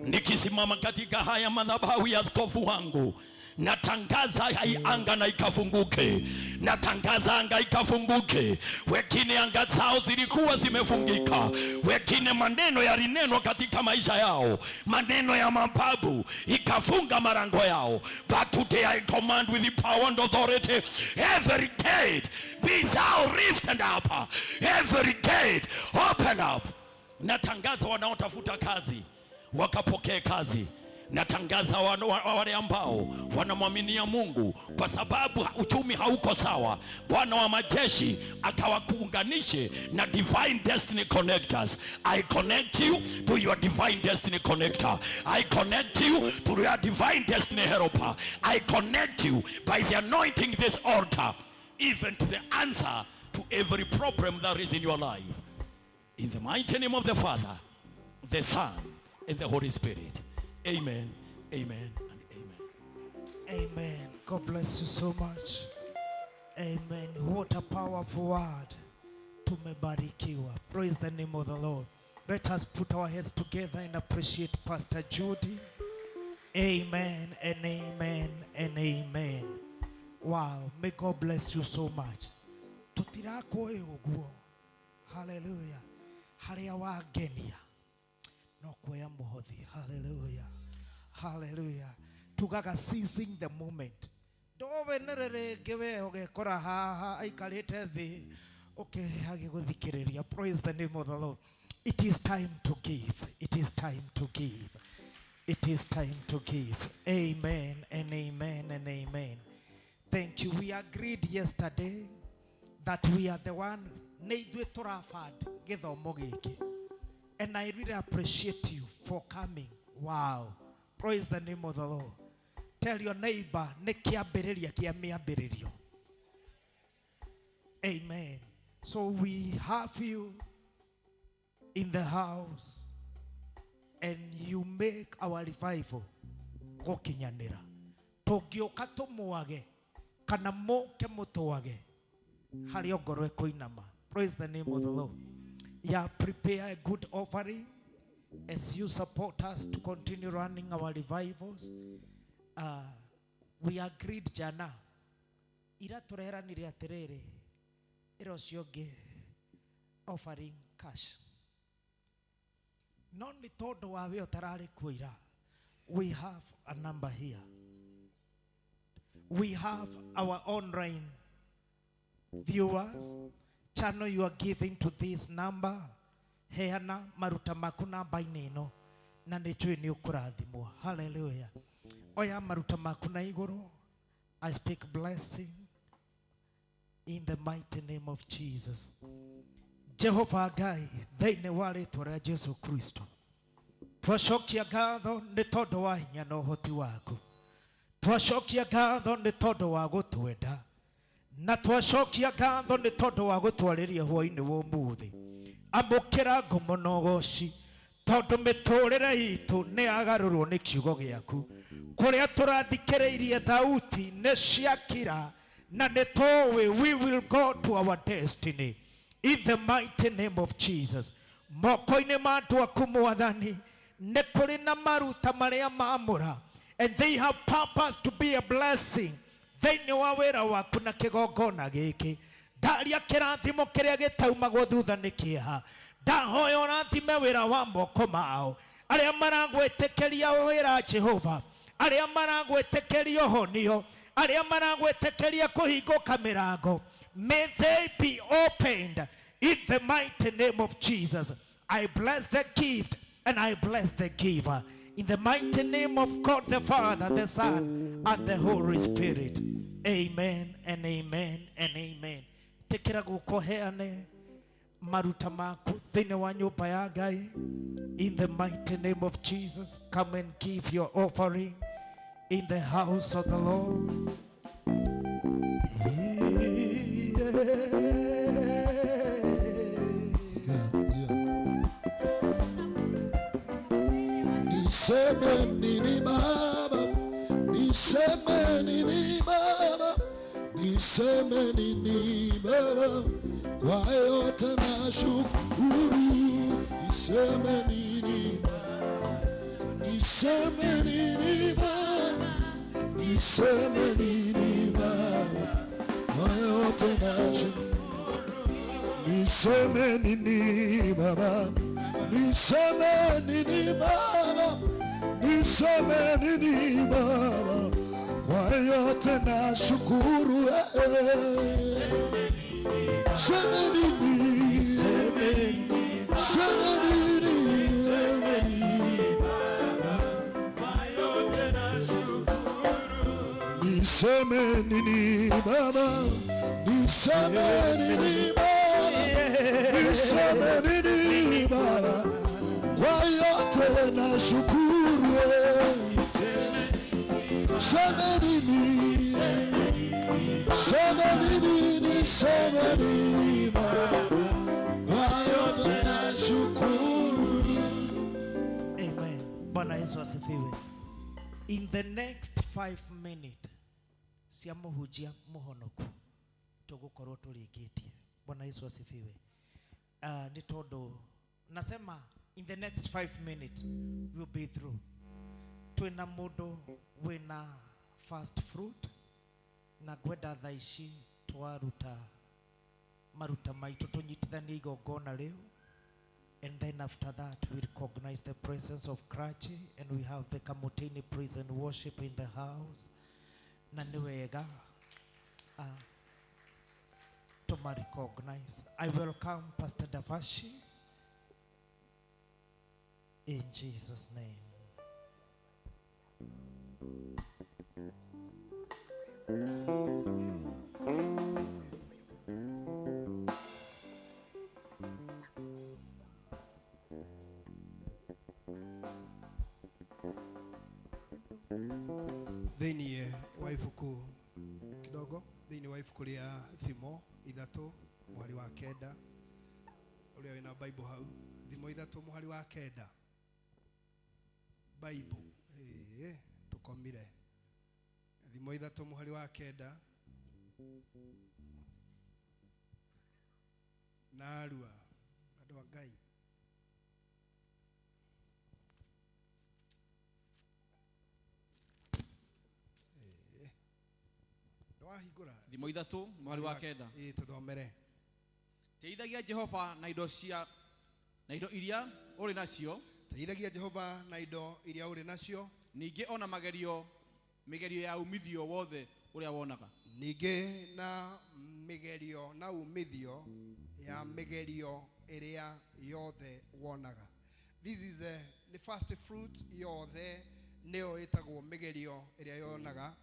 nikisimama katika haya madhabahu ya askofu wangu. Natangaza hii anga na ikafunguke. Natangaza anga ikafunguke. Wengine anga zao zilikuwa zimefungika, wengine maneno yalinenwa katika maisha yao, maneno ya mababu ikafunga malango yao. But today I command with the power and authority, every gate be thou lifted up, every gate open up. Natangaza wanaotafuta kazi wakapokee kazi. Natangaza wale ambao wanamwaminia Mungu kwa sababu uchumi hauko sawa, Bwana wa majeshi akawakuunganishe na divine destiny connectors. I connect you to your divine destiny connector. I connect you to your divine destiny helper. I connect you by the anointing this altar, even to the answer to every problem that is in your life. In the mighty name of the Father, the Son, and the Holy Spirit. Amen, amen, and amen. Amen. God bless you so much. Amen. What a powerful word. Tumebarikiwa. Praise the name of the Lord. Let us put our heads together and appreciate Pastor Judy. Amen and amen and amen. Wow. May God bless you so much. Tutirakũĩ ũguo. Hallelujah. Harĩa wangenia no kuoya mũhothi. Hallelujah. Hallelujah. Tugaga seizing the moment. Ndowenere rĩngĩ we ũgekora haha aikarĩte thĩ ũkĩagĩgũthikĩrĩria. Praise the name of the Lord. It is time to give. It is time to give. It is time to give. Amen and amen and amen. Thank you. We agreed yesterday that we are the one nĩ ithuĩ tũraband gĩthomo gĩkĩ. And I really appreciate you for coming. Wow. Praise the name of the Lord. Tell your neighbor, nĩ kĩambĩrĩria kĩa mĩambĩrĩrio. Amen. So we have you in the house and you make our revival gũkinyanĩra. Tũngĩũka tũmwage kana mũke mũtwage harĩa ngoro ĩkũinama. Praise the name of the Lord. Yeah, prepare a good offering as you support us to continue running our revivals. We agreed jana ira tũreranire atĩrĩrĩ, ĩra ũcio ũngĩ offering cash, no nĩ tondũ wa we ũtararĩ kuo ira, we have a number here. We have our online viewers. Channel you are giving to this number. Heana maruta maku namba-inĩ ĩno na nĩ njũĩ nĩ ũkũrathimwo. Hallelujah. Oya maruta maku na igũrũ. I speak blessing in the mighty name of Jesus. Jehova Ngai, thĩinĩ wa rĩtwa rĩa Jesu Kristo, twacokia ngatho nĩ tondũ wa hinya na ũhoti waku. Twacokia ngatho nĩ tondũ wa gũtwenda, na twacokia ngatho nĩ tondũ wa gũtwarĩria hwainĩ wa ũmũthĩ. Amũkĩra ngumo na ũgoci tondũ mĩtũrĩre itũ nĩ yagarũrwo nĩ kiugo gĩaku. Kũrĩa tũrathikĩrĩirie thauti nĩ ciakira na nĩ tũĩ we will go to our destiny in the mighty name of Jesus. Moko-inĩ ma andũ aku, Mwathani, nĩ kũrĩ na maruta marĩa mamũra, and they have purpose to be a blessing thĩinĩ wa wĩra waku na kĩgongona gĩkĩ. Ndaria kĩrathimo kĩrĩa gĩtaumagwo thutha nĩ kĩeha. Ndahoya ũrathime wĩra wa moko mao, arĩa maragwĩtĩkĩria wĩra, Jehova, arĩa maragwĩtĩkĩria ũhonio, arĩa maragwĩtĩkĩria kũhingũka mĩrango. May they be opened in the mighty name of Jesus. I bless the gift and I bless the giver in the mighty name of God the Father, the Son, and the Holy Spirit. Amen and amen and amen. Tĩkĩra guoko heane maruta maku thĩinĩ wa nyũmba ya Ngai. In the mighty name of Jesus, come and give your offering in the house of the Lord. Yeah. Niseme nini Baba, niseme nini Baba, niseme nini Baba, kwa yote nashukuru. Niseme nini Baba, niseme nini Baba, niseme Niseme nini Baba, kwa yote nashukuru. Niseme nini Baba, niseme nini Baba, niseme nini Baba, kwa yote nashukuru. Seme nini, seme nini, seme nini Baba, kwa yote nashukuru. Niseme nini Baba, niseme nini Baba, niseme nini Baba, kwa yote nashukuru. Seme nini, seme nini, niseme nini Baba, kwa yote nashukuru. Amen. Bwana Yesu asifiwe. In the next 5 minutes cia muhunjia muhonoku tugukorwo turikitie. Bwana Yesu asifiwe. Ni tondu nasema in the next 5 minutes we'll be through. Twina mundu wina first fruit na ngwenda thaa ici twaruta maruta maitu tunyitithanie igongona riu. And then after that, we recognize the presence of Krachi, and we have the Kamotini praise and worship in the house. Na nĩ wega, tuma recognize. I welcome Pastor Davashi in Jesus' name. Thĩinĩ wa ibuku kidogo, thĩinĩ wa ibuku rĩa Thimo 3 mũhari wa 9, ũrĩa wĩna Bible hau, Thimo 3 mũhari wa 9, Bible ĩĩ tũkomire. Thimo 3 mũhari wa 9, narua andũ a Ngai. Wahingũra Thimo 3 mũhari wa 9. Ĩĩ, tũthomere. Teithagia Jehova na indo cia na indo iria ũrĩ nacio. Teithagia Jehova na indo iria ũrĩ nacio. Ningĩ ona magerio mĩgerio ya umithio wothe ũrĩa wonaga. Ningĩ na mĩgerio na umithio ya mĩgerio ĩrĩa yothe wonaga. This is the first fruit yothe nĩyo ĩtagwo mĩgerio ĩrĩa yonaga.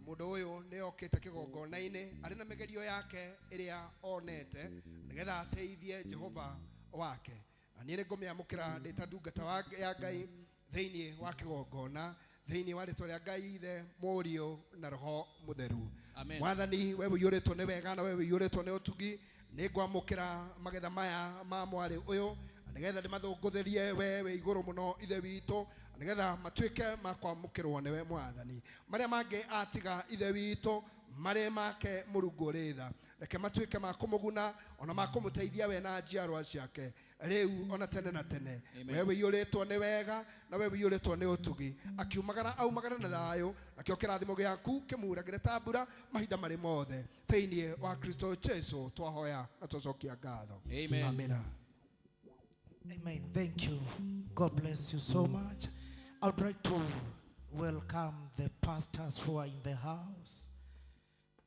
Mũndũ ũyũ nĩ okĩte kĩgongona-inĩ arĩ na mĩgerio yake ĩrĩa onete nĩgetha ateithie Jehova wake. Na niĩ nĩngũmĩamũkĩra ndĩ ta ndungata ya Ngai thĩinĩ wa kĩgongona, thĩinĩ wa rĩtwa rĩa Ngai Ithe, Mũriũ na Roho Mũtheru. Amen. Mwathani, we ũiyũrĩtwo nĩ wega na we ũiyũrĩtwo nĩ ũtugi, nĩngwamũkĩra magetha maya ma mwarĩ ũyũ nĩgetha ndĩmathũngũthĩrie we wĩ igũrũ mũno Ithe witũ, nĩgetha matuĩke ma kwamũkĩrwo nĩwe Mwathani. Marĩa mangĩ atiga Ithe witũ marĩ make Mũrungu ũrĩ tha, reke matuĩke ma kũmũguna ona ma kũmũteithia we na njiarwa ciake rĩu ona tene na tene. Amen. We ũiyũrĩtwo nĩ wega na we ũiyũrĩtwo nĩ ũtugi, akiumagara aumagara na thayũ, nakĩo kĩrathimo gĩaku kĩmuragĩre ta mbura mahinda marĩ mothe. Thĩinĩ wa Kristo Jesu twahoya na twacokia ngatho. Amen. Amina. Amen. Thank you. God bless you so much. I would like to welcome the pastors who are in the house.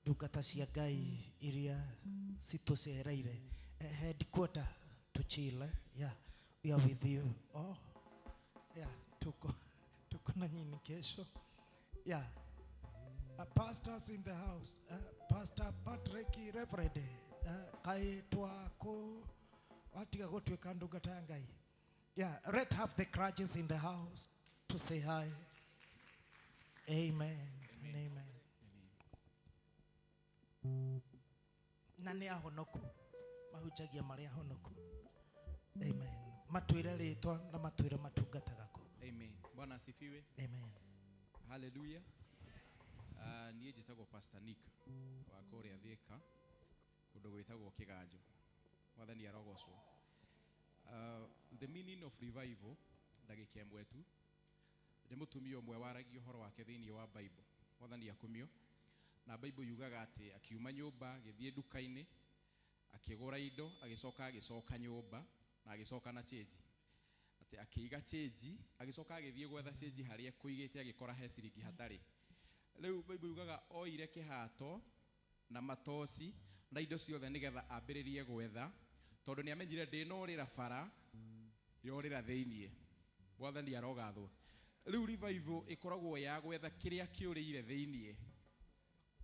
Ndungata cia Ngai iria citũcereire. Headquarter to Chile. Yeah, we are with you. Oh, yeah, tuko na nyinyi kesho. Yeah. Pastors in the house. Pastor Patrick Reverend. Kai twako watiga gũtuĩka ndungata ya Ngai. Yeah, let have the crutches in the house to say hi. Amen. Amen. Amen. Na nĩ ahonoku, mahunjagia marĩ ahonoku. Amen. Matwĩre rĩtwa na matwĩre matungataga kũ. Amen. Bwana asifiwe. Amen. Hallelujah. Niĩ njĩtagwo Pastor Nick wa kũrĩa Thika, kũndũ gwĩtagwo Kĩganjo. Mwathani arogocwo. The meaning of revival, ndagĩka ĩmwe tu, nĩ mũtumia ũmwe waragia ũhoro wake thĩinĩ wa Bible. Mwathani akumio. Na Bible yugaga atĩ akiuma nyũmba agĩthiĩ nduka-inĩ akĩgũra indo agĩcoka agĩcoka nyũmba na agĩcoka na cĩnji, atĩ akĩiga cĩnji agĩcoka agĩthiĩ gwetha cĩnji harĩa ekũigĩte agĩkora he ciringi hatarĩ. Rĩu Bible yugaga oire kĩhato na matoci na indo ciothe nĩgetha ambĩrĩrie gwetha, tondũ nĩ amenyire ndĩnorĩra bara yorĩra thĩiniĩ. Mwathani arogathwo. Rĩu revival ĩkoragwo ya gwetha kĩrĩa kĩũrĩire thĩiniĩ.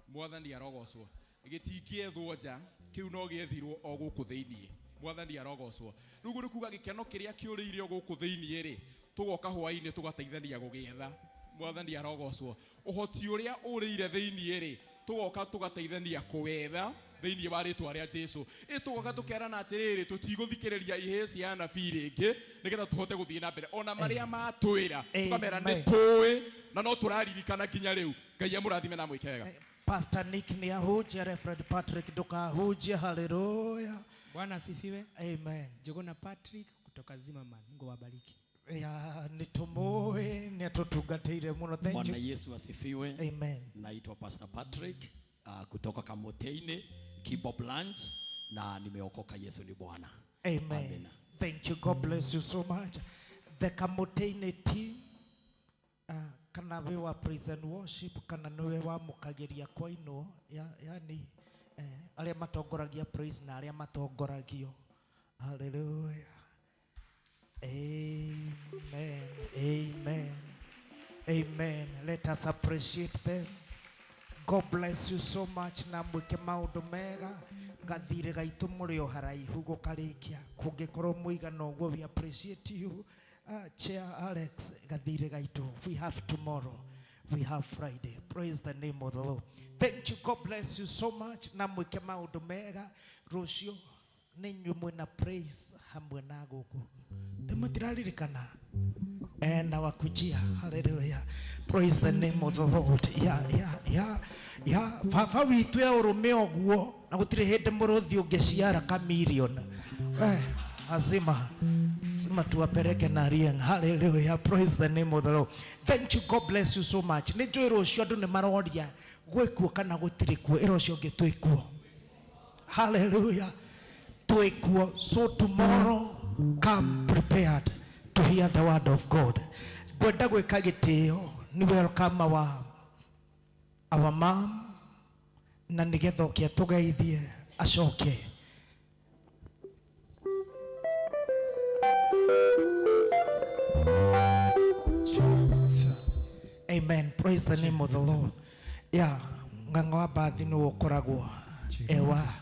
Mwathani arogocwo. Gĩtingĩethwo nja, kĩu no gĩethirwo o gũkũ thĩiniĩ. Mwathani arogocwo. Rĩu ũguo nĩ kuga gĩkeno kĩrĩa kĩũrĩire o gũkũ thĩiniĩ rĩ, tũgoka hwaĩ-inĩ tũgateithania gũgĩetha. Mwathani arogocwo. Ũhoti ũrĩa ũrĩire thĩiniĩ rĩ, tũgoka tũgateithania kũwetha thĩiniĩ wa rĩtwa rĩa Jesu. Ĩ tũgoka tũkerana atĩrĩrĩ, tũtigũthikĩrĩria ihĩĩ cia anabii rĩngĩ nĩgetha tũhote gũthiĩ na mbere. Ona marĩa matwĩra tũkamera nĩ tũĩ na no tũraririkana nginya rĩu. Ngai amũrathime na amwĩke wega. Pastor Nick nĩ ahunjia, Reverend Patrick ndũkahunjie. Haleluya. Bwana asifiwe. Amen. Jogona Patrick kutoka Zimmerman. Mungu awabariki. Ya, nĩ tũmũĩ nĩ atũtungatĩire mũno. Thank Bwana you. Yesu asifiwe. Amen. Naitwa Pastor Patrick kutoka Kamoteni Kibo Branch na nimeokoka. Yesu ni Bwana. Amen. Amen. Thank you. God bless you so much. The Kamotene team, kana we wa praise and worship kana niwe wamũkagĩria kwainwo ya, yani arĩa matongoragia praise na arĩa matongoragio. Hallelujah. Amen. Amen. Amen. Let us appreciate them. God bless you so much na mwĩke maũndũ mega gathirĩ gaitũ mũrĩ o haraihu gũkarĩkia kũngĩkorwo mũigana ũguo. We appreciate you, Chair Alex. Gathirĩ gaitũ, we have tomorrow, we have Friday. Praise the name of the Lord. Thank you. God bless you so much na mwĩke maũndũ mega. Rũciũ nĩ inyuĩ mwĩna praise hamwe na gũkũ ndĩmũtiraririkana na wakujia. Hallelujah. Praise the name of the Lord. Yeah, baba witũ e ũrũme ũguo na gũtirĩ hĩndĩ mũrũthi ũngĩciara chameleon. Lazima lazima tuwapeleke na Rieng. Hallelujah. Praise the name of the Lord. Thank you. God bless you so much. Nĩ njũĩ rũciũ andũ nĩ maroria gwĩkuo kana gũtirĩ kuo. Ĩra ũcio ũngĩ twĩkuo. Hallelujah. Twĩkuo. So tomorrow, come prepared to hear the word of God. Ngwenda gwĩka gĩtĩo nĩ welcome our mom na nĩgetha oke atũgeithie acoke. Amen. Praise the name of the Lord. Yeah, ng'ang'o wa bathi nĩ ũkoragwo ewa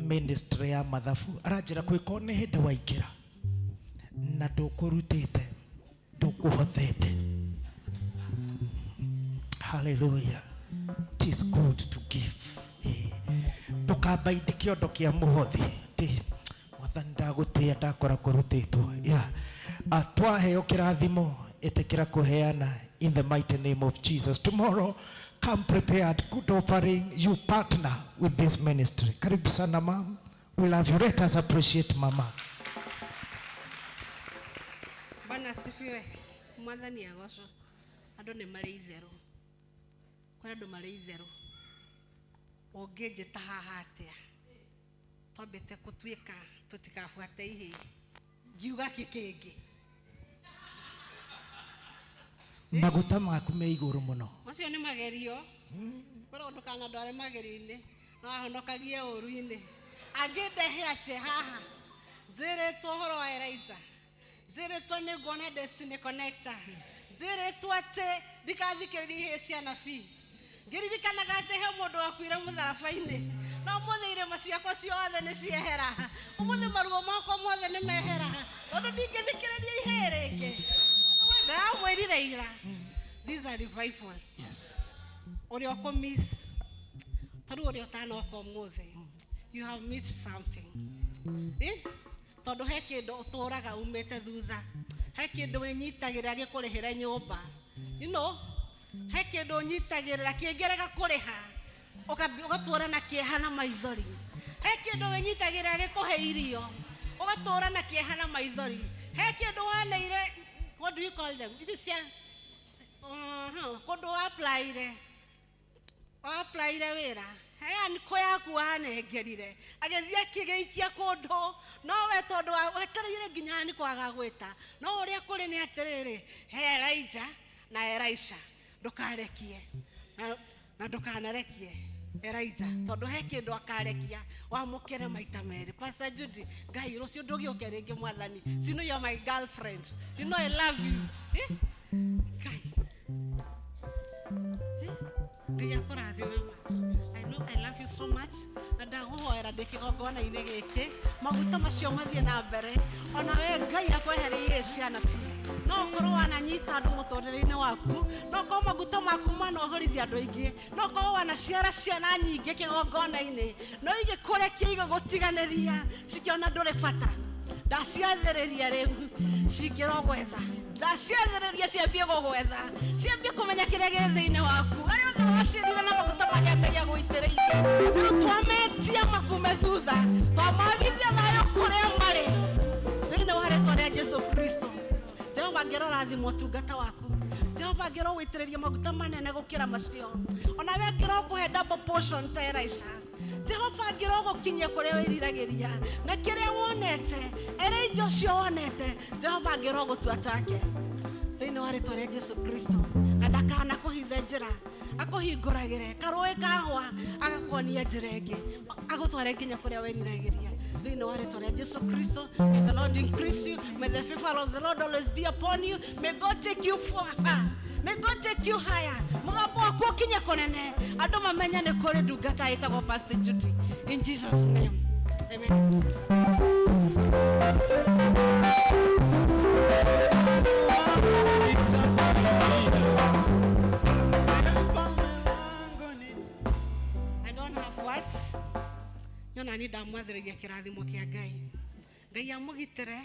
ministry ya mathabu aranjĩra kwĩko nĩ hĩndĩ waingĩra na ndũkũrutĩte ndũkũhothete. Hallelujah. It is good to give. Ndũkambaindi kĩondo kĩa mũhothi. Ti Mwathani ndagũtĩĩa ndakora kũrutĩtwo. Yeah. Twaheo kĩrathimo ĩtĩkĩra kũheana in the mighty name of Jesus. Tomorrow, come prepared, good offering, you partner with this ministry. Karibu sana, ma'am. We love you. Let us appreciate mama. Bwana asifiwe. Mwathani agocwo. Andũ nĩ marĩ itherũ, kwĩna andũ marĩ itherũ. Ũngĩnjĩta haha atĩa twambĩte gũtuĩka tũtikabuate ihĩĩ ngiuga kĩ kĩngĩ? Maguta maku me igũrũ mũno. Macio nĩ magerio kwĩrwo ndũkanandware magerio-inĩ no ahonokagie ũru-inĩ. Angĩndehe atĩa haha njĩrĩtwo ũhoro wa Elijah, njĩrĩtwo nĩ nguona destiny connector, njĩrĩtwo atĩ ndikathikĩrĩria ihĩĩ cia nabii, ngĩririkanaga atĩ he mũndũ wakuire mũtharaba-inĩ na ũmũthĩ irĩma ciakwa ciothe nĩ ciehera, ũmũthĩ maruo makwa mothe nĩ mehera tondũ ndingĩthikĩrĩria ihĩĩ rĩngĩ. Ndĩramwĩrire ira, these are revival. Ũrĩa ũkũmiss tarĩu ũrĩa ũtanoka ũmũthĩ, you have missed something, eh? Tondũ he kĩndũ ũtũraga umĩte thutha, he kĩndũ wĩnyitagĩrĩra gĩkũrĩhĩre nyũmba, he kĩndũ ũnyitagĩrĩra kĩngĩrega kũrĩha ũgatũra na kĩeha na maithori, he kĩndũ wĩnyitagĩrĩra gĩkũhe irio ũgatũra na kĩeha na maithori, he kĩndũ waneire, what do you call them, ici cia kũndũ applyire. Waplaire wĩra heani kũ yaku wanengerire agĩthiĩ akĩgĩikia kũndũ no we tondũ wetereire nginya aniko agagwĩta no ũrĩa kũrĩ nĩ atĩrĩrĩ he Elijah na Elisha ndũkarekie na ndũkanarekie Elijah tondũ he kĩndũ akarekia wamũkĩre maita merĩ. Pastor Judy, Ngai rũciũ ndũgĩũke rĩngĩ mwathani. You know you're my girlfriend, you know I love you, eh? Ngai. Ngai akũrathime ma. I know I love you so much na ndagũhoera ndĩ kĩgongona-inĩ gĩkĩ maguta macio mathiĩ na mbere ona we Ngai akwehereirie ciana biũ no ũkorwo wananyita andũ mũtũrĩre-inĩ waku no ũkorwo maguta maku manohorithia andũ aingĩ no ũkorwo wanaciara ciana nyingĩ kĩgongona-inĩ no igĩkũrekia igĩgũtiganĩria cikĩona ndũrĩ bata ndaciathĩrĩria rĩu cingĩrogwetha ndaciathĩrĩria ciambie gũgwetha ciambie kũmenya kĩrĩa gĩ thĩinĩ waku arĩa othe wacirire na maguta marĩa Ngai agũitĩrĩirie rĩu twametia makume thutha twamagithia thayũ kũrĩa marĩ thĩinĩ wa rĩtwa rĩa Jesu Kristo. Jehova angĩrora rathima ũtungata waku Jehova angĩrora gũitĩrĩria maguta manene gũkĩra macio ona we angĩrora kũhe double portion ta Elisha Jehova angĩrora gũkinyia kũrĩa wĩriragĩria na kĩrĩa wonete Elijah ũcio wonete Jehova angĩrora gũtua take thĩinĩ wa rĩtwa rĩa Jesu Kristo na ndakana kũhithe njĩra akũhingũragĩre karũĩ kahwa agakuonia njĩra ĩngĩ agũtware nginya kũrĩa wĩriragĩria thĩinĩ wa rĩtwa rĩa Jesu Kristo. May the Lord increase you, may the favor of the Lord always be upon you, may God take you far, may God take you higher mũgambo waku ũkinye kũnene andũ mamenye nĩ kũrĩ ndungata ĩtagwo Pastor Judy, in Jesus name, amen. I don't have words. Nyona ni ndamwathĩrĩria kĩrathimo kĩa Ngai. Ngai amũgitĩre,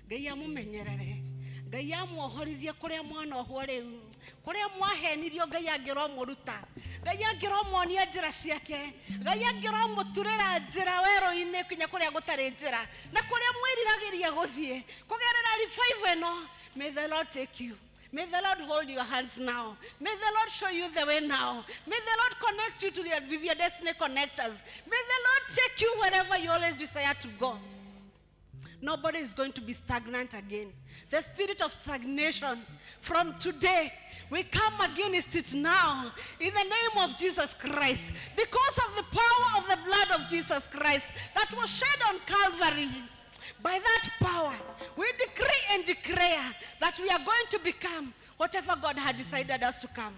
Ngai amũmenyerere, Ngai amuohorithie kũrĩa mwanohwo rĩu, kũrĩa mwahenirio Ngai angĩromũruta, Ngai angĩromuonia njĩra ciake, Ngai angĩromũturĩra njĩra werũ-inĩ kinya kũrĩa gũtarĩ njĩra na kũrĩa mwĩriragĩria gũthiĩ kũgerera revival ĩno. May the Lord take you. May the Lord hold your hands now. May the Lord show you the way now. May the Lord connect you with your destiny connectors. May the Lord take you wherever you always desire to go. Nobody is going to be stagnant again. The spirit of stagnation, from today, we come against it now in the name of Jesus Christ. Because of the power of the blood of Jesus Christ that was shed on Calvary, by that power, we decree and declare that we are going to become whatever God had decided us to come.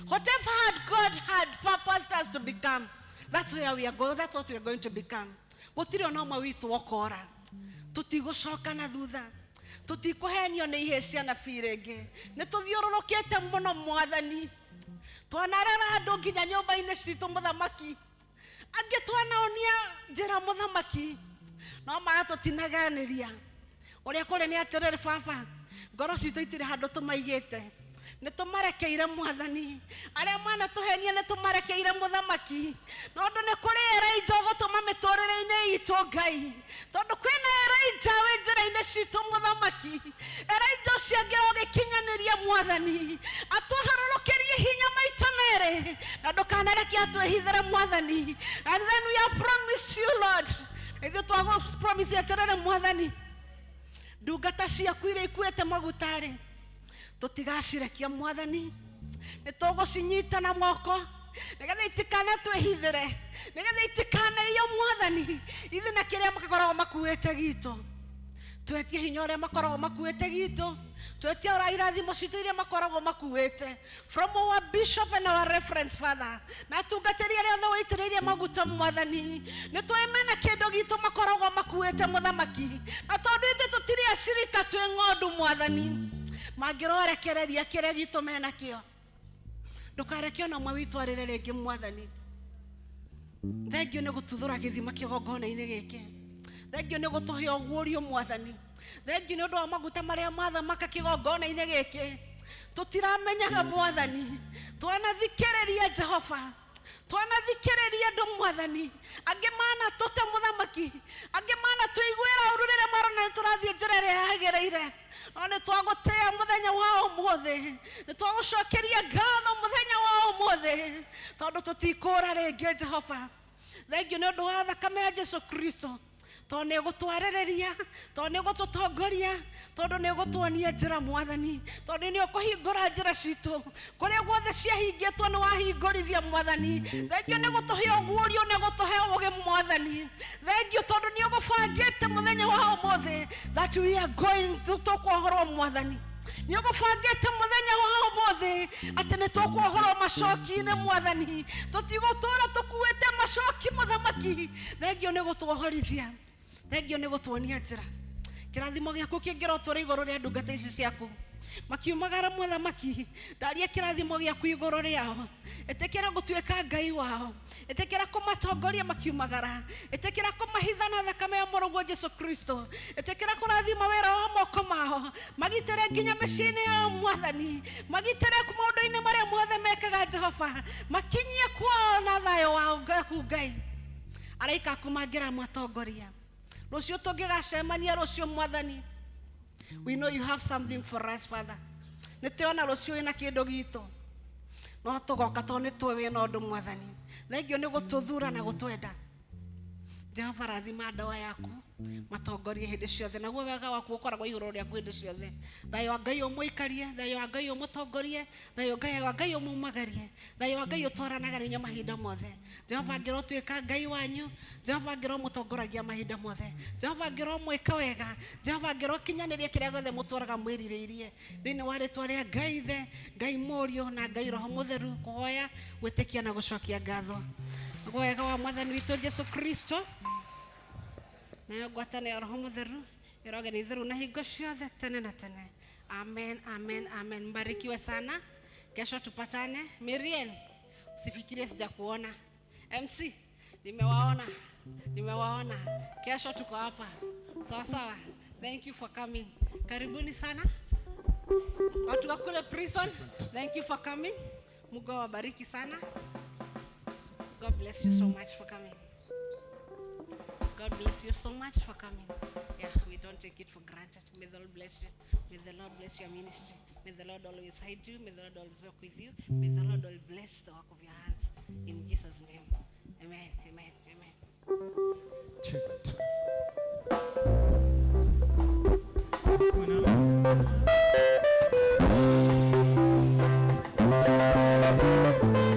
Whatever God had purposed us to become, that's where we are going. That's what we are going to become. Gũtirĩ ona ũmwe witũ ũkora. Tũtigũcoka na thutha. Tũtikũhenio nĩ ihĩĩ cia nabii rĩngĩ. Nĩ tũthiũrũrũkĩte mũno mwathani. Twanarera andũ nginya nyũmba-inĩ citũ mũthamaki. Angĩ twanaonia njĩra mũthamaki. No magatũtinaganĩria. Ũrĩa kũrĩ nĩ atĩrĩrĩ baba, ngoro citũ itirĩ handũ tũmaigĩte. Nĩ tũmarekeire mwathani. Arĩa manatũhenia nĩ tũmarekeire mũthamaki. No ũndũ nĩ kũrĩ Elijah ũgũtũma mĩtũrĩre-inĩ itũ Ngai. Tondũ kwĩna Elijah wĩ njĩra-inĩ citũ mũthamaki. Elijah ũcio angĩrwo ũgĩkinyanĩria mwathani. Atũharũrũkĩrie hinya maita merĩ. Na ndũkanareke atwĩhithĩre mwathani. And then we have promised you, Lord. Ithuĩ twagũ promise atĩrĩrĩ mwathani. Ndungata ciaku iria ikuĩte maguta-rĩ, tũtigacirekia mwathani. Nĩ tũgũcinyita na moko nĩgetha itikanatwĩhithĩre, nĩgetha itikanaiyo mwathani. Ithuĩ na kĩrĩa makoragwo makuĩte gitũ, twetie hinya ũrĩa makoragwo makuĩte gitũ, twetie ũrĩa irathimo citũ iria makoragwo makuĩte from our bishop and our reference father na atungatĩri arĩa othe wĩitĩrĩirie maguta mwathani. Nĩ tũĩ mena kĩndũ gitũ makoragwo makuĩte mũthamaki, na tondũ ithuĩ tũtirĩ acirika twĩ ng'ondu mwathani, mangĩrorekereria kĩrĩa gitũ menakĩo, ndũkareke ona ũmwe witũ arĩre rĩngĩ mwathani. Thengiũ nĩ gũtuthũra gĩthima kĩgongona-inĩ gĩkĩ. Thengiũ nĩ gũtũhe ũguũrio mwathani. Thengiũ nĩ ũndũ wa maguta marĩa mathamaka kĩgongona-inĩ gĩkĩ. Tũtiramenyaga mwathani, twanathikĩrĩria Jehova, twanathikĩrĩria andũ mwathani, angĩ manatũte mũthamaki, angĩ manatũiguĩra ũru rĩrĩa marona nĩ tũrathiĩ njĩra ĩrĩa yagĩrĩire. No nĩ twagũtĩĩa mũthenya wa ũmũthĩ, nĩ twagũcokeria ngatho mũthenya wa ũmũthĩ. ũmũthĩ tondũ tũtikũra rĩngĩ Jehova. Thengiũ nĩ ũndũ wa thakame ya Jesu Kristo tondũ nĩ ĩgũtwarĩrĩria, tondũ nĩ ĩgũtũtongoria, tondũ nĩ ĩgũtuonia njĩra mwathani, tondũ nĩ ũkũhingũra njĩra citũ kũrĩa guothe ciahingĩtwo nĩ wahingũrithia mwathani. Thengiũ nĩ gũtũhe ũguũrio, nĩ gũtũhe ũũgĩ mwathani. Thengiũ tondũ nĩ ũgũbangĩte mũthenya wa ũmũthĩ that we are going to tũkuohorwo mwathani. Nĩ ũgũbangĩte mũthenya wa ũmũthĩ atĩ nĩ tũkuohorwo macoki-inĩ mwathani, tũtigũtũra tũkuĩte macoki mũthamaki. Thengiũ nĩ gũtuohorithia, thengiũ nĩ gũtuonia njĩra. Kĩrathimo gĩaku kĩngĩrotũra igũrũ rĩa ndungata ici ciaku makiumagara mũthamaki, ndaria kĩrathimo gĩaku igũrũ rĩao. Ĩtĩkĩra gũtuĩka Ngai wao, ĩtĩkĩra kũmatongoria makiumagara, ĩtĩkĩra kũmahitha na thakame ya mũrũguo Jesu Kristo, ĩtĩkĩra kũrathima wĩra wa moko mao, magitĩre nginya mĩciĩ-inĩ yao mwathani, magitĩre maũndũ-inĩ marĩa mothe mekaga Jehova, makinyie kwao na thayũ wao waku Ngai. Araika aku mangĩramatongoria rũciũ tũngĩgacemania rũciũ mwathani, we know you have something for us Father. Nĩ twĩona rũciũ wĩna kĩndũ gitũ, no tũgoka tondũ nĩ tũĩ wĩna ũndũ mwathani. Thengiũ nĩ gũtũthura na gũtwenda. Jehova rathima ndawa yaku, matongorie hĩndĩ ciothe, naguo wega waku ũkoragwo igũrũ rĩaku hĩndĩ ciothe. Thayũ wa Ngai ũmũikarie, thayũ wa Ngai ũmũtongorie, thayũ wa Ngai ũmumagarie, thayũ wa Ngai ũtwaranaga na inyuĩ mahinda mothe. Jehova angĩrotuĩka Ngai wanyu, Jehova angĩromũtongoragia mahinda mothe, Jehova angĩromwĩka wega, Jehova angĩrokinyanĩria kĩrĩa gĩothe mũtũraga mwĩrirĩirie. Thĩinĩ wa rĩtwa rĩa Ngai Ithe, Ngai Mũriũ na Ngai Roho Mũtheru, kũhoya, gwĩtĩkia na gũcokia ngatho. Naguo wega wa Mwathani witũ Jesu Kristo nayo ngwatanĩro ya Roho Mũtheru ĩrogeni itheru na hingo ciothe tene na tene. Amen, amen, amen. Mbarikiwe sana. Kesho tupatane. Miriam, usifikirie sijakuona. MC, nimewaona, nimewaona. Kesho tuko hapa. Sawa sawa. Thank you for coming. Karibuni sana. Watu wa kule prison, thank you for coming. Mungu awabariki sana. God bless you so much for coming. God bless you so much for coming. Yeah, we don't take it for granted. May the Lord bless you. May the Lord bless your ministry. May the Lord always hide you. May the Lord always walk with you. May the Lord always bless the work of your hands. In Jesus' name. Amen, amen, amen. Check.